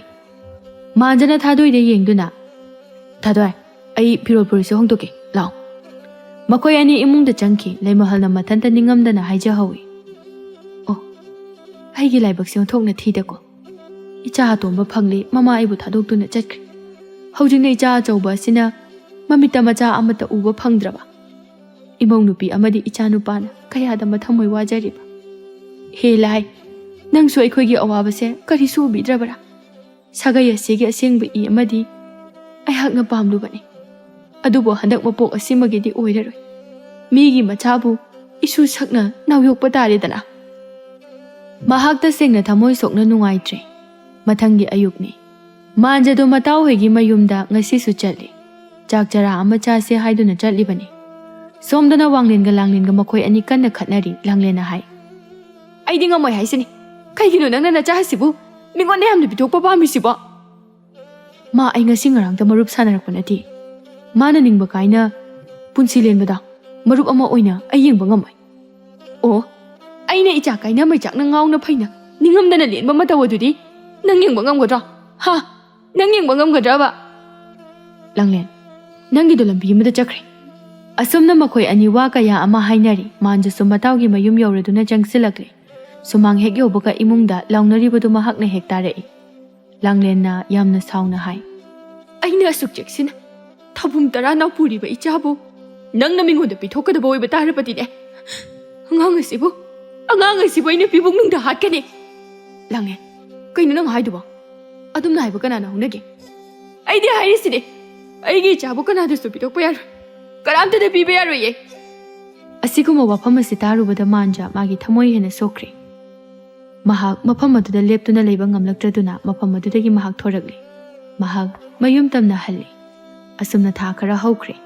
ꯃꯥꯟꯖꯅ ꯊꯥꯗꯣꯏꯗ ꯌꯦꯡꯗꯨꯅ, "ꯊꯥꯗꯣꯏ, ꯑꯩ ꯐꯤꯔꯣꯜ ꯐꯨꯔꯤꯠꯁꯨ ꯍꯣꯡꯗꯣꯛꯀꯦ, ꯂꯥꯎ꯫" ꯃꯈꯣꯏ ꯑꯅꯤ ꯏꯃꯨꯡꯗ ꯆꯪꯈꯤ꯫ ꯂꯩꯃꯍꯜꯅ ꯃꯊꯟꯇ ꯅꯤꯡꯉꯝꯗꯅ ꯍꯥꯏꯖꯍꯧꯏ, "ꯑꯣ, ꯑꯩꯒꯤ ꯂꯥꯏꯕꯛꯁꯦ ꯑꯣꯟꯊꯣꯛꯅ ꯊꯤꯗꯀꯣ꯫ ꯏꯆꯥ ꯑꯇꯣꯝꯕ ꯐꯪꯂꯦ, ꯃꯃꯥ ꯑꯩꯕꯨ ꯊꯥꯗꯣꯛꯇꯨꯅ ꯆꯠꯈ꯭ꯔꯦ꯫ ꯍꯧꯖꯤꯛꯅ ꯏꯆꯥ ꯑꯆꯧꯕ ꯑꯁꯤꯅ ꯃꯃꯤꯠꯇ ꯃꯆꯥ ꯑꯃꯠꯇ ꯎꯕ ꯐꯪꯗ꯭ꯔꯕ꯫ ꯏꯃꯧ ꯅꯨꯄꯤ ꯑꯃꯗꯤ ꯏꯆꯥ ꯅꯨꯄꯥꯅ ꯀꯌꯥꯗ ꯃꯊꯃꯣꯏ ꯋꯥꯖꯔꯤꯕ꯫ ꯍꯦ ꯂꯥꯏ, ꯅꯪꯁꯨ ꯑꯩꯈꯣꯏꯒꯤ ꯑꯋꯥꯕꯁꯦ ꯀꯔꯤꯁꯨ ꯎꯕꯤꯗ꯭ꯔꯕꯔꯥ? ꯁꯥꯒꯩ ꯑꯁꯤꯒꯤ ꯑꯁꯦꯡꯕ ꯏ ꯑꯃꯗꯤ ꯑꯩꯍꯥꯛꯅ ꯄꯥꯝꯂꯨꯕꯅꯤ꯫ ꯑꯗꯨꯕꯨ ꯍꯟꯗꯛ ꯃꯄꯣꯛ ꯑꯁꯤꯃꯒꯤꯗꯤ ꯑꯣꯏꯔꯔꯣꯏ꯫ ꯃꯤꯒꯤ ꯃꯆꯥꯕꯨ ꯏꯁꯨ ꯁꯛꯅ ꯅꯥꯎꯌꯣꯛꯄ ꯇꯥꯔꯦꯗꯅ꯫" ꯃꯍꯥꯛ ꯇꯁꯦꯡꯅ ꯊꯃꯣꯏ ꯁꯣꯛꯅ ꯅꯨꯡꯉꯥꯏꯇ꯭ꯔꯦ꯫ ꯃꯊꯪꯒꯤ ꯑꯌꯨꯛꯅꯤ꯫ ꯃꯥꯟꯖꯗꯣ ꯃꯇꯥꯎꯍꯣꯏꯒꯤ ꯃꯌꯨꯝꯗ ꯉꯁꯤꯁꯨ ꯆꯠꯂꯤ꯫ ꯆꯥꯛ ꯆꯔꯥ ꯑꯃ ꯆꯥꯁꯦ ꯍꯥꯏꯗꯨꯅ ꯆꯠꯂꯤꯕꯅꯤ꯫ ꯁꯣꯝꯗꯅ ꯋꯥꯡꯂꯦꯟꯒ ꯂꯥꯡꯂꯦꯟꯒ ꯃꯈꯣꯏ ꯑꯅꯤ ꯀꯟꯅ ꯈꯠꯅꯔꯤ꯫ ꯂꯥꯡꯂꯦꯟꯅ ꯍꯥꯏ, "ꯑꯩꯗꯤ ꯉꯝꯃꯣꯏ ꯍꯥꯏꯁꯤꯅꯤ꯫ ꯀꯩꯒꯤꯅꯣ ꯅꯪꯅ ꯅꯆꯥ ꯑꯁꯤꯕꯨ ꯃꯤꯉꯣꯟꯗ ꯌꯥꯝꯅ ꯄꯤꯊꯣꯛꯄ ꯄꯥꯝꯃꯤꯁꯤꯕꯣ?" "ꯃꯥ ꯑꯩ ꯉꯁꯤ ꯉꯔꯥꯡꯇ ꯃꯔꯨꯞ ꯁꯥꯟꯅꯔꯛꯄ ꯅꯠꯇꯦ꯫ ꯃꯥꯅ ꯅꯤꯡꯕ ꯀꯥꯏꯅ ꯄꯨꯟꯁꯤ ꯂꯦꯟꯕꯗ ꯃꯔꯨꯞ ꯑꯃ ꯑꯣꯏꯅ ꯑꯩ ꯌꯦꯡꯕ ꯉꯝꯃꯣꯏ꯫" "ꯑꯣ, ꯑꯩꯅ ꯏꯆꯥ ꯀꯥꯏꯅ ꯃꯩꯆꯥꯛꯅ ꯉꯥꯎꯅ ꯐꯩꯅ ꯅꯤꯡꯉꯝꯗꯅ ꯂꯦꯟꯕ ꯃꯇꯧ ꯑꯗꯨꯗꯤ ꯅꯪ ꯌꯦꯡꯕ ꯉꯝꯒꯗ꯭ꯔꯣ? ꯍꯥ? ꯅꯪ ꯌꯦꯡꯕ ꯉꯝꯒꯗ꯭ꯔꯕ?" "ꯂꯥꯡꯂꯦꯟ, ꯅꯪꯒꯤꯗꯣ ꯂꯝꯕꯤ ꯑꯃꯗ ꯆꯠꯈ꯭ꯔꯦ꯫" ꯑꯁꯨꯝꯅ ꯃꯈꯣꯏ ꯑꯅꯤ ꯋꯥ ꯀꯌꯥ ꯑꯃ ꯍꯥꯏꯅꯔꯤ꯫ ꯃꯥꯟꯖꯁꯨ ꯃꯇꯥꯎꯒꯤ ꯃꯌꯨꯝ ꯌꯧꯔꯗꯨꯅ ꯆꯪꯁꯤꯜꯂꯛꯂꯦ꯫ ꯁꯨꯃꯥꯡ ꯍꯦꯛ ꯌꯧꯕꯒ ꯏꯃꯨꯡꯗ ꯂꯥꯎꯅꯔꯤꯕꯗꯨ ꯃꯍꯥꯛꯅ ꯍꯦꯛ ꯇꯥꯔꯛꯏ꯫ ꯂꯥꯡꯂꯦꯟꯅ ꯌꯥꯝꯅ ꯁꯥꯎꯅ ꯍꯥꯏ, "ꯑꯩꯅ ꯑꯁꯨꯛ ꯆꯦꯛꯁꯤꯟꯅ ꯊꯧꯕꯨꯝ ꯇꯔꯥ ꯅꯥꯎꯄꯨꯔꯤꯕ ꯏꯆꯥꯕꯨ ꯅꯪꯅ ꯃꯤꯉꯣꯟꯗ ꯄꯤꯊꯣꯛꯀꯗꯕ ꯑꯣꯏꯕ ꯇꯥꯔꯕꯗꯤꯅꯦ, ꯑꯉꯥꯡ ꯑꯁꯤꯕꯨ, ꯑꯉꯥꯡ ꯑꯁꯤꯕꯨ ꯑꯩꯅ ꯄꯤꯕꯨꯡꯅꯨꯡꯗ ꯍꯥꯠꯀꯅꯤ꯫" "ꯂꯥꯡꯂꯦꯟ, ꯀꯩꯅꯣ ꯅꯪ ꯍꯥꯏꯗꯨꯕꯣ? ꯑꯗꯨꯝꯅ ꯍꯥꯏꯕ ꯀꯅꯥꯅ ꯍꯧꯅꯒꯦ?" ꯑꯩꯗꯤ ꯍꯥꯏꯔꯤꯁꯤꯅꯦ, ꯑꯩꯒꯤ ꯏꯆꯥꯕꯨ ꯀꯅꯥꯗꯁꯨ ꯄꯤꯊꯣꯛꯄ ꯌꯥꯔꯣꯏ, ꯀꯅꯥꯝꯇꯗ ꯄꯤꯕ ꯌꯥꯔꯣꯏꯌꯦ꯫ ꯑꯁꯤꯒꯨꯝꯕ ꯋꯥꯐꯝ ꯑꯁꯤ ꯇꯥꯔꯨꯕꯗ ꯃꯥꯟꯖ ꯃꯥꯒꯤ ꯊꯃꯣꯏ ꯍꯦꯟꯅ ꯁꯣꯛꯈ꯭ꯔꯦ꯫ ꯃꯍꯥꯛ ꯃꯐꯝ ꯑꯗꯨꯗ ꯂꯦꯞꯇꯨꯅ ꯂꯩꯕ ꯉꯝꯂꯛꯇ꯭ꯔꯗꯨꯅ ꯃꯐꯝ ꯑꯗꯨꯗꯒꯤ ꯃꯍꯥꯛ ꯊꯣꯔꯛꯂꯤ꯫ ꯃꯍꯥꯛ ꯃꯌꯨꯝ ꯇꯝꯅ ꯍꯜꯂꯤ꯫ ꯑꯁꯨꯝꯅ ꯊꯥ ꯈꯔ ꯍꯧꯈ꯭ꯔꯦ꯫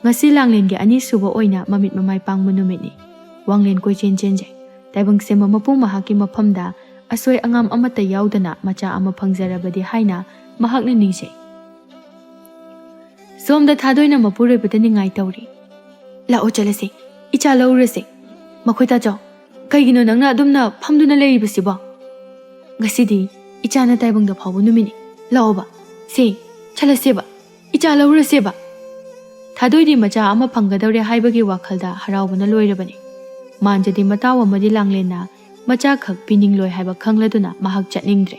ꯉꯁꯤ ꯂꯥꯡꯂꯦꯟꯒꯤ ꯑꯅꯤꯁꯨꯕ ꯑꯣꯏꯅ ꯃꯃꯤꯠ ꯃꯃꯥꯏ ꯄꯥꯡꯕ ꯅꯨꯃꯤꯠꯅꯤ꯫ ꯋꯥꯡꯂꯦꯟ ꯀꯣꯏꯆꯦꯟ ꯆꯦꯟꯖꯩ꯫ ꯇꯥꯏꯕꯪ ꯁꯦꯝꯕ ꯃꯄꯨ ꯃꯍꯥꯛꯀꯤ ꯃꯐꯝꯗ ꯑꯁꯣꯏ ꯑꯉꯥꯝ ꯑꯃꯠꯇ ꯌꯥꯎꯗꯅ ꯃꯆꯥ ꯑꯃ ꯐꯪꯖꯔꯕꯗꯤ ꯍꯥꯏꯅ ꯃꯍꯥꯛꯅ ꯅꯤꯡꯖꯩ꯫ ꯁꯣꯝꯗ ꯊꯥꯗꯣꯏꯅ ꯃꯄꯨꯔꯣꯏꯕꯗ ꯅꯤꯡꯉꯥꯏ ꯇꯧꯔꯤ꯫ "ꯂꯥꯛꯑꯣ ꯆꯠꯂꯁꯤ, ꯏꯆꯥ ꯂꯧꯔꯨꯔꯁꯤ꯫ ꯃꯈꯣꯏ ꯇꯥꯆꯧ, ꯀꯩꯒꯤꯅꯣ ꯅꯪꯅ ꯑꯗꯨꯝꯅ ꯐꯝꯗꯨꯅ ꯂꯩꯔꯤꯕꯁꯤꯕꯣ? ꯉꯁꯤꯗꯤ ꯏꯆꯥꯅ ꯇꯥꯏꯕꯪꯗ ꯐꯥꯎꯕ ꯅꯨꯃꯤꯠꯅꯤ꯫ ꯂꯥꯛꯑꯣꯕ, ꯁꯦ, ꯆꯠꯂꯁꯦꯕ, ꯏꯆꯥ ꯂꯧꯔꯨꯔꯁꯦꯕ꯫" ꯊꯥꯗꯣꯏꯗꯤ ꯃꯆꯥ ꯑꯃ ꯐꯪꯒꯗꯧꯔꯦ ꯍꯥꯏꯕꯒꯤ ꯋꯥꯈꯜꯗ ꯍꯔꯥꯎꯕꯅ ꯂꯣꯏꯔꯕꯅꯤ꯫ ꯃꯥꯟꯖꯗꯤ ꯃꯇꯥꯎ ꯑꯃꯗꯤ ꯂꯥꯡꯂꯦꯟꯅ ꯃꯆꯥꯈꯛ ꯄꯤꯅꯤꯡꯂꯣꯏ ꯍꯥꯏꯕ ꯈꯪꯂꯗꯨꯅ ꯃꯍꯥꯛ ꯆꯠꯅꯤꯡꯗ꯭ꯔꯦ꯫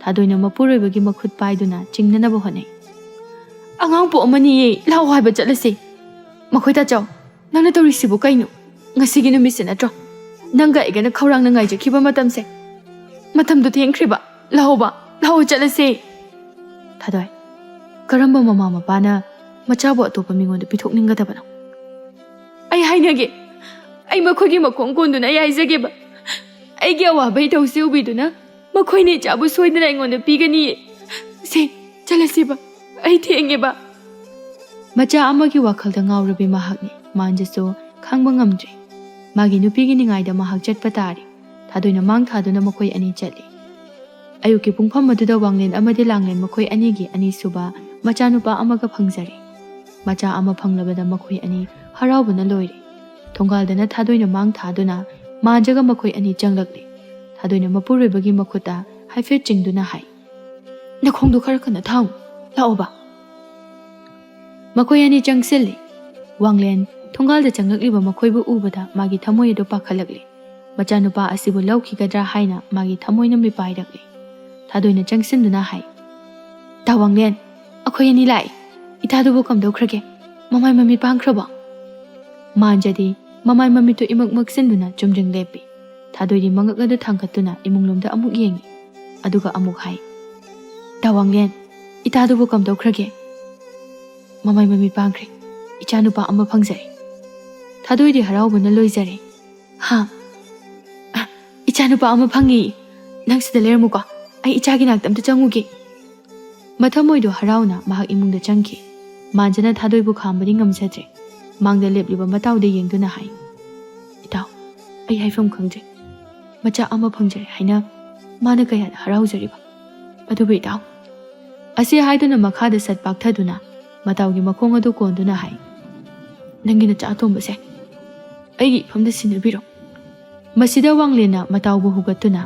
ꯊꯥꯗꯣꯏꯅ ꯃꯄꯨꯔꯣꯏꯕꯒꯤ ꯃꯈꯨꯠ ꯄꯥꯏꯗꯨꯅ ꯆꯤꯡꯅꯅꯕ ꯍꯣꯠꯅꯩ꯫ "ꯑꯉꯥꯡ ꯄꯣꯛꯑꯝꯃꯅꯤꯌꯦ, ꯂꯥꯛꯑꯣ ꯍꯥꯏꯕ ꯆꯠꯂꯁꯦ꯫" "ꯃꯈꯣꯏ ꯇꯥꯆꯧ, ꯅꯪꯅ ꯇꯧꯔꯤꯁꯤꯕꯨ ꯀꯩꯅꯣ? ꯉꯁꯤꯒꯤ ꯅꯨꯃꯤꯠꯁꯦ ꯅꯠꯇ꯭ꯔꯣ ꯅꯪꯒ ꯑꯩꯒꯅ ꯈꯧꯔꯥꯡꯅ ꯉꯥꯏꯖꯈꯤꯕ ꯃꯇꯝꯁꯦ? ꯃꯇꯝꯗꯣ ꯊꯦꯡꯈ꯭ꯔꯦꯕ꯫ ꯂꯥꯛꯑꯣꯕ, ꯂꯥꯛꯑꯣ ꯆꯠꯂꯁꯦ꯫" "ꯊꯥꯗꯣꯏ, ꯀꯔꯝꯕ ꯃꯃꯥ ꯃꯄꯥꯅ ꯃꯆꯥꯕꯨ ꯑꯇꯣꯞꯄ ꯃꯤꯉꯣꯟꯗ ꯄꯤꯊꯣꯛꯅꯤꯡꯒꯗꯕꯅꯣ?" "ꯑꯩ ꯍꯥꯏꯅꯒꯦ꯫ ꯑꯩ ꯃꯈꯣꯏꯒꯤ ꯃꯈꯣꯡ ꯀꯣꯟꯗꯨꯅ ꯑꯩ ꯍꯥꯏꯖꯒꯦꯕ꯫ ꯑꯩꯒꯤ ꯑꯋꯥꯕ ꯏꯊꯧꯁꯤ ꯎꯕꯤꯗꯨꯅ ꯃꯈꯣꯏꯅ ꯏꯆꯥꯕꯨ ꯁꯣꯏꯗꯅ ꯑꯩꯉꯣꯟꯗ ꯄꯤꯒꯅꯤꯌꯦ꯫ ꯁꯦ, ꯆꯠꯂꯁꯤꯕ꯫ ꯑꯩ ꯊꯦꯡꯉꯦꯕ꯫" ꯃꯆꯥ ꯑꯃꯒꯤ ꯋꯥꯈꯜꯗ ꯉꯥꯎꯔꯕꯤ ꯃꯍꯥꯛꯅꯤ꯫ ꯃꯥꯟꯖꯁꯨ ꯈꯥꯡꯕ ꯉꯝꯗ꯭ꯔꯦ꯫ ꯃꯥꯒꯤ ꯅꯨꯄꯤꯒꯤ ꯅꯤꯡꯉꯥꯏꯗ ꯃꯍꯥꯛ ꯆꯠꯄ ꯇꯥꯔꯦ꯫ ꯊꯥꯗꯣꯏꯅ ꯃꯥꯡ ꯊꯥꯗꯨꯅ ꯃꯈꯣꯏ ꯑꯅꯤ ꯆꯠꯂꯤ꯫ ꯑꯌꯨꯛꯀꯤ ꯄꯨꯡꯐꯝ ꯑꯗꯨꯗ ꯋꯥꯡꯂꯦꯟ ꯑꯃꯗꯤ ꯂꯥꯡꯂꯦꯟ ꯃꯈꯣꯏ ꯑꯅꯤꯒꯤ ꯑꯅꯤꯁꯨꯕ ꯃꯆꯥꯅꯨꯄꯥ ꯑꯃꯒ ꯐꯪꯖꯔꯦ꯫ ꯃꯆꯥ ꯑꯃ ꯐꯪꯂꯕꯗ ꯃꯈꯣꯏ ꯑꯅꯤ ꯍꯔꯥꯎꯕꯅ ꯂꯣꯏꯔꯦ꯫ ꯊꯣꯡꯒꯥꯜꯗꯅ ꯊꯥꯗꯣꯏꯅ ꯃꯥꯡ ꯊꯥꯗꯨꯅ ꯃꯥꯟꯖꯒ ꯃꯈꯣꯏ ꯑꯅꯤ ꯆꯪꯂꯛꯂꯦ꯫ ꯊꯥꯗꯣꯏꯅ ꯃꯄꯨꯔꯣꯏꯕꯒꯤ ꯃꯈꯨꯠꯇ ꯍꯥꯏꯐꯦꯠ ꯆꯤꯡꯗꯨꯅ ꯍꯥꯏ, "ꯅꯈꯣꯡꯗꯣ ꯈꯔ ꯀꯟꯅ ꯊꯥꯡꯉꯨ꯫ ꯂꯥꯛꯑꯣꯕ꯫" ꯃꯈꯣꯏ ꯑꯅꯤ ꯆꯪꯁꯤꯜꯂꯤ꯫ ꯋꯥꯡꯂꯦꯟ ꯊꯣꯡꯒꯥꯜꯗ ꯆꯪꯂꯛꯂꯤꯕ ꯃꯈꯣꯏꯕꯨ ꯎꯕꯗ ꯃꯥꯒꯤ ꯊꯃꯣꯏ ꯑꯗꯨ ꯄꯥꯈꯠꯂꯛꯂꯤ꯫ ꯃꯆꯥꯅꯨꯄꯥ ꯑꯁꯤꯕꯨ ꯂꯧꯈꯤꯒꯗ꯭ꯔꯥ ꯍꯥꯏꯅ ꯃꯥꯒꯤ ꯊꯃꯣꯏꯅ ꯃꯤꯄꯥꯏꯔꯛꯂꯤ꯫ ꯊꯥꯗꯣꯏꯅ ꯆꯪꯁꯤꯟꯗꯨꯅ ꯍꯥꯏ, "ꯇꯥ ꯋꯥꯡꯂꯦꯟ, ꯑꯩꯈꯣꯏ ꯑꯅꯤ ꯂꯥꯛꯏ꯫ ꯏꯇꯥꯗꯨꯕꯨ ꯀꯝꯗꯧꯈ꯭ꯔꯒꯦ? ꯃꯃꯥꯏ ꯃꯃꯤꯠ ꯄꯥꯡꯈ꯭ꯔꯕꯣ?" ꯃꯥꯟꯖꯗꯤ ꯃꯃꯥꯏ ꯃꯃꯤꯠꯇꯨ ꯏꯃꯛ ꯃꯛꯁꯤꯟꯗꯨꯅ ꯆꯨꯝꯗ꯭ꯔꯤꯡ ꯂꯦꯞꯄꯤ꯫ ꯊꯥꯗꯣꯏꯗꯤ ꯃꯉꯛ ꯑꯗꯨ ꯊꯥꯡꯒꯠꯇꯨꯅ ꯏꯃꯨꯡꯂꯣꯝꯗ ꯑꯃꯨꯛ ꯌꯦꯡꯏ꯫ ꯑꯗꯨꯒ ꯑꯃꯨꯛ ꯍꯥꯏ, "ꯇꯥ ꯋꯥꯡꯂꯦꯟ, "ꯏꯇꯥꯗꯨꯕꯨ ꯀꯝꯗꯧꯈ꯭ꯔꯒꯦ?" "ꯃꯃꯥꯏ ꯃꯃꯤꯠ ꯄꯥꯡꯈ꯭ꯔꯦ꯫ ꯏꯆꯥꯅꯨꯄꯥ ꯑꯃ ꯐꯪꯖꯔꯦ꯫" ꯊꯥꯗꯣꯏꯗꯤ ꯍꯔꯥꯎꯕꯅ ꯂꯣꯏꯖꯔꯦ꯫ "ꯍꯥ? ꯑ, ꯏꯆꯥꯅꯨꯄꯥ ꯑꯃ ꯐꯪꯉꯤ꯫ ꯅꯪ ꯁꯤꯗ ꯂꯩꯔꯝꯃꯨꯀꯣ꯫ ꯑꯩ ꯏꯆꯥꯒꯤ ꯅꯥꯛꯇ ꯑꯝꯇ ꯆꯪꯉꯨꯒꯦ꯫" ꯃꯊꯃꯣꯏꯗꯣ ꯍꯔꯥꯎꯅ ꯃꯍꯥꯛ ꯏꯃꯨꯡꯗ ꯆꯪꯈꯤ꯫ ꯃꯥꯟꯖꯅ ꯊꯥꯗꯣꯏꯕꯨ ꯈꯥꯝꯕꯗꯤ ꯉꯝꯖꯗ꯭ꯔꯦ꯫ ꯃꯥꯡꯗ ꯂꯦꯞꯂꯤꯕ ꯃꯇꯥꯎꯗ ꯌꯦꯡꯗꯨꯅ ꯍꯥꯏ, "ꯏꯇꯥꯎ, ꯑꯩ ꯍꯥꯏꯐꯝ ꯈꯪꯗ꯭ꯔꯦ꯫ ꯃꯆꯥ ꯑꯃ ꯐꯪꯖꯔꯦ ꯍꯥꯏꯅ ꯃꯥꯅ ꯀꯌꯥꯗ ꯍꯔꯥꯎꯖꯔꯤꯕ꯫ ꯑꯗꯨꯕꯨ ꯏꯇꯥꯎ," ꯑꯁꯤ ꯍꯥꯏꯗꯨꯅ ꯃꯈꯥꯗ ꯁꯠ ꯄꯥꯛꯊꯗꯨꯅ ꯃꯇꯥꯎꯒꯤ ꯃꯈꯣꯡ ꯑꯗꯨ ꯀꯣꯟꯗꯨꯅ ꯍꯥꯏ, "ꯅꯪꯒꯤ ꯅꯆꯥ ꯑꯇꯣꯝꯕꯁꯦ ꯑꯩꯒꯤ ꯏꯐꯝꯗ ꯁꯤꯟꯅꯕꯤꯔꯣ꯫" ꯃꯁꯤꯗ ꯋꯥꯡꯂꯦꯟꯅ ꯃꯇꯥꯎꯕꯨ ꯍꯧꯒꯠꯇꯨꯅ,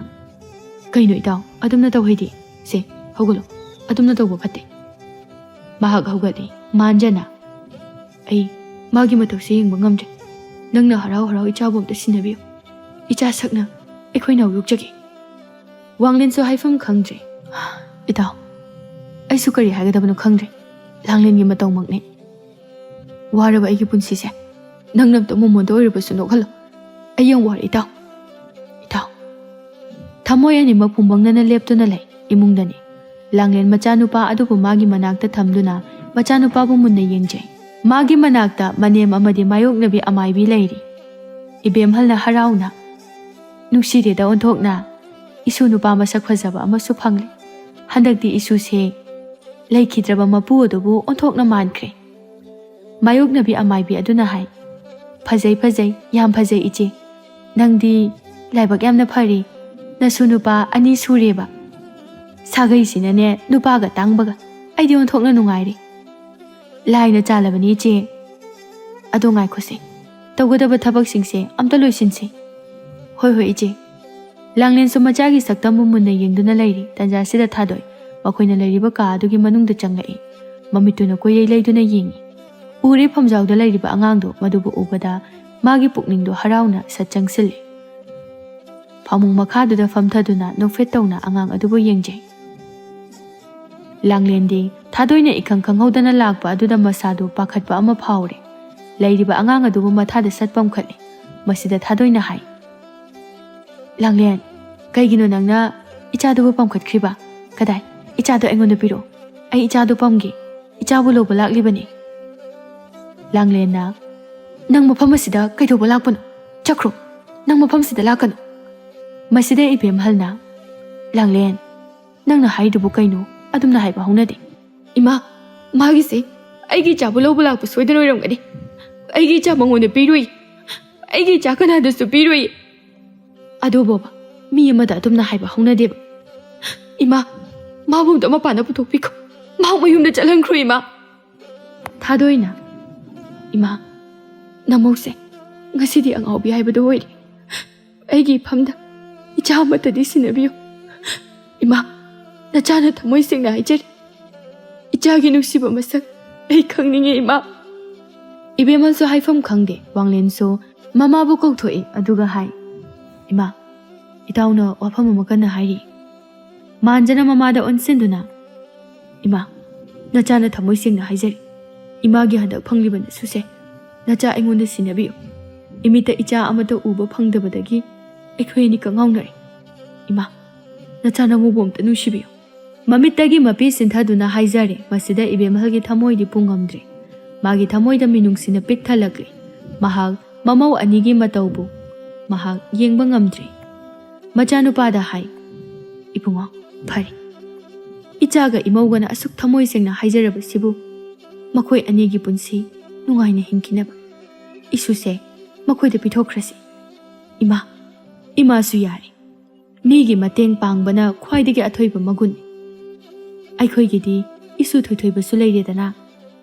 "ꯀꯩꯅꯣ ꯏꯇꯥꯎ, ꯑꯗꯨꯝꯅ ꯇꯧ ꯍꯩꯗꯤ꯫ ꯁꯦ, ꯍꯧꯒꯠꯂꯣ꯫ ꯑꯗꯨꯝꯅ ꯇꯧꯕ ꯐꯠꯇꯦ꯫" ꯃꯍꯥꯛ ꯍꯧꯒꯠꯂꯤ꯫ ꯃꯥꯟꯖꯅ, "ꯑꯩ ꯃꯥꯒꯤ ꯃꯇꯧꯁꯦ ꯌꯦꯡꯕ ꯉꯝꯗ꯭ꯔꯦ꯫ ꯅꯪꯅ ꯍꯔꯥꯎ ꯍꯔꯥꯎ ꯏꯆꯥꯕꯨ ꯑꯝꯇ ꯁꯤꯟꯅꯕꯤꯌꯨ꯫ ꯏꯆꯥ ꯁꯛꯅ ꯑꯩꯈꯣꯏ ꯅꯥꯎ ꯌꯣꯛꯆꯒꯦ꯫" ꯋꯥꯡꯂꯦꯟꯁꯨ ꯍꯥꯏꯐꯝ ꯈꯪꯗ꯭ꯔꯦ꯫ "ꯏꯇꯥꯎ, ꯑꯩꯁꯨ ꯀꯔꯤ ꯍꯥꯏꯒꯗꯕꯅꯣ ꯈꯪꯗ꯭ꯔꯦ꯫ ꯂꯥꯡꯂꯦꯟꯒꯤ ꯃꯇꯧꯃꯛꯅꯤ꯫ ꯋꯥꯔꯕ ꯑꯩꯒꯤ ꯄꯨꯟꯁꯤꯁꯦ ꯅꯪꯅ ꯑꯝꯇ ꯃꯣꯃꯣꯟꯗ ꯑꯣꯏꯔꯕꯁꯨ ꯅꯣꯛꯍꯜꯂꯣ꯫ ꯑꯩ ꯌꯥꯝ ꯋꯥꯔꯦ ꯏꯇꯥꯎ꯫ ꯏꯇꯥꯎ꯫" ꯊꯃꯣꯏ ꯑꯅꯤꯃꯛ ꯐꯨꯝꯕꯪꯅꯅ ꯂꯦꯞꯇꯨꯅ ꯂꯩ꯫ ꯏꯃꯨꯡꯗꯅꯤ꯫ ꯂꯥꯡꯂꯦꯟ ꯃꯆꯥꯅꯨꯄꯥ ꯑꯗꯨꯕꯨ ꯃꯥꯒꯤ ꯃꯅꯥꯛꯇ ꯊꯝꯗꯨꯅ ꯃꯆꯥꯅꯨꯄꯥꯕꯨ ꯃꯨꯟꯅ ꯌꯦꯡꯖꯩ꯫ ꯃꯥꯒꯤ ꯃꯅꯥꯛꯇ ꯃꯅꯦꯝ ꯑꯃꯗꯤ ꯃꯥꯌꯣꯛꯅꯕꯤ ꯑꯃꯥꯏꯕꯤ ꯂꯩꯔꯤ꯫ ꯏꯕꯦꯝꯍꯜꯅ ꯍꯔꯥꯎꯅ, "ꯅꯨꯡꯁꯤꯔꯦꯗ ꯑꯣꯟꯊꯣꯛꯅ꯫ ꯏꯁꯨ ꯅꯨꯄꯥ ꯃꯁꯛ ꯐꯖꯕ ꯑꯃꯁꯨ ꯐꯪꯂꯦ꯫ ꯍꯟꯗꯛꯇꯤ ꯏꯁꯨꯁꯦ ꯂꯩꯈꯤꯗ꯭ꯔꯕ ꯃꯄꯨ ꯑꯗꯨꯕꯨ ꯑꯣꯟꯊꯣꯛꯅ ꯃꯥꯟꯈ꯭ꯔꯦ꯫" ꯃꯥꯌꯣꯛꯅꯕꯤ ꯑꯃꯥꯏꯕꯤ ꯑꯗꯨꯅ ꯍꯥꯏ, "ꯐꯖꯩ, ꯐꯖꯩ, ꯌꯥꯝ ꯐꯖꯩ ꯏꯆꯦ꯫ ꯅꯪꯗꯤ ꯂꯥꯏꯕꯛ ꯌꯥꯝꯅ ꯐꯔꯤ꯫ ꯅꯁꯨ ꯅꯨꯄꯥ ꯑꯅꯤ ꯁꯨꯔꯦꯕ꯫ ꯁꯥꯒꯩꯁꯤꯅꯅꯦ ꯅꯨꯄꯥꯒ ꯇꯥꯡꯕꯒ꯫ ꯑꯩꯗꯤ ꯑꯣꯟꯊꯣꯛꯅ ꯅꯨꯡꯉꯥꯏꯔꯦ꯫ ꯂꯥꯏꯅ ꯆꯥꯜꯂꯕꯅꯤ ꯏꯆꯦ꯫ ꯑꯗꯣ ꯉꯥꯏꯈꯣꯁꯦ, ꯇꯧꯒꯗꯕ ꯊꯕꯛꯁꯤꯡꯁꯦ ꯑꯝꯇ ꯂꯣꯏꯁꯤꯟꯁꯦ꯫" "ꯍꯣꯏ, ꯍꯣꯏ ꯏꯆꯦ꯫" ꯂꯥꯡꯂꯦꯟꯁꯨ ꯃꯆꯥꯒꯤ ꯁꯛꯇꯝꯕꯨ ꯃꯨꯟꯅ ꯌꯦꯡꯗꯨꯅ ꯂꯩꯔꯤ꯫ ꯇꯟꯖꯥꯁꯤꯗ ꯊꯥꯗꯣꯏ ꯃꯈꯣꯏꯅ ꯂꯩꯔꯤꯕ ꯀꯥ ꯑꯗꯨꯒꯤ ꯃꯅꯨꯡꯗ ꯆꯪꯂꯛꯏ꯫ ꯃꯃꯤꯠꯇꯨꯅ ꯀꯣꯏꯂꯩ ꯂꯩꯗꯨꯅ ꯌꯦꯡꯏ꯫ ꯎꯔꯦ ꯐꯝꯖꯥꯎꯗ ꯂꯩꯔꯤꯕ ꯑꯉꯥꯡꯗꯨ꯫ ꯃꯗꯨꯕꯨ ꯎꯕꯗ ꯃꯥꯒꯤ ꯄꯨꯛꯅꯤꯡꯗꯨ ꯍꯔꯥꯎꯅ ꯁꯠ ꯆꯪꯁꯤꯜꯂꯤ꯫ ꯐꯃꯨꯡ ꯃꯈꯥꯗꯨꯗ ꯐꯝꯊꯗꯨꯅ ꯅꯣꯛꯐꯦꯠ ꯇꯧꯅ ꯑꯉꯥꯡ ꯑꯗꯨꯕꯨ ꯌꯦꯡꯖꯩ꯫ ꯂꯥꯡꯂꯦꯟꯗꯤ ꯊꯥꯗꯣꯏꯅ ꯏꯈꯪ ꯈꯪꯍꯧꯗꯅ ꯂꯥꯛꯄ ꯑꯗꯨꯗ ꯃꯁꯥꯗꯨ ꯄꯥꯈꯠꯄ ꯑꯃ ꯐꯥꯎꯔꯦ꯫ ꯂꯩꯔꯤꯕ ꯑꯉꯥꯡ ꯑꯗꯨꯕꯨ ꯃꯊꯥꯗ ꯁꯠ ꯄꯝꯈꯠꯂꯤ꯫ ꯃꯁꯤꯗ ꯊꯥꯗꯣꯏꯅ ꯍꯥꯏ, "ꯂꯥꯡꯂꯦꯟ, ꯀꯩꯒꯤꯅꯣ ꯅꯪꯅ ꯏꯆꯥꯗꯨꯕꯨ ꯄꯝꯈꯠꯈ꯭ꯔꯤꯕ? ꯀꯗꯥꯏ? ꯏꯆꯥꯗꯣ ꯑꯩꯉꯣꯟꯗ ꯄꯤꯔꯛꯑꯣ꯫" ꯑꯩ ꯏꯆꯥꯗꯣ ꯄꯝꯒꯦ꯫ ꯏꯆꯥꯕꯨ ꯂꯧꯕ ꯂꯥꯛꯂꯤꯕꯅꯤ꯫ ꯂꯥꯡꯂꯦꯟꯅ, "ꯅꯪ ꯃꯐꯝ ꯑꯁꯤꯗ ꯀꯩꯗꯧꯕ ꯂꯥꯛꯄꯅꯣ? ꯆꯠꯈ꯭ꯔꯣ꯫ ꯅꯪ ꯃꯐꯝꯁꯤꯗ ꯂꯥꯛꯀꯅꯨ꯫" ꯃꯁꯤꯗ ꯏꯕꯦꯝꯍꯜꯅ, "ꯂꯥꯡꯂꯦꯟ, ꯅꯪꯅ ꯍꯥꯏꯔꯤꯗꯨꯕꯨ ꯀꯩꯅꯣ? ꯑꯗꯨꯝꯅ ꯍꯥꯏꯕ ꯍꯧꯅꯗꯦ꯫" "ꯏꯃꯥ, ꯃꯥꯒꯤꯁꯦ ꯑꯩꯒꯤ ꯏꯆꯥꯕꯨ ꯂꯧꯕ ꯂꯥꯛꯄ ꯁꯣꯏꯗꯅ ꯑꯣꯏꯔꯝꯒꯅꯤ꯫ ꯑꯩꯒꯤ ꯏꯆꯥ ꯃꯉꯣꯟꯗ ꯄꯤꯔꯣꯏ꯫ ꯑꯩꯒꯤ ꯏꯆꯥ ꯀꯅꯥꯗꯁꯨ ꯄꯤꯔꯣꯏ꯫" "ꯑꯗꯨ ꯕꯣꯕꯥ, ꯃꯤ ꯑꯃꯗ ꯑꯗꯨꯝꯅ ꯍꯥꯏꯕ ꯍꯧꯅꯗꯦꯕ꯫ ꯏꯃꯥ, ꯃꯥꯕꯨ ꯑꯝꯇ ꯃꯄꯥꯟꯗ ꯄꯨꯊꯣꯛꯄꯤꯈꯣ꯫ ꯃꯍꯥꯛ ꯃꯌꯨꯝꯗ ꯆꯠꯍꯟꯈ꯭ꯔꯣ, ꯏꯃꯥ꯫" ꯊꯥꯗꯣꯏꯅ, "ꯏꯃꯥ, ꯅꯃꯧꯁꯦ ꯉꯁꯤꯗꯤ ꯑꯉꯥꯎꯕꯤ ꯍꯥꯏꯕꯗꯨ ꯑꯣꯏꯔꯦ꯫ ꯑꯩꯒꯤ ꯏꯐꯝꯗ ꯏꯆꯥ ꯑꯃꯠꯇꯗꯤ ꯁꯤꯟꯅꯕꯤꯌꯨ꯫ ꯏꯃꯥ, ꯅꯆꯥꯅ ꯊꯃꯣꯏ ꯁꯦꯡꯅ ꯍꯥꯏꯖꯔꯤ꯫ ꯏꯆꯥꯒꯤ ꯅꯨꯡꯁꯤꯕ ꯃꯁꯛ ꯑꯩ ꯈꯪꯅꯤꯡꯉꯦ, ꯏꯃꯥ꯫" ꯏꯕꯦꯝꯃꯁꯨ ꯍꯥꯏꯐꯝ ꯈꯪꯗꯦ꯫ ꯋꯥꯡꯂꯦꯟꯁꯨ ꯃꯃꯥꯕꯨ ꯀꯧꯊꯣꯛꯏ, ꯑꯗꯨꯒ ꯍꯥꯏ, "ꯏꯃꯥ, ꯏꯇꯥꯎꯅ ꯋꯥꯐꯝ ꯑꯃ ꯀꯟꯅ ꯍꯥꯏꯔꯤ꯫" ꯃꯥꯟꯖꯅ ꯃꯃꯥꯗ ꯑꯣꯟꯁꯤꯟꯗꯨꯅ, "ꯏꯃꯥ, ꯅꯆꯥꯅ ꯊꯃꯣꯏ ꯁꯦꯡꯅ ꯍꯥꯏꯖꯔꯤ꯫ ꯏꯃꯥꯒꯤ ꯍꯟꯗꯛ ꯐꯪꯂꯤꯕ ꯅꯁꯨꯁꯦ ꯅꯆꯥ ꯑꯩꯉꯣꯟꯗ ꯁꯤꯟꯅꯕꯤꯌꯨ꯫ ꯏꯃꯤꯠꯇ ꯏꯆꯥ ꯑꯃꯠꯇ ꯎꯕ ꯐꯪꯗꯕꯗꯒꯤ ꯑꯩꯈꯣꯏ ꯑꯅꯤ ꯀꯉꯥꯎꯅꯔꯦ꯫ ꯏꯃꯥ, ꯅꯆꯥ ꯅꯃꯧꯕꯨ ꯑꯝꯇ ꯅꯨꯡꯁꯤꯕꯤꯌꯨ꯫" ꯃꯃꯤꯠꯇꯒꯤ ꯃꯄꯤ ꯁꯤꯟꯊꯗꯨꯅ ꯍꯥꯏꯖꯔꯦ꯫ ꯃꯁꯤꯗ ꯏꯕꯦꯝꯍꯜꯒꯤ ꯊꯃꯣꯏꯗꯤ ꯄꯨꯡꯉꯝꯗ꯭ꯔꯦ꯫ ꯃꯥꯒꯤ ꯊꯃꯣꯏꯗ ꯃꯤꯅꯨꯡꯁꯤꯅ ꯄꯤꯛ ꯊꯜꯂꯛꯂꯦ꯫ ꯃꯍꯥꯛ ꯃꯃꯧ ꯑꯅꯤꯒꯤ ꯃꯇꯧꯕꯨ ꯃꯍꯥꯛ ꯌꯦꯡꯕ ꯉꯝꯗ꯭ꯔꯦ꯫ ꯃꯆꯥꯅꯨꯄꯥꯗ ꯍꯥꯏ, "ꯏꯕꯨꯡꯉꯣ, ꯐꯔꯦ꯫ ꯏꯆꯥꯒ ꯏꯃꯧꯒꯅ ꯑꯁꯨꯛ ꯊꯃꯣꯏ ꯁꯦꯡꯅ ꯍꯥꯏꯖꯔꯕꯁꯤꯕꯨ ꯃꯈꯣꯏ ꯑꯅꯤꯒꯤ ꯄꯨꯟꯁꯤ ꯅꯨꯡꯉꯥꯏꯅ ꯍꯤꯡꯈꯤꯅꯕ ꯏꯁꯨꯁꯦ ꯃꯈꯣꯏꯗ ꯄꯤꯊꯣꯛꯈ꯭ꯔꯁꯤ꯫ ꯏꯃꯥ, ꯏꯃꯥꯁꯨ ꯌꯥꯔꯦ꯫ ꯃꯤꯒꯤ ꯃꯇꯦꯡ ꯄꯥꯡꯕꯅ ꯈ꯭ꯋꯥꯏꯗꯒꯤ ꯑꯊꯣꯏꯕ ꯃꯒꯨꯟꯅꯤ꯫ ꯑꯩꯈꯣꯏꯒꯤꯗꯤ ꯏꯁꯨ ꯊꯣꯏꯊꯣꯏꯕꯁꯨ ꯂꯩꯔꯦꯗꯅ꯫"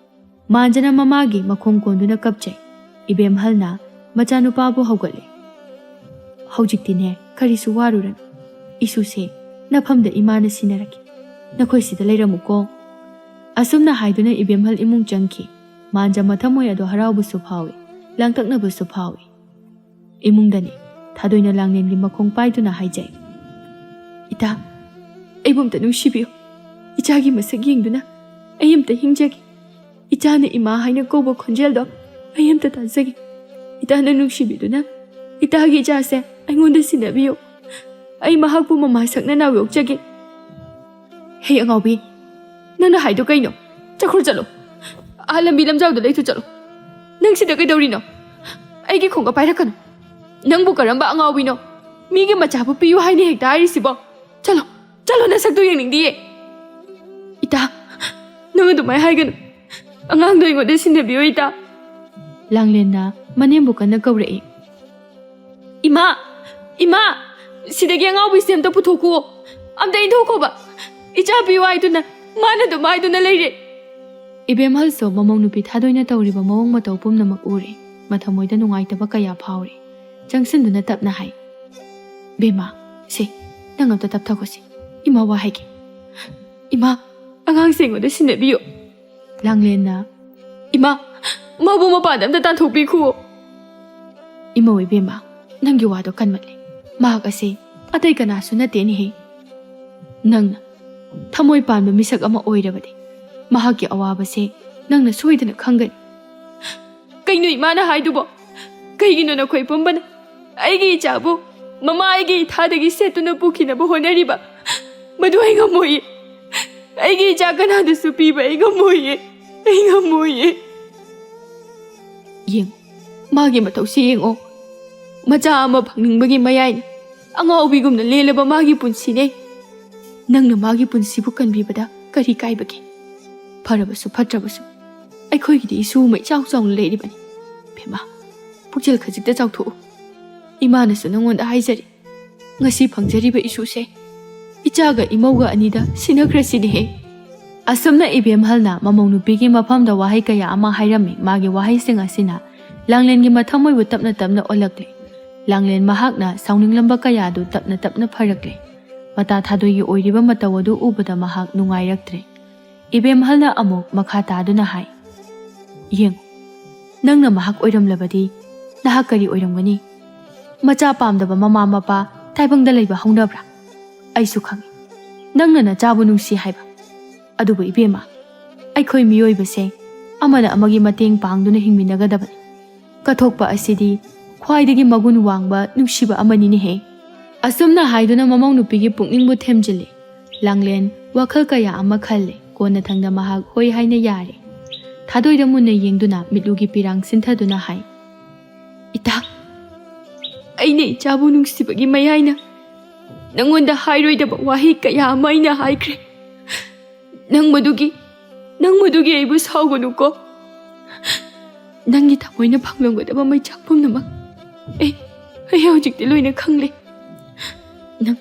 ꯃꯥꯟꯖꯅ ꯃꯃꯥꯒꯤ ꯃꯈꯣꯡ ꯀꯣꯟꯗꯨꯅ ꯀꯞꯆꯩ꯫ ꯏꯕꯦꯝꯍꯜꯅ ꯃꯆꯥꯅꯨꯄꯥꯕꯨ ꯍꯧꯒꯠꯂꯦ꯫ "ꯍꯧꯖꯤꯛꯇꯤꯅꯦ, ꯀꯔꯤꯁꯨ ꯋꯥꯔꯨꯔꯅꯨ꯫ ꯏꯁꯨꯁꯦ ꯅꯐꯝꯗ ꯏꯃꯥꯅ ꯁꯤꯟꯅꯔꯛꯀꯦ꯫ ꯅꯈꯣꯏ ꯁꯤꯗ ꯂꯩꯔꯝꯃꯨꯀꯣ꯫" ꯑꯁꯨꯝꯅ ꯍꯥꯏꯗꯨꯅ ꯏꯕꯦꯝꯍꯜ ꯏꯃꯨꯡ ꯆꯪꯈꯤ꯫ ꯃꯥꯟꯖ ꯃꯊꯃꯣꯏ ꯑꯗꯣ ꯍꯔꯥꯎꯕꯁꯨ ꯐꯥꯎꯏ, ꯂꯥꯡꯇꯛꯅꯕꯁꯨ ꯐꯥꯎꯏ꯫ ꯏꯃꯨꯡꯗꯅꯤ꯫ ꯊꯥꯗꯣꯏꯅ ꯂꯥꯡꯂꯦꯟꯒꯤ ꯃꯈꯣꯡ ꯄꯥꯏꯗꯨꯅ ꯍꯥꯏꯖꯩ, "ꯏꯇꯥ, ꯑꯩꯕꯨ ꯑꯝꯇ ꯅꯨꯡꯁꯤꯕꯤꯌꯨ꯫ ꯏꯆꯥꯒꯤ ꯃꯁꯛ ꯌꯦꯡꯗꯨꯅ ꯑꯩ ꯑꯝꯇ ꯍꯤꯡꯖꯒꯦ꯫ ꯏꯆꯥꯅ ꯏꯃꯥ ꯍꯥꯏꯅ ꯀꯧꯕ ꯈꯣꯟꯖꯦꯜꯗꯣ ꯑꯩ ꯑꯝꯇ ꯇꯥꯖꯒꯦ꯫ ꯏꯇꯥꯅ ꯅꯨꯡꯁꯤꯕꯤꯗꯨꯅ ꯏꯇꯥꯒꯤ ꯏꯆꯥꯁꯦ ꯑꯩꯉꯣꯟꯗ ꯁꯤꯟꯅꯕꯤꯌꯨ꯫ ꯑꯩ ꯃꯍꯥꯛꯄꯨ ꯃꯃꯥ ꯁꯛꯅ ꯅꯥꯎ ꯌꯣꯛꯆꯒꯦ꯫" "ꯍꯦ ꯑꯉꯥꯎꯕꯤ, ꯅꯪꯅ ꯍꯥꯏꯗꯣ ꯀꯩꯅꯣ? ꯆꯠꯈ꯭ꯔꯣ, ꯆꯠꯂꯣ꯫ ꯑꯥ ꯂꯝꯕꯤ ꯂꯝꯖꯥꯎꯗ ꯂꯩꯊꯣꯛ ꯆꯠꯂꯣ꯫ ꯅꯪ ꯁꯤꯗ ꯀꯩꯗꯧꯔꯤꯅꯣ? ꯑꯩꯒꯤ ꯈꯣꯡꯒ ꯄꯥꯏꯔꯛꯀꯅꯨ꯫ ꯅꯪꯕꯨ ꯀꯔꯝꯕ ꯑꯉꯥꯎꯕꯤꯅꯣ? ꯃꯤꯒꯤ ꯃꯆꯥꯕꯨ ꯄꯤꯌꯨ ꯍꯥꯏꯅ ꯍꯦꯛꯇ ꯍꯥꯏꯔꯤꯁꯤꯕꯣ? ꯆꯠꯂꯣ, ꯆꯠꯂꯣ, ꯅꯁꯛꯇꯨ ꯌꯦꯡꯅꯤꯡꯗꯤꯌꯦ꯫ ꯏꯇꯥ, ꯅꯪ ꯑꯗꯨꯃꯥꯏꯅ ꯍꯥꯏꯒꯅꯨ꯫ ꯑꯉꯥꯡꯗꯣ ꯑꯩꯉꯣꯟꯗ ꯁꯤꯟꯅꯕꯤꯌꯨ, ꯏꯇꯥ꯫ ꯂꯥꯡꯂꯦꯟꯅ ꯃꯅꯦꯝꯕꯨ ꯀꯟꯅ ꯀꯧꯔꯛꯏ꯫ "ꯏꯃꯥ! ꯏꯃꯥ! ꯁꯤꯗꯒꯤ ꯑꯉꯥꯎꯕꯤꯁꯦ ꯑꯝꯇ ꯄꯨꯊꯣꯛꯈꯨꯑꯣ꯫ ꯑꯝꯇ ꯏꯟꯊꯣꯛꯈꯣꯕ꯫ ꯏꯆꯥ ꯄꯤꯌꯨ ꯍꯥꯏꯗꯨꯅ ꯃꯥꯅ ꯑꯗꯨꯝ ꯍꯥꯏꯗꯨꯅ ꯂꯩꯔꯦ꯫" ꯏꯕꯦꯝꯍꯜꯁꯨ ꯃꯃꯧ ꯅꯨꯄꯤ ꯊꯥꯗꯣꯏꯅ ꯇꯧꯔꯤꯕ ꯃꯑꯣꯡ ꯃꯇꯧ ꯄꯨꯝꯅꯃꯛ ꯎꯔꯦ꯫ ꯃꯊꯃꯣꯏꯗ ꯅꯨꯡꯉꯥꯏꯇꯕ ꯀꯌꯥ ꯐꯥꯎꯔꯦ꯫ ꯆꯪꯁꯤꯟꯗꯨꯅ ꯇꯞꯅ ꯍꯥꯏ, "ꯕꯦꯝꯃ, ꯁꯦ, ꯅꯪ ꯑꯝꯇ ꯇꯞꯊꯈꯣꯁꯦ꯫ ꯏꯃꯥ ꯋꯥ ꯍꯥꯏꯒꯦ꯫ ꯏꯃꯥ, ꯑꯉꯥꯡꯁꯦ ꯑꯩꯉꯣꯟꯗ ꯁꯤꯟꯅꯕꯤꯌꯨ꯫" ꯂꯥꯡꯂꯦꯟꯅ, "ꯏꯃꯥ, ꯃꯥꯕꯨ ꯃꯄꯥꯟꯗ ꯑꯝꯇ ꯇꯥꯟꯊꯣꯛꯄꯤꯈꯨꯑꯣ꯫" "ꯏꯃꯧ ꯏꯕꯦꯝꯃ, ꯅꯪꯒꯤ ꯋꯥꯗꯣ ꯀꯟꯃꯜꯂꯦ꯫ ꯃꯍꯥꯛ ꯑꯁꯦ ꯑꯇꯩ ꯀꯅꯥꯁꯨ ꯅꯠꯇꯦꯅꯦꯍꯦ꯫ ꯅꯪꯅ ꯊꯃꯣꯏ ꯄꯥꯟꯕ ꯃꯤꯁꯛ ꯑꯃ ꯑꯣꯏꯔꯕꯗꯤ ꯃꯍꯥꯛꯀꯤ ꯑꯋꯥꯕꯁꯦ ꯅꯪꯅ ꯁꯣꯏꯗꯅ ꯈꯪꯒꯅꯤ꯫" "ꯀꯩꯅꯣ ꯏꯃꯥꯅ ꯍꯥꯏꯗꯨꯕꯣ? ꯀꯩꯒꯤꯅꯣ ꯅꯈꯣꯏ ꯄꯨꯝꯕꯅ ꯑꯩꯒꯤ ꯏꯆꯥꯕꯨ ꯃꯃꯥ ꯑꯩꯒꯤ ꯏꯊꯥꯗꯒꯤ ꯁꯦꯠꯇꯨꯅ ꯄꯨꯈꯤꯅꯕ ꯍꯣꯠꯅꯔꯤꯕ? ꯃꯗꯨ ꯑꯩ ꯉꯝꯃꯣꯏꯌꯦ꯫ ꯑꯩꯒꯤ ꯏꯆꯥ ꯀꯅꯥꯗꯁꯨ ꯄꯤꯕ ꯑꯩ ꯉꯝꯃꯣꯏꯌꯦ꯫ ꯑꯩ ꯉꯝꯃꯣꯏꯌꯦ꯫" "ꯌꯦꯡꯉꯣ, ꯃꯥꯒꯤ ꯃꯇꯧꯁꯤ ꯌꯦꯡꯉꯣ꯫ ꯃꯆꯥ ꯑꯃ ꯐꯪꯅꯤꯡꯕꯒꯤ ꯃꯌꯥꯏꯅ ꯑꯉꯥꯎꯕꯤꯒꯨꯝꯅ ꯂꯦꯜꯂꯕ ꯃꯥꯒꯤ ꯄꯨꯟꯁꯤꯅꯦ꯫ ꯅꯪꯅ ꯃꯥꯒꯤ ꯄꯨꯟꯁꯤꯕꯨ ꯀꯟꯕꯤꯕꯗ ꯀꯔꯤ ꯀꯥꯏꯕꯒꯦ? ꯐꯔꯕꯁꯨ ꯐꯠꯇ꯭ꯔꯕꯁꯨ ꯑꯩꯈꯣꯏꯒꯤꯗꯤ ꯏꯁꯨ ꯑꯃ ꯏꯆꯥꯎ ꯆꯥꯎꯅ ꯂꯩꯔꯤꯕꯅꯤ꯫ ꯕꯦꯝꯃ, ꯄꯨꯛꯆꯦꯜ ꯈꯖꯤꯛꯇ ꯆꯥꯎꯊꯣꯛꯎ꯫ ꯏꯃꯥꯅꯁꯨ ꯅꯉꯣꯟꯗ ꯍꯥꯏꯖꯔꯤ꯫ ꯉꯁꯤ ꯐꯪꯖꯔꯤꯕ ꯏꯁꯨꯁꯦ ꯏꯆꯥꯒ ꯏꯃꯧꯒ ꯑꯅꯤꯗ ꯁꯤꯟꯅꯈ꯭ꯔꯁꯤꯅꯦꯍꯦ꯫" ꯑꯁꯨꯝꯅ ꯏꯕꯦꯝꯍꯜꯅ ꯃꯃꯧ ꯅꯨꯄꯤꯒꯤ ꯃꯐꯝꯗ ꯋꯥꯍꯩ ꯀꯌꯥ ꯑꯃ ꯍꯥꯏꯔꯝꯃꯤ꯫ ꯃꯥꯒꯤ ꯋꯥꯍꯩꯁꯤꯡ ꯑꯁꯤꯅ ꯂꯥꯡꯂꯦꯟꯒꯤ ꯃꯊꯃꯣꯏꯕꯨ ꯇꯞꯅ ꯇꯞꯅ ꯑꯣꯜꯂꯛꯂꯦ꯫ ꯂꯥꯡꯂꯦꯟ ꯃꯍꯥꯛꯅ ꯁꯥꯎꯅꯤꯡꯂꯝꯕ ꯀꯌꯥ ꯑꯗꯨ ꯇꯞꯅ ꯇꯞꯅ ꯐꯔꯛꯂꯦ꯫ ꯃꯇꯥ ꯊꯥꯗꯣꯏꯒꯤ ꯑꯣꯏꯔꯤꯕ ꯃꯇꯧ ꯑꯗꯨ ꯎꯕꯗ ꯃꯍꯥꯛ ꯅꯨꯡꯉꯥꯏꯔꯛꯇ꯭ꯔꯦ꯫ ꯏꯕꯦꯝꯍꯜꯅ ꯑꯃꯨꯛ ꯃꯈꯥ ꯇꯥꯗꯨꯅ ꯍꯥꯏ, "ꯌꯦꯡꯉꯨ, ꯅꯪꯅ ꯃꯍꯥꯛ ꯑꯣꯏꯔꯝꯂꯕꯗꯤ ꯅꯍꯥꯛ ꯀꯔꯤ ꯑꯣꯏꯔꯝꯒꯅꯤ? ꯃꯆꯥ ꯄꯥꯝꯗꯕ ꯃꯃꯥ ꯃꯄꯥ ꯇꯥꯏꯕꯪꯗ ꯂꯩꯕ ꯍꯧꯅꯕ꯭ꯔꯥ? ꯑꯩꯁꯨ ꯈꯪꯏ, ꯅꯪꯅ ꯅꯆꯥꯕꯨ ꯅꯨꯡꯁꯤ ꯍꯥꯏꯕ꯫ ꯑꯗꯨꯕꯨ ꯏꯕꯦꯝꯃ, ꯑꯩꯈꯣꯏ ꯃꯤꯑꯣꯏꯕꯁꯦ ꯑꯃꯅ ꯑꯃꯒꯤ ꯃꯇꯦꯡ ꯄꯥꯡꯗꯨꯅ ꯍꯤꯡꯃꯤꯟꯅꯒꯗꯕꯅꯤ꯫ ꯀꯠꯊꯣꯛꯄ ꯑꯁꯤꯗꯤ ꯈ꯭ꯋꯥꯏꯗꯒꯤ ꯃꯒꯨꯟ ꯋꯥꯡꯕ ꯅꯨꯡꯁꯤꯕ ꯑꯃꯅꯤꯅꯦꯍꯦ꯫" ꯑꯁꯨꯝꯅ ꯍꯥꯏꯗꯨꯅ ꯃꯃꯧ ꯅꯨꯄꯤꯒꯤ ꯄꯨꯛꯅꯤꯡꯕꯨ ꯊꯦꯝꯖꯤꯜꯂꯤ꯫ ꯂꯥꯡꯂꯦꯟ ꯋꯥꯈꯜ ꯀꯌꯥ ꯑꯃ ꯈꯜꯂꯤ꯫ ꯀꯣꯟꯅꯊꯪꯗ ꯃꯍꯥꯛ ꯍꯣꯏ ꯍꯥꯏꯅ ꯌꯥꯔꯦ꯫ ꯊꯥꯗꯣꯏꯗ ꯃꯨꯟꯅ ꯌꯦꯡꯗꯨꯅ ꯃꯤꯠꯂꯨꯒꯤ ꯄꯤꯔꯥꯡ ꯁꯤꯟꯊꯗꯨꯅ ꯍꯥꯏ, "ꯏꯇꯥ, ꯑꯩꯅ ꯏꯆꯥꯕꯨ ꯅꯨꯡꯁꯤꯕꯒꯤ ꯃꯌꯥꯏꯅ ꯅꯪꯉꯣꯟꯗ ꯍꯥꯏꯔꯣꯏꯗꯕ ꯋꯥꯍꯩ ꯀꯌꯥ ꯑꯃ ꯑꯩꯅ ꯍꯥꯏꯈ꯭ꯔꯦ꯫ ꯅꯪ ꯃꯗꯨꯒꯤ, ꯅꯪ ꯃꯗꯨꯒꯤ ꯑꯩꯕꯨ ꯁꯥꯎꯒꯅꯨꯀꯣ꯫ ꯅꯪꯒꯤ ꯊꯃꯣꯏꯅ ꯐꯪꯂꯝꯒꯗꯕ ꯃꯩꯆꯥꯛ ꯄꯨꯝꯅꯃꯛ ꯑꯩ, ꯑꯩ ꯍꯧꯖꯤꯛꯇꯤ ꯂꯣꯏꯅ ꯈꯪꯂꯦ꯫ ꯅꯪ,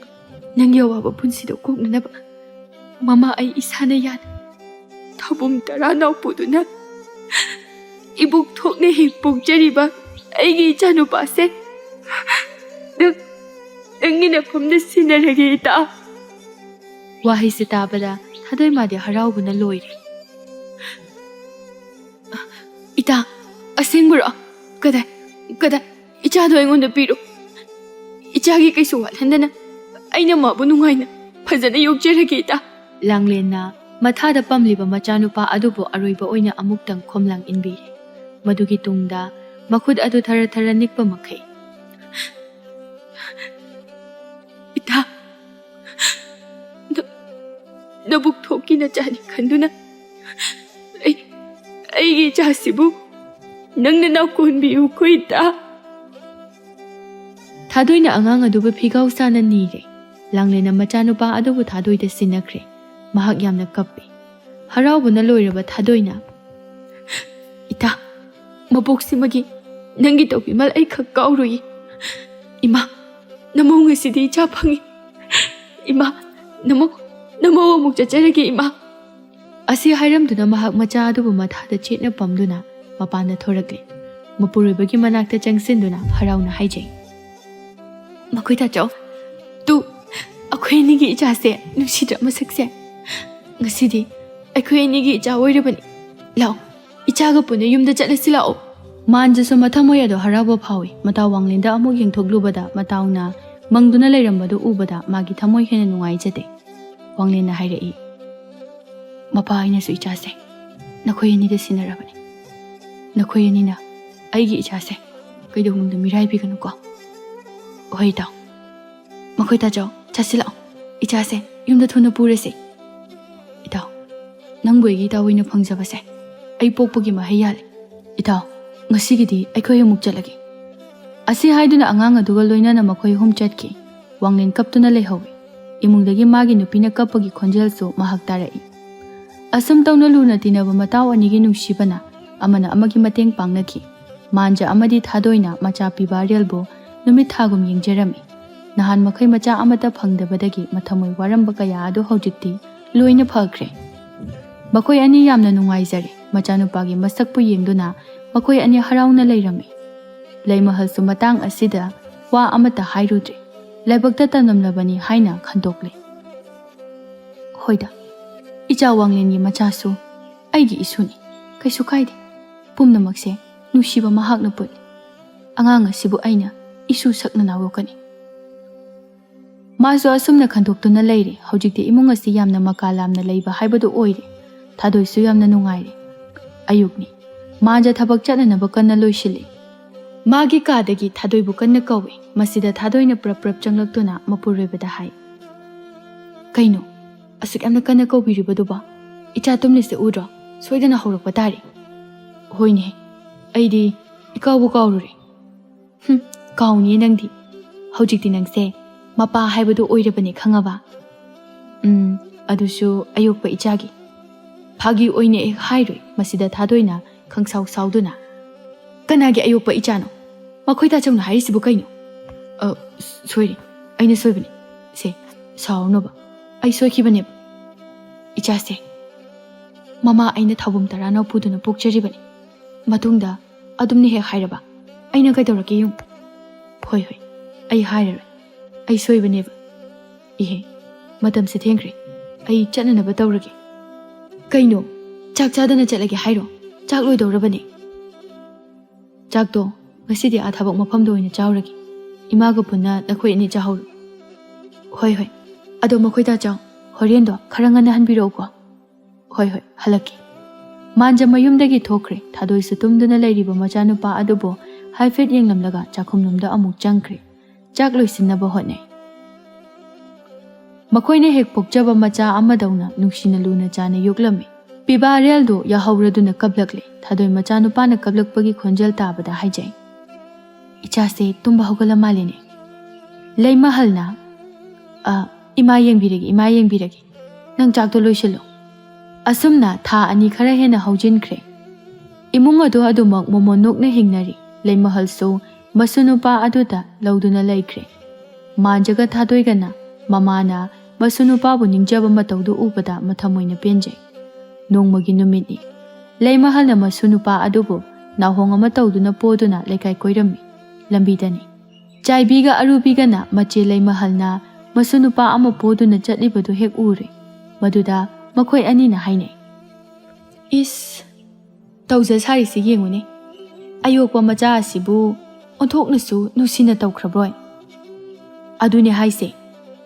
ꯅꯪꯒꯤ ꯑꯋꯥꯕ ꯄꯨꯟꯁꯤꯗꯣ ꯀꯣꯛꯅꯅꯕ ꯃꯃꯥ ꯑꯩ ꯏꯁꯥꯅ ꯌꯥꯅ ꯊꯧꯕꯨꯝ ꯇꯔꯥ ꯅꯥꯎꯄꯨꯗꯨꯅ ꯏꯕꯨꯛ ꯊꯣꯛꯅ ꯍꯦꯛ ꯄꯣꯛꯆꯔꯤꯕ ꯑꯩꯒꯤ ꯏꯆꯥꯅꯨꯄꯥꯁꯦ ꯅꯪ, ꯅꯪꯒꯤ ꯅꯐꯝꯗ ꯁꯤꯟꯅꯔꯒꯦ ꯏꯇꯥ꯫" ꯋꯥꯍꯩꯁꯦ ꯇꯥꯕꯗ ꯊꯥꯗꯣꯏꯃꯥꯗꯤ ꯍꯔꯥꯎꯕꯅ ꯂꯣꯏꯔꯦ꯫ "ꯏꯇꯥ, ꯑꯁꯦꯡꯕꯔꯣ? ꯀꯗꯥꯏ, ꯀꯗꯥꯏ? ꯏꯆꯥꯗꯣ ꯑꯩꯉꯣꯟꯗ ꯄꯤꯔꯣ꯫ ꯏꯆꯥꯒꯤ ꯀꯩꯁꯨ ꯋꯥꯠꯍꯟꯗꯅ ꯑꯩꯅ ꯃꯥꯕꯨ ꯅꯨꯡꯉꯥꯏꯅ ꯐꯖꯅ ꯌꯣꯛꯆꯔꯒꯦ ꯏꯇꯥ꯫" ꯂꯥꯡꯂꯦꯟꯅ ꯃꯊꯥꯗ ꯄꯝꯂꯤꯕ ꯃꯆꯥꯅꯨꯄꯥ ꯑꯗꯨꯕꯨ ꯑꯔꯣꯏꯕ ꯑꯣꯏꯅ ꯑꯃꯨꯛꯇꯪ ꯈꯣꯝꯂꯥꯡ ꯏꯟꯕꯤꯔꯦ꯫ ꯃꯗꯨꯒꯤ ꯇꯨꯡꯗ ꯃꯈꯨꯠ ꯑꯗꯨ ꯊꯔ ꯊꯔ ꯅꯤꯛꯄ ꯃꯈꯩ, "ꯏꯇꯥ, ꯅ-, ꯅꯕꯨꯛ ꯊꯣꯛꯀꯤ ꯅꯆꯥꯅꯤ ꯈꯟꯗꯨꯅ ꯑꯩ, ꯑꯩꯒꯤ ꯏꯆꯥꯁꯤꯕꯨ ꯅꯪꯅ ꯅꯥꯎꯀꯣꯟꯕꯤꯌꯨꯀꯣ ꯏꯇꯥ꯫" ꯊꯥꯗꯣꯏꯅ ꯑꯉꯥꯡ ꯑꯗꯨꯕꯨ ꯐꯤꯒꯥꯎ ꯁꯥꯅ ꯅꯤꯔꯦ꯫ ꯂꯥꯡꯂꯦꯟꯅ ꯃꯆꯥꯅꯨꯄꯥ ꯑꯗꯨꯕꯨ ꯊꯥꯗꯣꯏꯗ ꯁꯤꯟꯅꯈ꯭ꯔꯦ꯫ ꯃꯍꯥꯛ ꯌꯥꯝꯅ ꯀꯞꯄꯤ꯫ ꯍꯔꯥꯎꯕꯅ ꯂꯣꯏꯔꯕ ꯊꯥꯗꯣꯏꯅ, "ꯏꯇꯥ, ꯃꯄꯣꯛꯁꯤꯃꯒꯤ ꯅꯪꯒꯤ ꯇꯧꯕꯤꯃꯜ ꯑꯩ ꯈꯛ ꯀꯥꯎꯔꯣꯏꯌꯦ꯫ ꯏꯃꯥ, ꯅꯃꯧ ꯉꯁꯤꯗꯤ ꯏꯆꯥ ꯐꯪꯉꯤ꯫ ꯏꯃꯥ, ꯅꯃꯧ, ꯅꯃꯧ ꯑꯃꯨꯛ ꯆꯠꯆꯔꯒꯦ ꯏꯃꯥ꯫" ꯑꯁꯤ ꯍꯥꯏꯔꯝꯗꯨꯅ ꯃꯍꯥꯛ ꯃꯆꯥ ꯑꯗꯨꯕꯨ ꯃꯊꯥꯗ ꯆꯦꯠꯅ ꯄꯝꯗꯨꯅ ꯃꯄꯥꯟꯗ ꯊꯣꯔꯛꯂꯦ꯫ ꯃꯄꯨꯔꯣꯏꯕꯒꯤ ꯃꯅꯥꯛꯇ ꯆꯪꯁꯤꯟꯗꯨꯅ ꯍꯔꯥꯎꯅ ꯍꯥꯏꯖꯩ, "ꯃꯈꯣꯏ ꯇꯥꯆꯧ, ꯇꯨ, ꯑꯩꯈꯣꯏ ꯑꯅꯤꯒꯤ ꯏꯆꯥꯁꯦ ꯅꯨꯡꯁꯤꯗ꯭ꯔꯥ ꯃꯁꯛꯁꯦ? ꯉꯁꯤꯗꯤ ꯑꯩꯈꯣꯏ ꯑꯅꯤꯒꯤ ꯏꯆꯥ ꯑꯣꯏꯔꯕꯅꯤ꯫ ꯂꯥꯛꯑꯣ, ꯏꯆꯥꯒ ꯄꯨꯟꯅ ꯌꯨꯝꯗ ꯆꯠꯂꯁꯤ ꯂꯥꯛꯑꯣ꯫" ꯃꯥꯟꯖꯁꯨ ꯃꯊꯃꯣꯏ ꯑꯗꯣ ꯍꯔꯥꯎꯕ ꯐꯥꯎꯏ꯫ ꯃꯇꯥꯎ ꯋꯥꯡꯂꯦꯟꯗ ꯑꯃꯨꯛ ꯌꯦꯡꯊꯣꯛꯂꯨꯕꯗ ꯃꯇꯥꯎꯅ ꯃꯪꯗꯨꯅ ꯂꯩꯔꯝꯕꯗꯨ ꯎꯕꯗ ꯃꯥꯒꯤ ꯊꯃꯣꯏ ꯍꯦꯟꯅ ꯅꯨꯡꯉꯥꯏꯖꯗꯦ꯫ ꯋꯥꯡꯂꯦꯟꯅ ꯍꯥꯏꯔꯛꯏ, "ꯃꯄꯥ ꯑꯩꯅꯁꯨ ꯏꯆꯥꯁꯦ ꯅꯈꯣꯏ ꯑꯅꯤꯗ ꯁꯤꯟꯅꯔꯕꯅꯤ꯫ ꯅꯈꯣꯏ ꯑꯅꯤꯅ ꯑꯩꯒꯤ ꯏꯆꯥꯁꯦ ꯀꯩꯗꯧꯅꯨꯡꯗ ꯃꯤꯔꯥꯏꯕꯤꯒꯅꯨꯀꯣ꯫" "ꯍꯣꯏ ꯏꯇꯥꯎ꯫ ꯃꯈꯣꯏ ꯇꯥꯆꯧ, ꯆꯠꯁꯤ ꯂꯥꯛꯑꯣ꯫ ꯏꯆꯥꯁꯦ ꯌꯨꯝꯗ ꯊꯨꯅ ꯄꯨꯔꯁꯤ꯫" "ꯏꯇꯥꯎ, ꯅꯪꯕꯨ ꯑꯩꯒꯤ ꯏꯇꯥꯎ ꯑꯣꯏꯅ ꯐꯪꯖꯕꯁꯦ ꯑꯩ ꯄꯣꯛꯄꯒꯤ ꯃꯍꯩ ꯌꯥꯜꯂꯦ꯫ ꯏꯇꯥꯎ, ꯉꯁꯤꯒꯤꯗꯤ ꯑꯩꯈꯣꯏ ꯑꯃꯨꯛ ꯆꯠꯂꯒꯦ꯫" ꯑꯁꯤ ꯍꯥꯏꯗꯨꯅ ꯑꯉꯥꯡ ꯑꯗꯨꯒ ꯂꯣꯏꯅꯅ ꯃꯈꯣꯏ ꯑꯍꯨꯝ ꯆꯠꯈꯤ꯫ ꯋꯥꯡꯂꯦꯟ ꯀꯞꯇꯨꯅ ꯂꯩꯍꯧꯏ꯫ ꯏꯃꯨꯡꯗꯒꯤ ꯃꯥꯒꯤ ꯅꯨꯄꯤꯅ ꯀꯞꯄꯒꯤ ꯈꯣꯟꯖꯦꯜꯁꯨ ꯃꯍꯥꯛ ꯇꯥꯔꯛꯏ꯫ ꯑꯁꯨꯝ ꯇꯧꯅ ꯂꯨꯅ ꯇꯤꯟꯅꯕ ꯃꯇꯥꯎ ꯑꯅꯤꯒꯤ ꯅꯨꯡꯁꯤꯕꯅ ꯑꯃꯅ ꯑꯃꯒꯤ ꯃꯇꯦꯡ ꯄꯥꯡꯅꯈꯤ꯫ ꯃꯥꯟꯖ ꯑꯃꯗꯤ ꯊꯥꯗꯣꯏꯅ ꯃꯆꯥ ꯄꯤꯕ ꯑꯔꯦꯜꯕꯨ ꯅꯨꯃꯤꯠ ꯊꯥꯒꯨꯝ ꯌꯦꯡꯖꯔꯝꯃꯤ꯫ ꯅꯍꯥꯟ ꯃꯈꯩ ꯃꯆꯥ ꯑꯃꯠꯇ ꯐꯪꯗꯕꯗꯒꯤ ꯃꯊꯃꯣꯏ ꯋꯥꯔꯝꯕ ꯀꯌꯥ ꯑꯗꯨ ꯍꯧꯖꯤꯛꯇꯤ ꯂꯣꯏꯅ ꯐꯈ꯭ꯔꯦ꯫ ꯃꯈꯣꯏ ꯑꯅꯤ ꯌꯥꯝꯅ ꯅꯨꯡꯉꯥꯏꯖꯔꯦ꯫ ꯃꯆꯥꯅꯨꯄꯥꯒꯤ ꯃꯁꯛꯄꯨ ꯌꯦꯡꯗꯨꯅ ꯃꯈꯣꯏ ꯑꯅꯤ ꯍꯔꯥꯎꯅ ꯂꯩꯔꯝꯃꯤ꯫ ꯂꯩꯃꯍꯜꯁꯨ ꯃꯇꯥꯡ ꯑꯁꯤꯗ ꯋꯥ ꯑꯃꯠꯇ ꯍꯥꯏꯔꯨꯗ꯭ꯔꯦ꯫ ꯂꯥꯏꯕꯛꯇ ꯇꯝꯂꯝꯂꯕꯅꯤ ꯍꯥꯏꯅ ꯈꯟꯗꯣꯛꯂꯦ꯫ "ꯍꯣꯏꯗ, ꯏꯆꯥ ꯋꯥꯡꯂꯦꯟꯒꯤ ꯃꯆꯥꯁꯨ ꯑꯩꯒꯤ ꯏꯁꯨꯅꯤ꯫ ꯀꯩꯁꯨ ꯀꯥꯏꯗꯦ꯫ ꯄꯨꯝꯅꯃꯛꯁꯦ ꯅꯨꯡꯁꯤꯕ ꯃꯍꯥꯛꯅ ꯄꯨꯠꯂꯤ꯫ ꯑꯉꯥꯡ ꯑꯁꯤꯕꯨ ꯑꯩꯅ ꯏꯁꯨ ꯁꯛꯅ ꯅꯥꯎꯌꯣꯛꯀꯅꯤ꯫" ꯃꯥꯁꯨ ꯑꯁꯨꯝꯅ ꯈꯟꯗꯣꯛꯇꯨꯅ ꯂꯩꯔꯦ꯫ ꯍꯧꯖꯤꯛꯇꯤ ꯏꯃꯨꯡ ꯑꯁꯤ ꯌꯥꯝꯅ ꯃꯀꯥ ꯂꯥꯝꯅ ꯂꯩꯕ ꯍꯥꯏꯕꯗꯨ ꯑꯣꯏꯔꯦ꯫ ꯊꯥꯗꯣꯏꯁꯨ ꯌꯥꯝꯅ ꯅꯨꯡꯉꯥꯏꯔꯦ꯫ ꯑꯌꯨꯛꯅꯤ꯫ ꯃꯥꯟꯖ ꯊꯕꯛ ꯆꯠꯅꯅꯕ ꯀꯟꯅ ꯂꯣꯏꯁꯤꯜꯂꯤ꯫ ꯃꯥꯒꯤ ꯀꯥꯗꯒꯤ ꯊꯥꯗꯣꯏꯕꯨ ꯀꯟꯅ ꯀꯧꯏ꯫ ꯃꯁꯤꯗ ꯊꯥꯗꯣꯏꯅ ꯄ꯭ꯔꯞ ꯄ꯭ꯔꯞ ꯆꯪꯂꯛꯇꯨꯅ ꯃꯄꯨꯔꯣꯏꯕꯗ ꯍꯥꯏ, "ꯀꯩꯅꯣ ꯑꯁꯨꯛ ꯌꯥꯝꯅ ꯀꯟꯅ ꯀꯧꯕꯤꯔꯤꯕꯗꯨꯕꯣ? ꯏꯆꯥ ꯇꯨꯝꯂꯤꯁꯦ ꯎꯗ꯭ꯔꯣ? ꯁꯣꯏꯗꯅ ꯍꯧꯔꯛꯄ ꯇꯥꯔꯦ꯫" "ꯍꯣꯏꯅꯦ, ꯑꯩꯗꯤ ꯏꯀꯥꯎꯕꯨ ꯀꯥꯎꯔꯨꯔꯦ꯫" "ꯍꯨꯝ, ꯀꯥꯎꯅꯤꯌꯦ ꯅꯪꯗꯤ꯫ ꯍꯧꯖꯤꯛꯇꯤ ꯅꯪꯁꯦ ꯃꯄꯥ ꯍꯥꯏꯕꯗꯨ ꯑꯣꯏꯔꯕꯅꯦ, ꯈꯪꯉꯕ?" "ꯎꯝ, ꯑꯗꯨꯁꯨ ꯑꯌꯣꯛꯄ ꯏꯆꯥꯒꯤ꯫" "ꯐꯥꯒꯤ ꯑꯣꯏꯅ ꯍꯦꯛ ꯍꯥꯏꯔꯣꯏ꯫" ꯃꯁꯤꯗ ꯊꯥꯗꯣꯏꯅ ꯈꯪꯁꯥꯎ ꯁꯥꯎꯗꯨꯅ, "ꯀꯅꯥꯒꯤ ꯑꯌꯣꯛꯄ ꯏꯆꯥꯅꯣ? ꯃꯈꯣꯏ ꯇꯥꯆꯧꯅ ꯍꯥꯏꯔꯤꯁꯤꯕꯨ ꯀꯩꯅꯣ?" "ꯑ, ꯁꯣꯏꯔꯦ, ꯑꯩꯅ ꯁꯣꯏꯕꯅꯤ꯫ ꯁꯦ, ꯁꯥꯎꯔꯅꯨꯕ, ꯑꯩ ꯁꯣꯏꯈꯤꯕꯅꯦꯕ꯫ ꯏꯆꯥꯁꯦ ꯃꯃꯥ ꯑꯩꯅ ꯊꯧꯕꯝ ꯇꯔꯥꯅ ꯄꯨꯗꯨꯅ ꯄꯣꯛꯆꯔꯤꯕꯅꯤ꯫ ꯃꯇꯨꯡꯗ ꯑꯗꯨꯝꯅ ꯍꯦꯛ ꯍꯥꯏꯔꯕ ꯑꯩꯅ ꯀꯩꯗꯧꯔꯛꯀꯦ ꯌꯦꯡꯉꯨ꯫ ꯍꯣꯏ, ꯍꯣꯏ, ꯑꯩ ꯍꯥꯏꯔꯔꯣꯏ꯫ ꯑꯩ ꯁꯣꯏꯕꯅꯦꯕ꯫ ꯏꯍꯦ, ꯃꯇꯝꯁꯦ ꯊꯦꯡꯈ꯭ꯔꯦ꯫ ꯑꯩ ꯆꯠꯅꯅꯕ ꯇꯧꯔꯒꯦ꯫" "ꯀꯩꯅꯣ? ꯆꯥꯛ ꯆꯥꯗꯅ ꯆꯠꯂꯒꯦ ꯍꯥꯏꯔꯣ? ꯆꯥꯛ ꯂꯣꯏꯗꯧꯔꯕꯅꯦ꯫" "ꯆꯥꯛꯇꯣ ꯉꯁꯤꯗꯤ ꯑꯥ ꯊꯕꯛ ꯃꯐꯝꯗ ꯑꯣꯏꯅ ꯆꯥꯎꯔꯒꯦ꯫ ꯏꯃꯥꯒ ꯄꯨꯟꯅ ꯅꯈꯣꯏ ꯑꯅꯤ ꯆꯥꯍꯧꯔꯣ꯫" "ꯍꯣꯏ, ꯍꯣꯏ꯫ ꯑꯗꯣ ꯃꯈꯣꯏꯗ ꯆꯥꯎ꯫ ꯍꯣꯔꯦꯟꯗꯣ ꯈꯔ ꯉꯟꯅ ꯍꯟꯕꯤꯔꯛꯎꯀꯣ꯫" "ꯍꯣꯏ, ꯍꯣꯏ, ꯍꯜꯂꯛꯀꯦ꯫" ꯃꯥꯟꯖ ꯃꯌꯨꯝꯗꯒꯤ ꯊꯣꯛꯈ꯭ꯔꯦ꯫ ꯊꯥꯗꯣꯏꯁꯨ ꯇꯨꯝꯗꯨꯅ ꯂꯩꯔꯤꯕ ꯃꯆꯥꯅꯨꯄꯥ ꯑꯗꯨꯕꯨ ꯍꯥꯏꯐꯦꯠ ꯌꯦꯡꯂꯝꯂꯒ ꯆꯥꯛꯈꯨꯝꯂꯣꯝꯗ ꯑꯃꯨꯛ ꯆꯪꯈ꯭ꯔꯦ꯫ ꯆꯥꯛ ꯂꯣꯏꯁꯤꯟꯅꯕ ꯍꯣꯠꯅꯩ꯫ ꯃꯈꯣꯏꯅ ꯍꯦꯛ ꯄꯣꯛꯆꯕ ꯃꯆꯥ ꯑꯃꯗꯧꯅ ꯅꯨꯡꯁꯤꯅ ꯂꯨꯅ ꯆꯥꯅ ꯌꯣꯛꯂꯝꯃꯤ꯫ ꯄꯤꯕꯥ ꯔꯦꯜꯗꯨ ꯌꯥꯍꯧꯔꯗꯨꯅ ꯀꯞꯂꯛꯂꯦ꯫ ꯊꯥꯗꯣꯏ ꯃꯆꯥꯅꯨꯄꯥꯅ ꯀꯞꯂꯛꯄꯒꯤ ꯈꯣꯟꯖꯦꯜ ꯇꯥꯕꯗ ꯍꯥꯏꯖꯩ, "ꯏꯆꯥꯁꯦ ꯇꯨꯝꯕ ꯍꯧꯒꯠꯂ ꯃꯥꯜꯂꯦꯅꯦ"꯫ ꯂꯩꯃꯍꯜꯅ, "ꯑ, ꯏꯃꯥ ꯌꯦꯡꯕꯤꯔꯒꯦ, ꯏꯃꯥ ꯌꯦꯡꯕꯤꯔꯒꯦ꯫ ꯅꯪ ꯆꯥꯛꯇꯣ ꯂꯣꯏꯁꯤꯜꯂꯣ"꯫ ꯑꯁꯨꯝꯅ ꯊꯥ ꯑꯅꯤ ꯈꯔ ꯍꯦꯟꯅ ꯍꯧꯖꯤꯟꯈ꯭ꯔꯦ꯫ ꯏꯃꯨꯡ ꯑꯗꯨ ꯑꯗꯨꯃꯛ ꯃꯣꯃꯣꯟ ꯅꯣꯛꯅ ꯍꯤꯡꯅꯔꯤ꯫ ꯂꯩꯃꯍꯜꯁꯨ ꯃꯁꯨ ꯅꯨꯄꯥ ꯑꯗꯨꯗ ꯂꯧꯗꯨꯅ ꯂꯩꯈ꯭ꯔꯦ꯫ ꯃꯥꯟꯖꯒ ꯊꯥꯗꯣꯏꯒꯅ ꯃꯃꯥꯅ ꯃꯁꯨ ꯅꯨꯄꯥꯕꯨ ꯅꯤꯡꯖꯕ ꯃꯇꯧꯗꯨ ꯎꯕꯗ ꯃꯊꯃꯣꯏꯅ ꯄꯦꯟꯖꯩ꯫ ꯅꯣꯡꯃꯒꯤ ꯅꯨꯃꯤꯠꯅꯤ꯫ ꯂꯩꯃꯍꯜꯅ ꯃꯁꯨ ꯅꯨꯄꯥ ꯑꯗꯨꯕꯨ ꯅꯥꯍꯣꯡ ꯑꯃ ꯇꯧꯗꯨꯅ ꯄꯣꯗꯨꯅ ꯂꯩꯀꯥꯏ ꯀꯣꯏꯔꯝꯃꯤ꯫ ꯂꯝꯕꯤꯗꯅꯤ꯫ ꯆꯥꯏꯕꯤꯒ ꯑꯔꯨꯕꯤꯒꯅ ꯃꯆꯦ ꯂꯩꯃꯍꯜꯅ ꯃꯁꯨ ꯅꯨꯄꯥ ꯑꯃ ꯄꯣꯗꯨꯅ ꯆꯠꯂꯤꯕꯗꯨ ꯍꯦꯛ ꯎꯔꯦ꯫ ꯃꯗꯨꯗ ꯃꯈꯣꯏ ꯑꯅꯤꯅ ꯍꯥꯏꯅꯩ, "ꯏꯁ, ꯇꯧꯖ ꯁꯥꯔꯤꯁꯤ ꯌꯦꯡꯉꯨꯅꯦ꯫ ꯑꯌꯣꯛꯄ ꯃꯆꯥ ꯑꯁꯤꯕꯨ ꯑꯣꯟꯊꯣꯛꯅꯁꯨ ꯅꯨꯡꯁꯤꯅ ꯇꯧꯈ꯭ꯔꯕ꯭ꯔꯣꯏ?" "ꯑꯗꯨꯅꯦ ꯍꯥꯏꯁꯦ,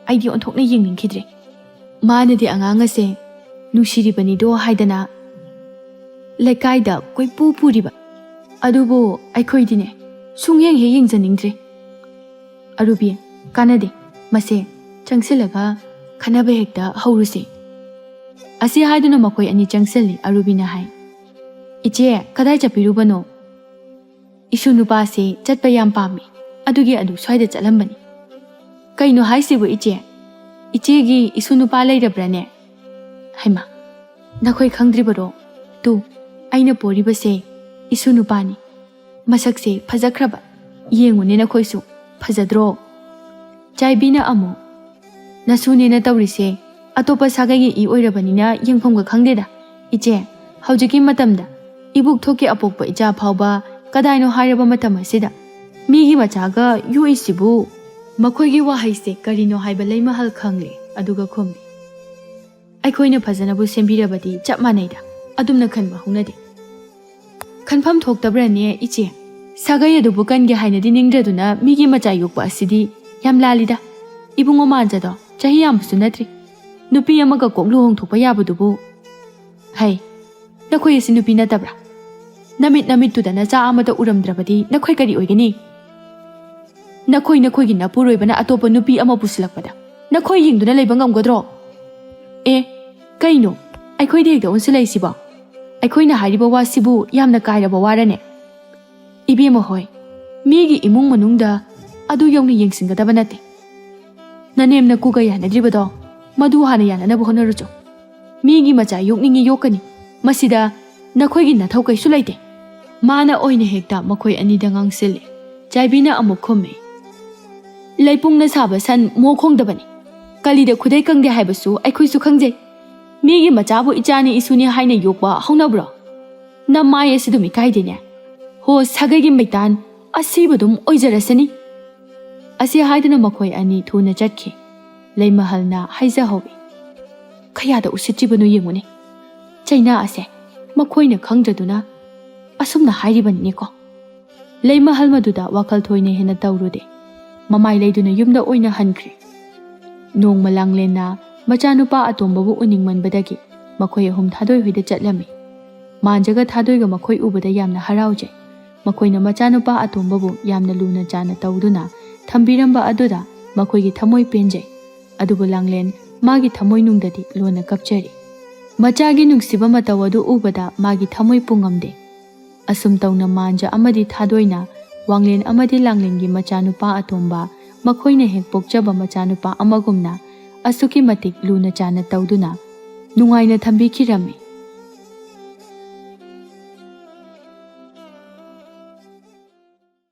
ꯑꯩꯗꯤ ꯑꯣꯟꯊꯣꯛꯅ ꯌꯦꯡꯅꯤꯡꯈꯤꯗ꯭ꯔꯦ꯫ ꯃꯥꯅꯗꯤ ꯑꯉꯥꯡ ꯑꯁꯦ ꯅꯨꯡꯁꯤꯔꯤꯕꯅꯤꯗꯣ ꯍꯥꯏꯗꯅ ꯂꯩꯀꯥꯏꯗ ꯀꯣꯏꯄꯨ ꯄꯨꯔꯤꯕ, ꯑꯗꯨꯕꯨ ꯑꯩꯈꯣꯏꯗꯤꯅꯦ, ꯁꯨꯡꯌꯦꯡ ꯍꯦꯛ ꯌꯦꯡꯖꯅꯤꯡꯗ꯭ꯔꯦ꯫ ꯑꯔꯨꯕꯤ, ꯀꯥꯟꯅꯗꯦ, ꯃꯁꯦ ꯆꯪꯁꯤꯜꯂꯒ ꯈꯟꯅꯕ ꯍꯦꯛꯇ ꯍꯧꯔꯨꯁꯦ"꯫ ꯑꯁꯤ ꯍꯥꯏꯗꯨꯅ ꯃꯈꯣꯏ ꯑꯅꯤ ꯆꯪꯁꯤꯜꯂꯤ꯫ ꯑꯔꯨꯕꯤꯅ ꯍꯥꯏ, "ꯏꯆꯦ, ꯀꯗꯥꯏ ꯆꯠꯄꯤꯔꯨꯕꯅꯣ?" "ꯏꯁꯨ ꯅꯨꯄꯥꯁꯦ ꯆꯠꯄ ꯌꯥꯝ ꯄꯥꯝꯃꯤ, ꯑꯗꯨꯒꯤ ꯑꯗꯨ ꯁ꯭ꯋꯥꯏꯗ ꯆꯠꯂꯝꯕꯅꯤ"꯫ "ꯀꯩꯅꯣ ꯍꯥꯏꯁꯤꯕꯨ ꯏꯆꯦ? ꯏꯆꯦꯒꯤ ꯏꯁꯨ ꯅꯨꯄꯥ ꯂꯩꯔꯕ꯭ꯔꯥꯅꯦ?" "ꯍꯩꯃꯥ, ꯅꯈꯣꯏ ꯈꯪꯗ꯭ꯔꯤꯕꯔꯣ? ꯇꯨ, ꯑꯩꯅ ꯄꯣꯔꯤꯕꯁꯦ ꯏꯁꯨ ꯅꯨꯄꯥꯅꯤ꯫ ꯃꯁꯛꯁꯦ ꯐꯖꯈ꯭ꯔꯕ꯫ ꯌꯦꯡꯉꯨꯅꯦ ꯅꯈꯣꯏꯁꯨ, ꯐꯖꯗ꯭ꯔꯣ?" ꯆꯥꯏꯕꯤꯅ ꯑꯃꯨꯛ, "ꯅꯁꯨꯅꯦꯅ ꯇꯧꯔꯤꯁꯦ ꯑꯇꯣꯞꯄ ꯁꯥꯒꯩꯒꯤ ꯏ ꯑꯣꯏꯔꯕꯅꯤꯅ ꯌꯦꯡꯐꯝꯒ ꯈꯪꯗꯦꯗ꯫ ꯏꯆꯦ, ꯍꯧꯖꯤꯛꯀꯤ ꯃꯇꯝꯗ ꯏꯕꯨꯛ ꯊꯣꯛꯀꯤ ꯑꯄꯣꯛꯄ ꯏꯆꯥ ꯐꯥꯎꯕ ꯀꯗꯥꯏꯅꯣ ꯍꯥꯏꯔꯕ ꯃꯇꯝ ꯑꯁꯤꯗ ꯃꯤꯒꯤ ꯃꯆꯥꯒ ꯌꯣꯛꯏꯁꯤꯕꯨ?" ꯃꯈꯣꯏꯒꯤ ꯋꯥꯍꯩꯁꯦ ꯀꯔꯤꯅꯣ ꯍꯥꯏꯕ ꯂꯩꯃꯍꯜ ꯈꯪꯂꯦ, ꯑꯗꯨꯒ ꯈꯨꯝꯃꯤ, "ꯑꯩꯈꯣꯏꯅ ꯐꯖꯅꯕꯨ ꯁꯦꯝꯕꯤꯔꯕꯗꯤ ꯆꯞ ꯃꯥꯟꯅꯩꯗ, ꯑꯗꯨꯝꯅ ꯈꯟꯕ ꯍꯧꯅꯗꯦ"꯫ "ꯈꯟꯐꯝ ꯊꯣꯛꯇꯕ꯭ꯔꯅꯦ ꯏꯆꯦ? ꯁꯥꯒꯩ ꯑꯗꯨꯕꯨ ꯀꯟꯒꯦ ꯍꯥꯏꯅꯗꯤ ꯅꯤꯡꯗ꯭ꯔꯗꯨꯅ ꯃꯤꯒꯤ ꯃꯆꯥ ꯌꯣꯛꯄ ꯑꯁꯤꯗꯤ ꯌꯥꯝ ꯂꯥꯜꯂꯤꯗ꯫ ꯏꯕꯨꯡꯉꯣ ꯃꯥꯟꯖꯗꯣ ꯆꯍꯤ ꯌꯥꯝꯕꯁꯨ ꯅꯠꯇ꯭ꯔꯤ꯫ ꯅꯨꯄꯤ ꯑꯃꯒ ꯀꯣꯛ ꯂꯨꯍꯣꯡꯊꯣꯛꯄ ꯌꯥꯕꯗꯨꯕꯨ꯫ ꯍꯩ, ꯅꯈꯣꯏ ꯑꯁꯤ ꯅꯨꯄꯤ ꯅꯠꯇꯕ꯭ꯔꯥ? ꯅꯃꯤꯠ ꯅꯃꯤꯠꯇꯨꯗ ꯅꯆꯥ ꯑꯃꯇ ꯎꯔꯝꯗ꯭ꯔꯕꯗꯤ ꯅꯈꯣꯏ ꯀꯔꯤ ꯑꯣꯏꯒꯅꯤ? ꯅꯈꯣꯏ ꯅꯈꯣꯏꯒꯤ ꯅꯄꯨꯔꯣꯏꯕꯅ ꯑꯇꯣꯞꯄ ꯅꯨꯄꯤ ꯑꯃ ꯄꯨꯁꯤꯜꯂꯛꯄꯗ ꯅꯈꯣꯏ ꯌꯦꯡꯗꯨꯅ ꯂꯩꯕ ꯉꯝꯒꯗ꯭ꯔꯣ? ꯑꯦ, ꯀꯩꯅꯣ? ꯑꯩꯈꯣꯏꯗ ꯍꯦꯛꯇ ꯑꯣꯟꯁꯤꯜꯂꯛꯏꯁꯤꯕꯣ? ꯑꯩꯈꯣꯏꯅ ꯍꯥꯏꯔꯤꯕ ꯋꯥꯁꯤꯕꯨ ꯌꯥꯝꯅ ꯀꯥꯏꯔꯕ ꯋꯥꯔꯅꯦ? ꯏꯕꯦꯝꯃ ꯍꯣꯏ, ꯃꯤꯒꯤ ꯏꯃꯨꯡ ꯃꯅꯨꯡꯗ ꯑꯗꯨ ꯌꯧꯅ ꯌꯦꯡꯁꯤꯟꯒꯗꯕ ꯅꯠꯇꯦ꯫ ꯅꯅꯦꯝ ꯅꯀꯨꯒ ꯌꯥꯅꯗ꯭ꯔꯤꯕꯗꯣ, ꯃꯗꯨ ꯍꯥꯟꯅ ꯌꯥꯅꯅꯕ ꯍꯣꯠꯅꯔꯨꯆꯣ꯫ ꯃꯤꯒꯤ ꯃꯆꯥ ꯌꯣꯛꯅꯤꯡꯉꯤ ꯌꯣꯛꯀꯅꯤ, ꯃꯁꯤꯗ ꯅꯈꯣꯏꯒꯤ ꯅꯊꯧ ꯀꯩꯁꯨ ꯂꯩꯇꯦ꯫ ꯃꯥꯅ ꯑꯣꯏꯅ ꯍꯦꯛꯇ ꯃꯈꯣꯏ ꯑꯅꯤꯗ ꯉꯥꯡꯁꯤꯜꯂꯦ꯫ ꯆꯥꯏꯕꯤꯅ ꯑꯃꯨꯛ ꯈꯨꯝꯃꯤ, "ꯂꯩꯄꯨꯡꯅ ꯁꯥꯕ ꯁꯟ ꯃꯣ ꯈꯣꯡꯗꯕꯅꯤ꯫ ꯀꯂꯤꯗ ꯈꯨꯗꯩ ꯀꯪꯗꯦ ꯍꯥꯏꯕꯁꯨ ꯑꯩꯈꯣꯏꯁꯨ ꯈꯪꯖꯩ꯫ ꯃꯤꯒꯤ ꯃꯆꯥꯕꯨ ꯏꯆꯥꯅꯤ ꯏꯁꯨꯅꯤ ꯍꯥꯏꯅ ꯌꯣꯛꯄ ꯍꯧꯅꯕ꯭ꯔꯣ? ꯅꯃꯥꯏ ꯑꯁꯤꯗꯨꯝ ꯏꯀꯥꯏꯗꯦꯅꯦ꯫ ꯍꯣ, ꯁꯥꯒꯩꯒꯤ ꯃꯩꯇꯥꯟ ꯑꯁꯤꯕꯗꯨꯝ ꯑꯣꯏꯖꯔꯁꯅꯤ"꯫ ꯑꯁꯤ ꯍꯥꯏꯗꯨꯅ ꯃꯈꯣꯏ ꯑꯅꯤ ꯊꯨꯅ ꯆꯠꯈꯤ꯫ ꯂꯩꯃꯍꯜꯅ ꯍꯥꯏꯖꯍꯧꯏ, "ꯈꯌꯥꯗ ꯎꯁꯤꯠꯇ꯭ꯔꯤꯕꯅꯣ ꯌꯦꯡꯉꯨꯅꯦ꯫ ꯆꯩꯅꯥ ꯑꯁꯦ ꯃꯈꯣꯏꯅ ꯈꯪꯗ꯭ꯔꯗꯨꯅ ꯑꯁꯨꯝꯅ ꯍꯥꯏꯔꯤꯕꯅꯤꯅꯦꯀꯣ"꯫ ꯂꯩꯃꯍꯜ ꯃꯗꯨꯗ ꯋꯥꯈꯜ ꯊꯣꯏꯅ ꯍꯦꯟꯅ ꯇꯧꯔꯨꯗꯦ꯫ ꯃꯃꯥꯏ ꯂꯩꯗꯨꯅ ꯌꯨꯝꯗ ꯑꯣꯏꯅ ꯍꯟꯈ꯭ꯔꯦ꯫ ꯅꯣꯡꯃ ꯂꯥꯡꯂꯦꯟꯅ ꯃꯆꯥꯅꯨꯄꯥ ꯑꯇꯣꯝꯕꯕꯨ ꯎꯅꯤꯡꯃꯟꯕꯗꯒꯤ ꯃꯈꯣꯏ ꯑꯍꯨꯝ ꯊꯥꯗꯣꯏ ꯍꯣꯏꯗ ꯆꯠꯂꯝꯃꯤ꯫ ꯃꯥꯟꯖꯒ ꯊꯥꯗꯣꯏꯒ ꯃꯈꯣꯏ ꯎꯕꯗ ꯌꯥꯝꯅ ꯍꯔꯥꯎꯖꯩ꯫ ꯃꯈꯣꯏꯅ ꯃꯆꯥꯅꯨꯄꯥ ꯑꯇꯣꯝꯕꯕꯨ ꯌꯥꯝꯅ ꯂꯨꯅ ꯆꯥꯅ ꯇꯧꯗꯨꯅ ꯊꯝꯕꯤꯔꯝꯕ ꯑꯗꯨꯗ ꯃꯈꯣꯏꯒꯤ ꯊꯃꯣꯏ ꯄꯦꯟꯖꯩ꯫ ꯑꯗꯨꯕꯨ ꯂꯥꯡꯂꯦꯟ ꯃꯥꯒꯤ ꯊꯃꯣꯏꯅꯨꯡꯗꯗꯤ ꯂꯣꯟꯅ ꯀꯞꯆꯔꯤ꯫ ꯃꯆꯥꯒꯤ ꯅꯨꯡꯁꯤꯕ ꯃꯇꯧ ꯑꯗꯨ ꯎꯕꯗ ꯃꯥꯒꯤ ꯊꯃꯣꯏ ꯄꯨꯡꯉꯝꯗꯦ꯫ ꯑꯁꯨꯝ ꯇꯧꯅ ꯃꯥꯟꯖ ꯑꯃꯗꯤ ꯊꯥꯗꯣꯏꯅ ꯋꯥꯡꯂꯦꯟ ꯑꯃꯗꯤ ꯂꯥꯡꯂꯦꯟꯒꯤ ꯃꯆꯥꯅꯨꯄꯥ ꯑꯇꯣꯝꯕ, ꯃꯈꯣꯏꯅ ꯍꯦꯛ ꯄꯣꯛꯆꯕ ꯃꯆꯥꯅꯨꯄꯥ ꯑꯃꯒꯨꯝꯅ ꯑꯁꯨꯛꯀꯤ ꯃꯇꯤꯛ ꯂꯨꯅ ꯆꯥꯅ ꯇꯧꯗꯨꯅ ꯅꯨꯡꯉꯥꯏꯅ ꯊꯝꯕꯤꯈꯤꯔꯝꯃꯤ꯫